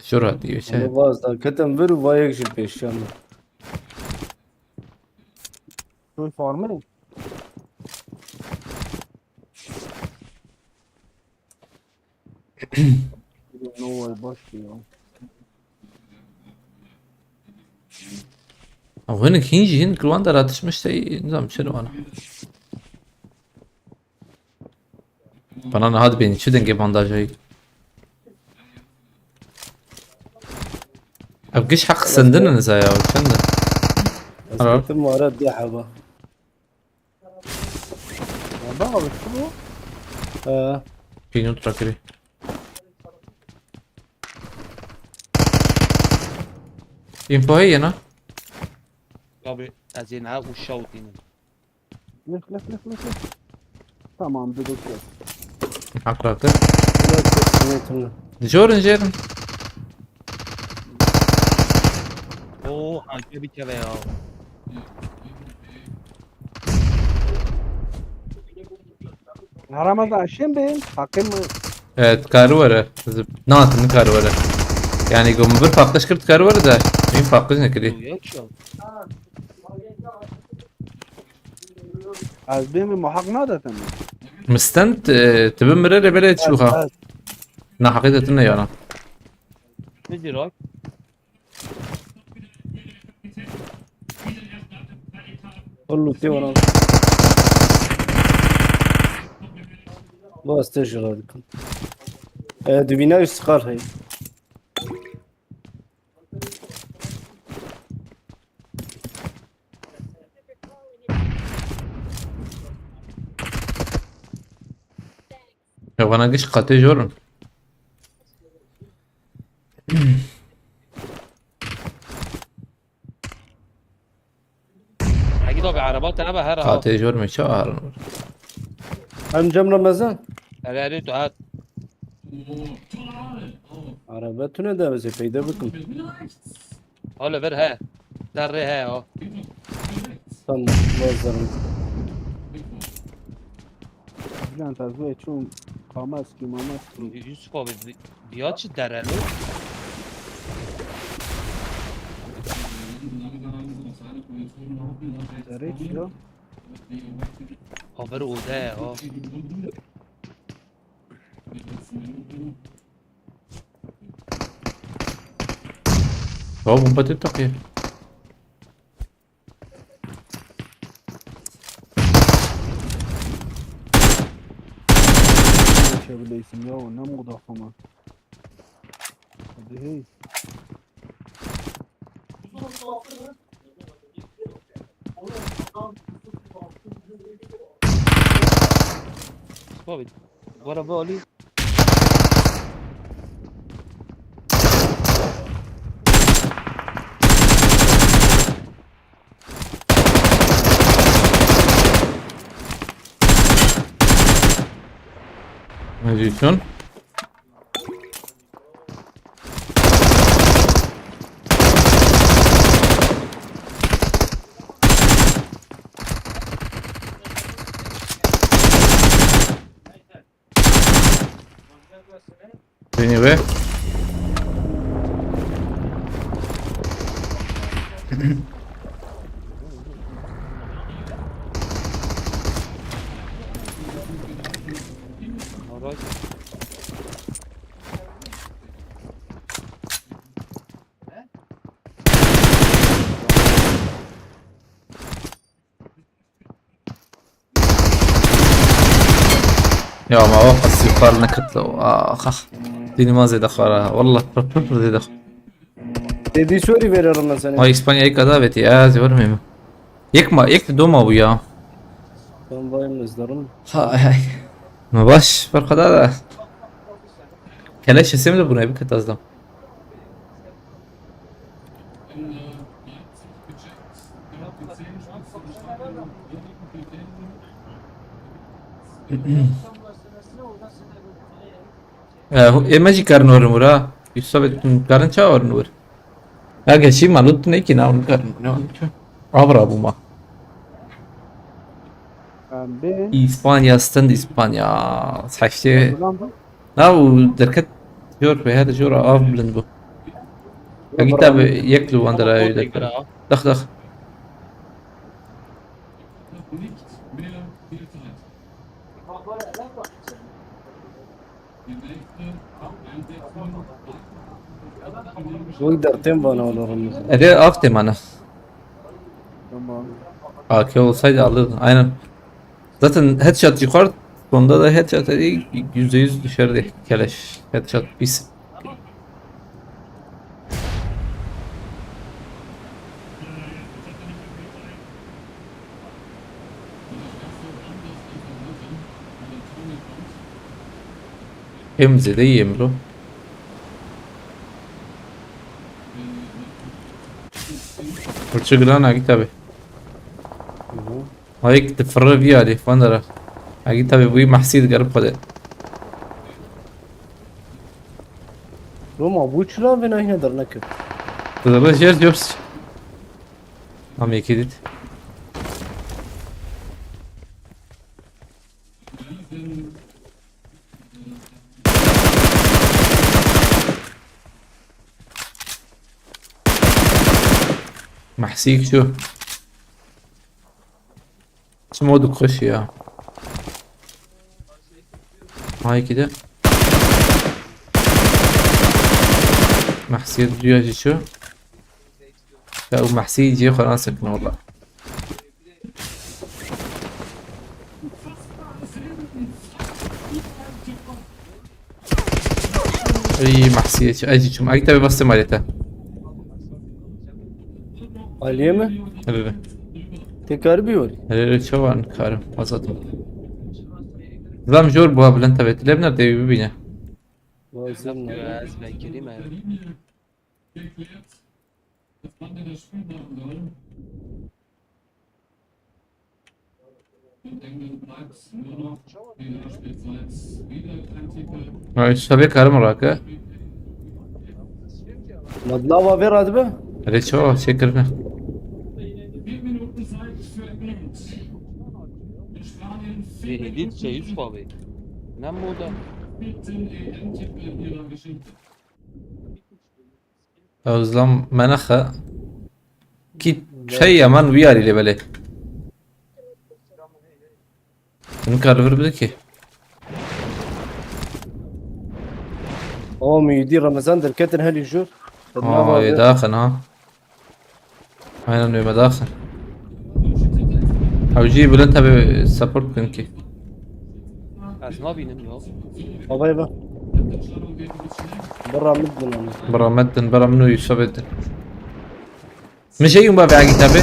Şura diyor şey. Onu vazda ketem ver, vayek jî pêşiyan. Şuy farmı? No way, baş ya. Ama hinek hîn jî hin kulwan de ratişmiş te, nizam çi wana. Bana niha dibênî çi dengê bandajayî. Ev giş heq sendin in zaya çend in? Ez ketim mara du heba. Baba abi, şu bu. Ee. Pînû tra kirî. Info heye na? Abi, ez ê niha û şewtînim. Lif, lif, lif, lif, lif. Tamam, bir dakika. Heq ratir. Yok, yok, yok, yok. Jorin jerin. Oo, hangi bir kere ya. Ramazan, şimdi hakkım mı? Evet, karı var ha. Zıp-, natin karı var ha. Yani, gum bir patlış kırt karı var da. Benim patlış ne kiri? Yok şu an. Ez bêm muhaq nade te min. Mistend, e, tu bi mirere bele çû ha. Ez, ez. Na, heqîqet ne yana. Ne diyor? Oğlum, te vana. Bu hasta jira dikim. E, dibine üst kar hey. Vana giş qatê jor in. Hegî da bir araba te nebe her ha. Qatê jor me çi arin. Em cem Ramazan. Erê erê tu hat. Araba tune de bize peyda bikin. Hala ver he. Serrê he o. Tam bazılarım. Bülent ez wê çûm Kamaskî Mamaskî. Yusuf abi bi-, ya çi derelo? Derê çi ya? Haber ode ya. Ya bomba te takiye. Geçebileysin ya, ne moda falan. Hadi hey. Abi, bu araba alayım. Ne diyorsun? Beni ve Ya ma o qasî xwar nekirtlo. Ax ax. Dînî ma zêde xwara. Wallah pir pir pir zêde xwara. Tê dî sorî vêre rime sene. Ay İspanya ilk ada veti ya, zor muyum? Yek ma, yek de doma bu ya. Ben bayım izlerim. Ha ay ay. Ma baş, fark ada da. Keleş isim de buna bir katazdım. Ê me jî karin werin wir ha. Yusuf abi, tu karin çawa werin wir? Ya geçî ma lut ne ki na, onu karin. Ne onu ki? Abra bu ma. Em bê. İspanya, stand İspanya. Saçtı. Buradan bak. Na û derket jor, be her jor av bilind bû. Hegî tabi yek li wan derayê derket. Dax dax. Wek dertên vana ola rûnî. Eve av têmana. Tamam. A K olsaydı alırdın. Aynen. Zaten headshot yukarı, sonda da headshot dedi, yüzde yüz düşerdi keleş. Headshot pis. Hem zede yiyeyim bro. Fırça gılan ha git abi. Hı hı. Hayk difirre vî alî, van dera. Egî tabi bûyî mehsî digerib xwe de. Roma, bu çila ve nahine der nekir. Dede jêr jobs. Am yekî dît. Mehsîk çû. Çima dikxweşî ya? Hayki de. Mehsiyet duya jî çû. Ya û Mehsî cihê xwe nasekine wela. Ey Mehsî, ez jî çûm. Ey tabi bastım alete. Aliye mi? Evet. Tekrar bir yol. Evet, evet, çawan karim. Azatım. Zam jor buha Bülent abi, tu lê biner dê wî bibîne. Lazim ne? Ez vekirî me. Ha, üç tabi karım rake. Madlava ver hadi be. Reço, çekirine. Zehidî çeyüz pavi. Ne moda? Özlem menexe. Ki şey yaman wî yarî lê belê. Hûn kar li vir bide ki. O Mîdî Remezan derketin helî jûr. Aa, ê daxin ha. Aynen, wê me daxin. Hewcî bilind tabi support bikin ki. Ez nabînim ya. Babay bak. Bira min din onu. Bira me din, bira min û Yusufê din. Min jê yûn bavê Agî tabi.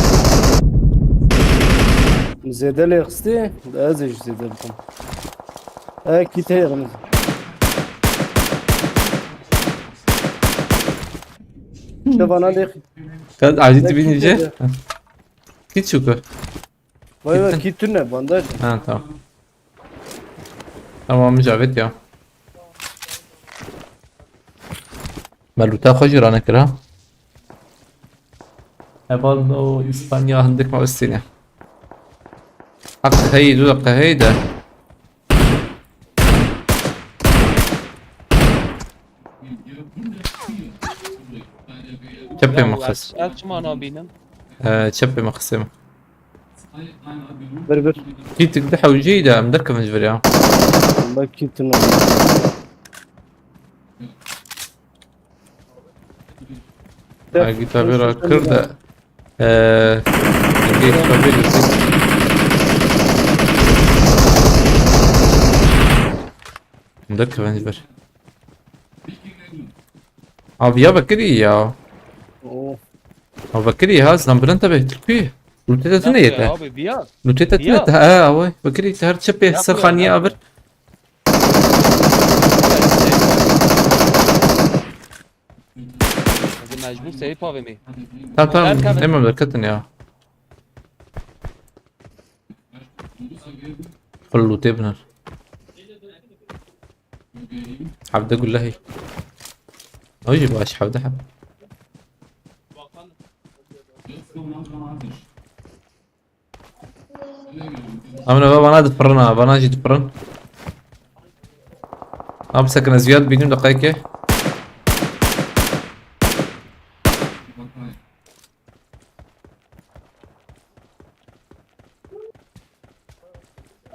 Zêde lê xistî, ez ê jî zêde bikim. E, kî tê yerim. Şevana lê. Kad Agî Ne tibî kî nîce? Tê? Kî çûku? Vay vay, Gittin. Kî tune bandaj. Ha, tamam. Tamam, Cavit ya. Me lûta xwe jî ranekir ha. Hevalno Îspanya hindik me westîne. Hak heyî, du dakika heyî de. Çepê Ya, min xist. Ez çima nabînim? Ee, çepê min xistê min. Bir bir. Kîtik de hewceyî de em derkevin ji vir ya. Bak kîtin o. Agî tabi ra kir de. Ee, Agî tabi. Em derkevin ji vir. Aviya vekirî ya. Oo. Ha, vekirî ha, zan bilind tabi, Tirkî. Lûtê te tune Nasıl yete. Abi, viya? Lûtê te tune Viya? te, ha, ha, wê. Vekirî te her çepê Yapma, serxaniye yapma. avir. Hadi mecbur seyip abi mi? Tamam, tamam, Erkan. Hemen berketin ya. Xwe lûtê biner. Hevde gulle hey. O jî baş, hevde heb. Amine ve bana dipirin ha, bana jî dipirin. Abi sakın ez ziyad bînim deqayeke.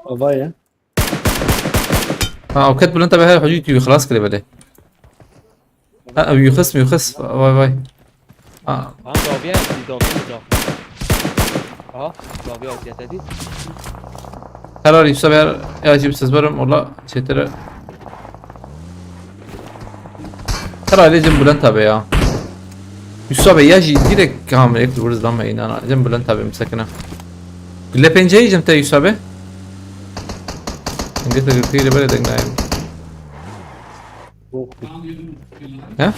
Ava ye. Ha, ew ket bilind tabi her hecî tu xelas kirê belê. Ha, ew yuxis, yuxis. Vay, vay. Ha. Lan daviye, daviye, daviye. Aha, daviye, daviye. Karar yüksel ver, ya jî siz varım, ola çetere. Karar lê cem bilind tabi ya. Yusuf abi ya jî direkt kamera ek vuruz lan me inana. Cem bilind tabi, sakın ha. Gule penceyi cem te Yusuf abi. Gete gete gete böyle dengdayım. Yok. He?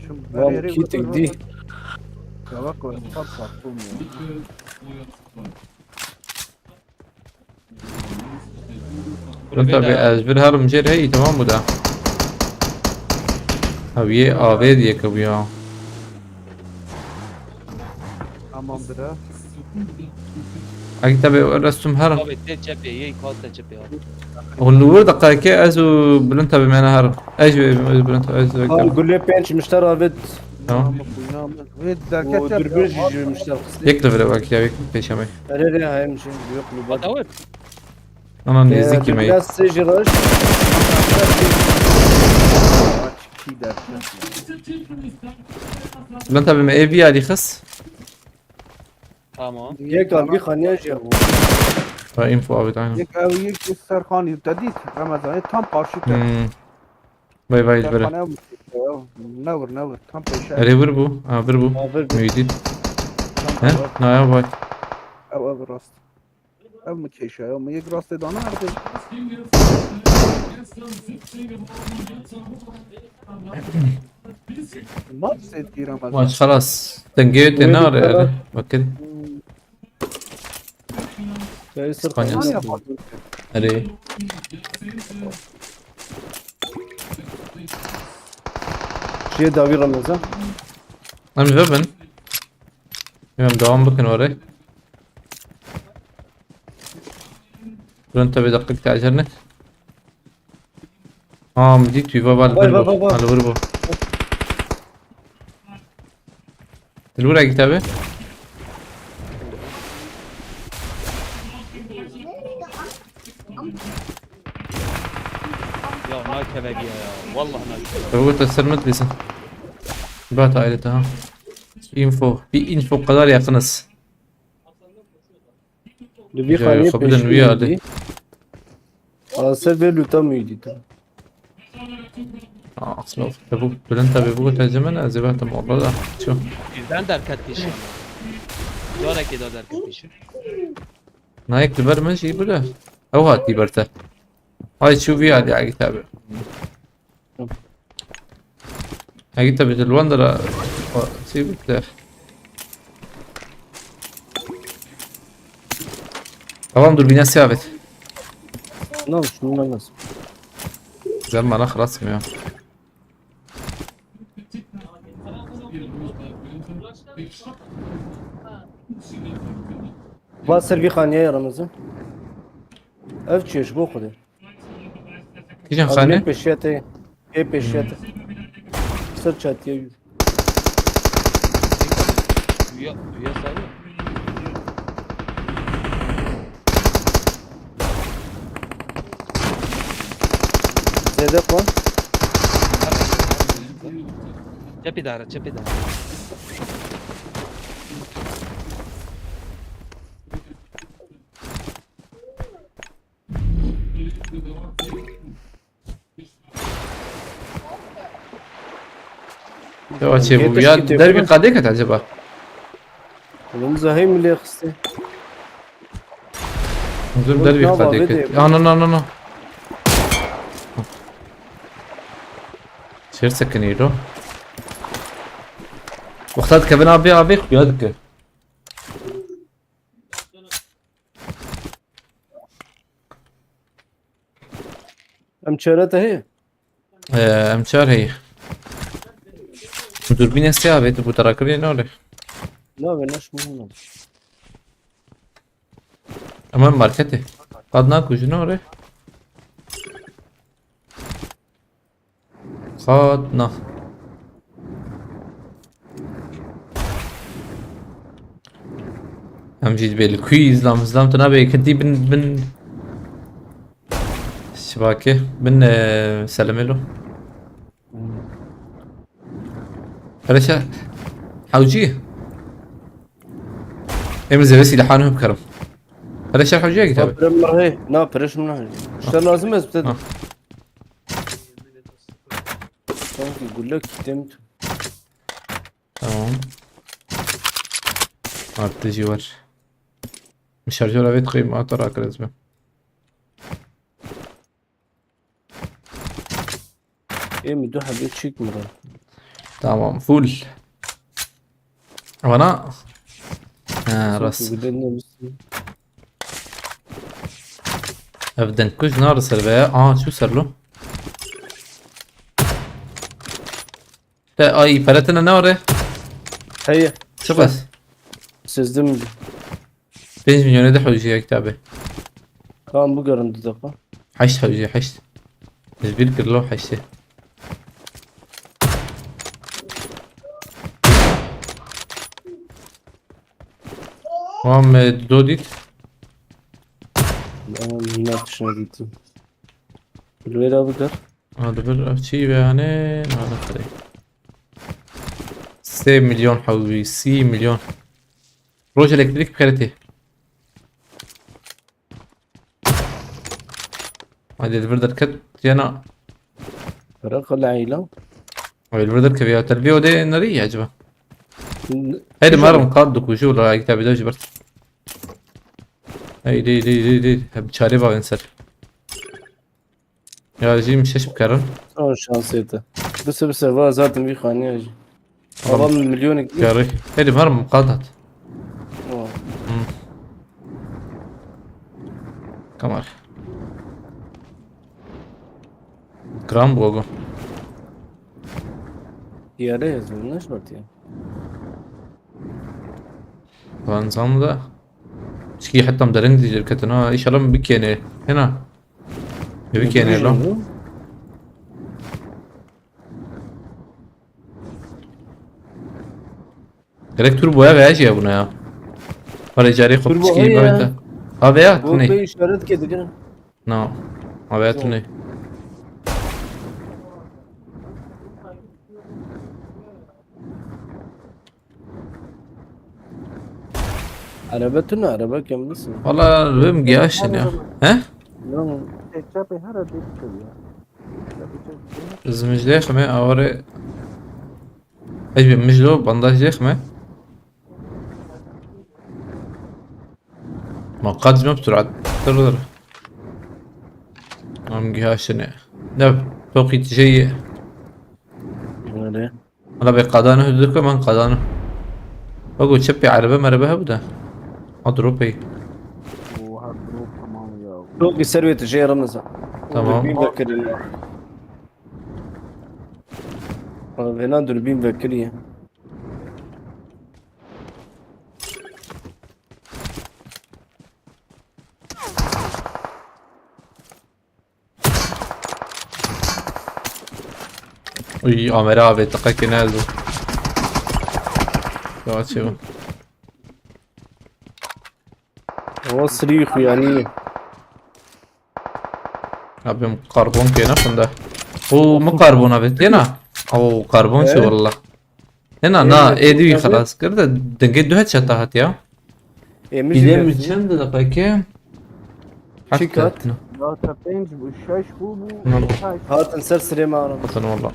Şimdi Lan her yere kit vurur, indi. Vurur. Ya bak o espas sattım ya. Bunu tabi ez bir herim jêr hey, tamam bu da. Abi ye A V diye ki bu ya. Tamamdır ha. Aki tabi restum herim. Abi te çepê, yê kal te çepê abi. Hûn li wir deqayeke ez û bilind tabi me ne herim. Ez û ez bilind tabi ez Abi beklerim. Gule penç mişter abi. Tamam. Ama bu inanmıyorum. Ve derken O te dürbün abi. Jijirmişler kıstı. Yek de vire bak ya, yek peşeme. Nereye hayır şey yok mu bak. Adamı. Ama Ee, nêzîkî me yê. Biraz sejiraş. Çi derken. Bilind tabi me ê vî alî xist. Tamam. Yek abi xaniya jî bu. Ha, info abi, aynen. Yek ev yek serxanî te dît. Ramazan tam karşı te. Hmm. Vay vay, böyle. Serxane ne vur ne vur tam peşe. Erê vur bu. Ha, vur bu. Ha, vur bu. Müydü? He? Na ya vay. Ev ev rast. Ev mi keşa ya? Mi yek rastê dana erdê. Maç sêt kîra me. Maç xelas. Dengê te Wê nare dikara. Ere. Bakın. Wê sir Spanya. Spanya. Erê. Şiye dawî Ramazan. Em li vir bin. Em devam bikin orê. Durun tabi dakika te acer ne. Aa, min dît wî va va li Vay, vir va, bû. Va, va. Ha, li vir bû. Li wir e kitabê? Ya nakeve giya ya. Vallahi nakeve. Rewte ser min dîsin. Bat ayrı daha. Info. Bir info kadar yakınız. Li vî Ya, xaniyê xwe bidin pêşî wî yadê. Dî. Ala ser vê lûta min dî. Aa, aslında bu Bülent abi bu kadar zaman ez zaten orada da. Ço. Birden derket pêşî. Carekê de derket pêşî. Nayek li ber min jî bile. Ew hat dî ber te. Ay çû vî yadê Agit abi. Hegi tabi dilwan dara. Şey bitti. Tamam dur bina siyavet. Tamam şunu ben nasıl? Güzel mana xelas mı ya? Va ser vî xaniyê Ramazan. Ev çi ye ji bo Xwedê? Kîjan xane? Ê pêşiya te. Ê pêşiya te. Ser çatiye yû. Uya, uya sarı. Zede xwe. Çepî dara, çepî dara. Ya çê bu ya dervî qadê ket acaba? Oğlum zahî mi lê xistê? Dur dervî qadê ket. Ya no no no no. Çêr sekinî lo. Wexta dikevin avê avê xuya dike. Em çare te heye? Ee, em çar heye. Durbîne sê avê tu bu tara kirê nore. Nave naş muhim. Ama markete. Qad naku ji nore. Qat na. Em jî dibê li kuyî izlam izlam tu nabê yekitî bin bin. Şibake bin, e, selemelo. Hele şer hewcî. Em zêve silahanu hep karim. Hele şer hewcî ya kitabı. Pire min hey. Na pire min hey. İşte lazım ez bite. Ha. Sanki gulle kitem tu. Tamam. Artı jî var. Şarjör evet koyayım, at ara kriz mi? Ê min du hebê çîk min re. Tamam, full. Bana. Ha, rast. Sanki gulle ne bisin. Ev dengkuj nare ser be ya. Aa, çû ser lo. Te ay, pere tine ne ore? Heye. Çi bes? Sezdim. Pênc milyonê de hewciye kitabê. Tamam, bu göründü defa. Heşt hewciye, heşt. Ez bir kilo heştê. Tamam, e, do dit. Tamam, yine akışına gittim. Bilmedi abi kar. Hadi bir çî ve yani, hadi kare. Sê milyon hewî, sî milyon. Roj elektrik kareti. Hadi li vir derket yana. Bırak la eyla. Ay li vir derket ya, telviye o de nereye acaba? N-, Hadi güzel. Marım kaldı kuşu la kitabı da jiber. Hey, dey, dey, dey, dey. Hep çare bavên ser. Ya, jî min şeş bikerin. Son şansê te. Bise, bise, va zaten vî xaniya jî. Tamam. Ava milyonek. Yarı. Hadi var mı? Kadat. Tamam. Hmm. Kamar. Gram bogo. Diyare yazıyor, ne şart ya? Van zam da. Çiki hatta derin diyecek katına. İnşallah bir kene. Hena. Bir kene lan. Gerek turboya veya şey buna ya. Para cari kop. Turbo çiki ya. Ha veya bu ne? Işaret kedi gene. No. Ha veya ne? Araba tune, araba kemlisin. Valla rübem giyaşın ya. He? Yok. Çapı her adet ya. Zimijde xime avare. Ej bir mijlo bandaj de xime. Ma qad zime bi surat. Dur dur. Am giyaşın ya. Ne? Tokit şeyi. Öyle. Hala be qadane hüdür ke ben qadane. Bak o çepê erebe merebe hebu de. Ha drop ey. Oha drop tamam ya. Çok bir serveti şey yaramaz. Tamam. Dürbün vekirin. Abi vena dürbün vekiriye. Uy, Amer'e abi tıka kene bu. Ya şey bu. O sri xuyani. Abim karbon kene fında. O mu karbon abi yena. O karbon şey valla. Hena na êdî wî xelas kir de dengê du headshot hat ya. Ê min jî çend daqiqe? Çi kat? Data pênc bû, şeş bû, bû. Hatin ser sirê me anam. Hatin valla.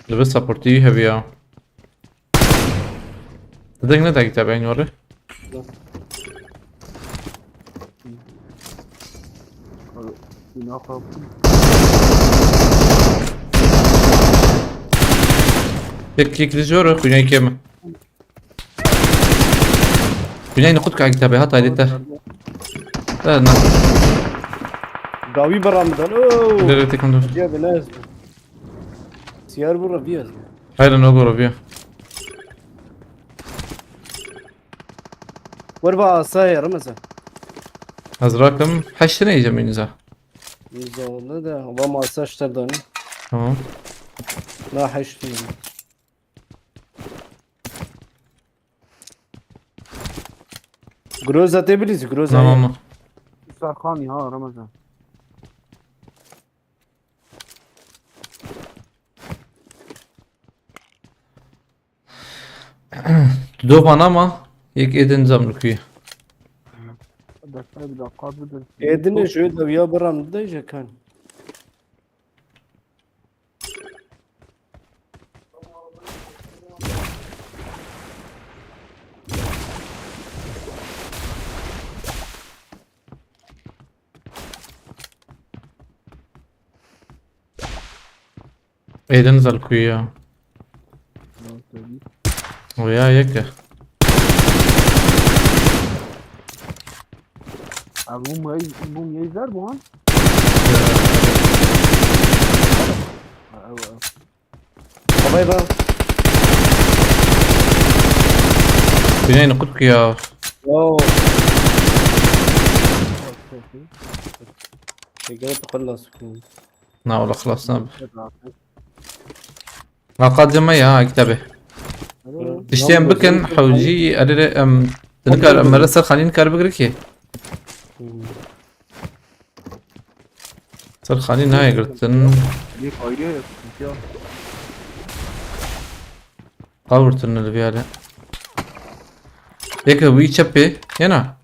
Dibe supportî heviya. Deng ne deng tabi aynı orada. Yek yek de jor, kunya kemi. Kunya ne kut ka tabi hat ayrı. Evet, na. Gavi baramdan. Oo. Nereye tek ondur? Ya be ne? Siyar bu Rabia. Hayır, no go Rabia. Wer ba asayê Remeza. Ez rakim heşt tane yiyeceğim iniza. Yüz oldu da, va masa işte dönü. Tamam. Na heşt tane. Groza te biliriz, Groza. Tamam mı? Sarkan ya, Ramazan. Tu do bana ma yek êdin zam rikî. Edine şu da ya biram da jekan. Êdin zel kuya. Oya yeke. Abi bu mu bu mu yezer bu han? Havayı da. Güney nokut kuya. Yo. Tekrar tıkırla sıkıyorum. Na ola xelas nabe. Laqad cema ya kitabê. Tiştê em bikin hewcî erê em nikar em mera ser xanî nikar bigire ki. Ser xanî nayê girtin. Yek ayrı ya. Qawirtin li viyale. Yeke wî çepê yena.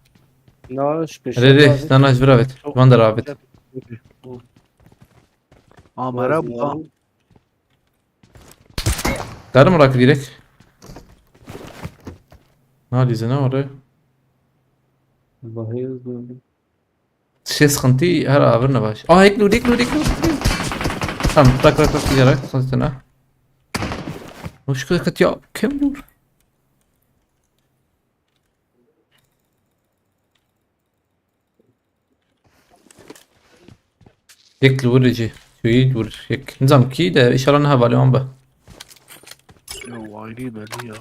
Rê rê dana ji vir avêt. Van der avêt. Amara bu. Karim rakî direkt. Nalîze ne ore? Bahî zor. Şey sıkıntı her avir ne baş. Aa, eklu, eklu, eklu. Tamam, bırak, bırak, bırak, giderek. Sonra sana. Hoş kız ya, kim bu? Yek li wir jî. Tûyî li wir yek. Nizam kî de, inşallah ne hevalê wan be. Ya, ayrî belli ya.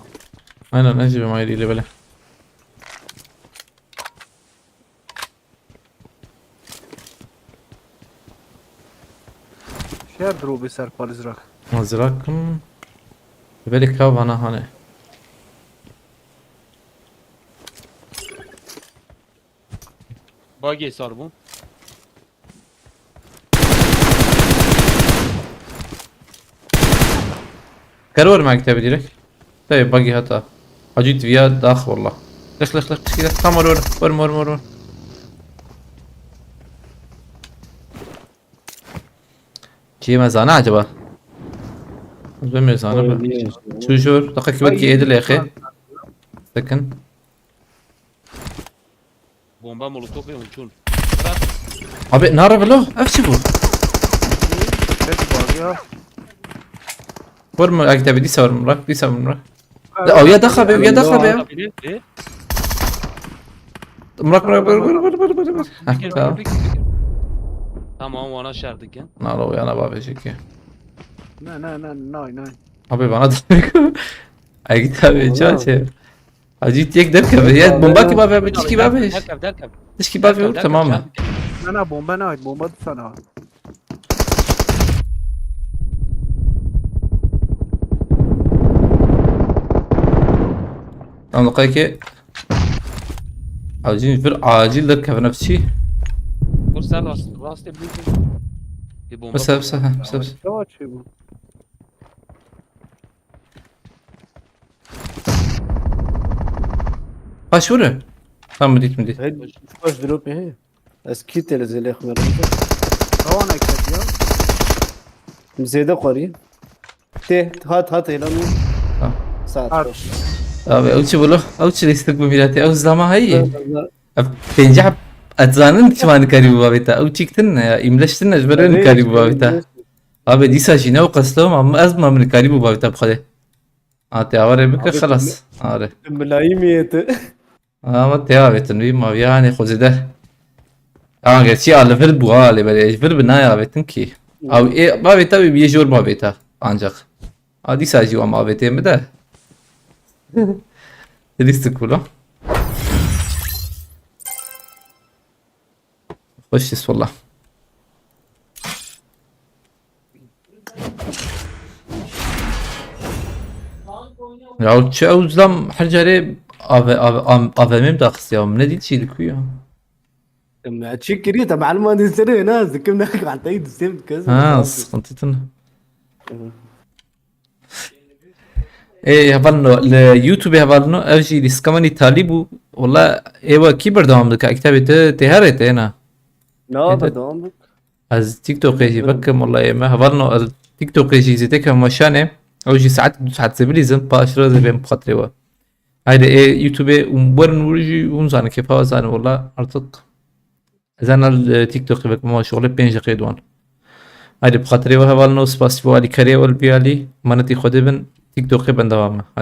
Aynen, ez jî bim ayrî lê belê. Şer dropê ser palî zirak. Ma zirak kim? Belê ka vana hane. Bagê sar bû. Kero werim mektebê direk. Tabii bagî hata. Hacî diviya dax wallah. Lix, lix, lix, lix, lix. Tam werim, werim, werim, werim, werim. Çi me zana acaba? Bilmiyorum zana be. Oynayın. Çujur, dakika ki belki yedi leke. Sakın. Bomba molotof ve unçun. Bırak. Abi nara velo, ev çi bu? Ses var ya. Vurma, Akit abi, dîsa vurma, bırak, dîsa vurma, bırak. De, o ya da xabe, ya da xabe ya. Abi, ne? Bırak, bırak, bırak, bırak, bırak, bırak, bırak. Heh, tamam. Tamam, ona şardık ya. Nara o yana bavê jekê. Ne, ne, ne, ne, ne. Abi bana da. Akit abi, çaçe. Hacî yek derkeve. Ya bomba ki bavê, tişkî bavê. Derkev, derkev. Tişkî bavê vur, tamam mı? Na, na, bomba ne, bomba tutsana. Tamam, dakika ki. Acil bir acil derkeve nefsi. Vur sen rast, rast bir. Bir bomba. Mesela, mesela, mesela. Yavaş şey bu. Paş vurun. Tamam, dît mi dît. Hey, baş drop he. Ez kit ele zêlê xwe. Rawan eket ya. Zêde qarî. Tê, hat, hat, hêlan. Tamam. Saat Hat. Baş. Abi, ew çi bolo? Ew çi lîstik bu milletê? Ew zama heyî. Ev pêncî heb etzanin çima nikarî bu babê te? Ew çîktin ne ya? Îmleştin ne? Ji ber wê nikarî bu babê te? Abi, dîsa jî ne o qeslo, ama ez ma min karî bû bavê te bi Xwedê. Ha, te awarê bike, abi, xelas. Are. Milayî mi yê tu? Ama te avêtin wî ma yanê xwe zêde. Ama gerçî a li vir bû, ha, lê belê ji vir bi nayê avêtin kî. Hmm. Ew ê bavê te wî biyê jor bavê te ancak. A dîsa jî wa ma avêtê min de. Lîstik bû lo. Xweş dîs wela. Ya çi ew zam her carê A V, A V, A V M daxist ya. Ne dît çî li ku ya? Em çi kiriye? Te malum an dîsere ne? Zikim ne? Hatayı dîsem kız. Ha, sıkıntı tın. Hı. Ê, hevalno, li YouTube hevalno, ev jî lîstika min îtalî bû. Wela ê we kî berdewam dike? Kitabê te tê herê te na? Na, berdewam bik. Ez TikTokê jî vekim, wela ê me hevalno, ez TikTokê jî zêde kevim weşanê. Ew jî saet du saet zê bilîzim, paş re zê bêm xatirê we. Haydi ê YouTubeê hûn werin wir jî hûn zanin kêfa we zanin wela artık. Ez ana li TikTokê vekim, ma şoxlê pênc deqê duan. Haydi bi xatirê we hevalno, spas bo alîkariyê we li bî alî, manetî Xwedê bin, TikTokê bendewam me. Haydi.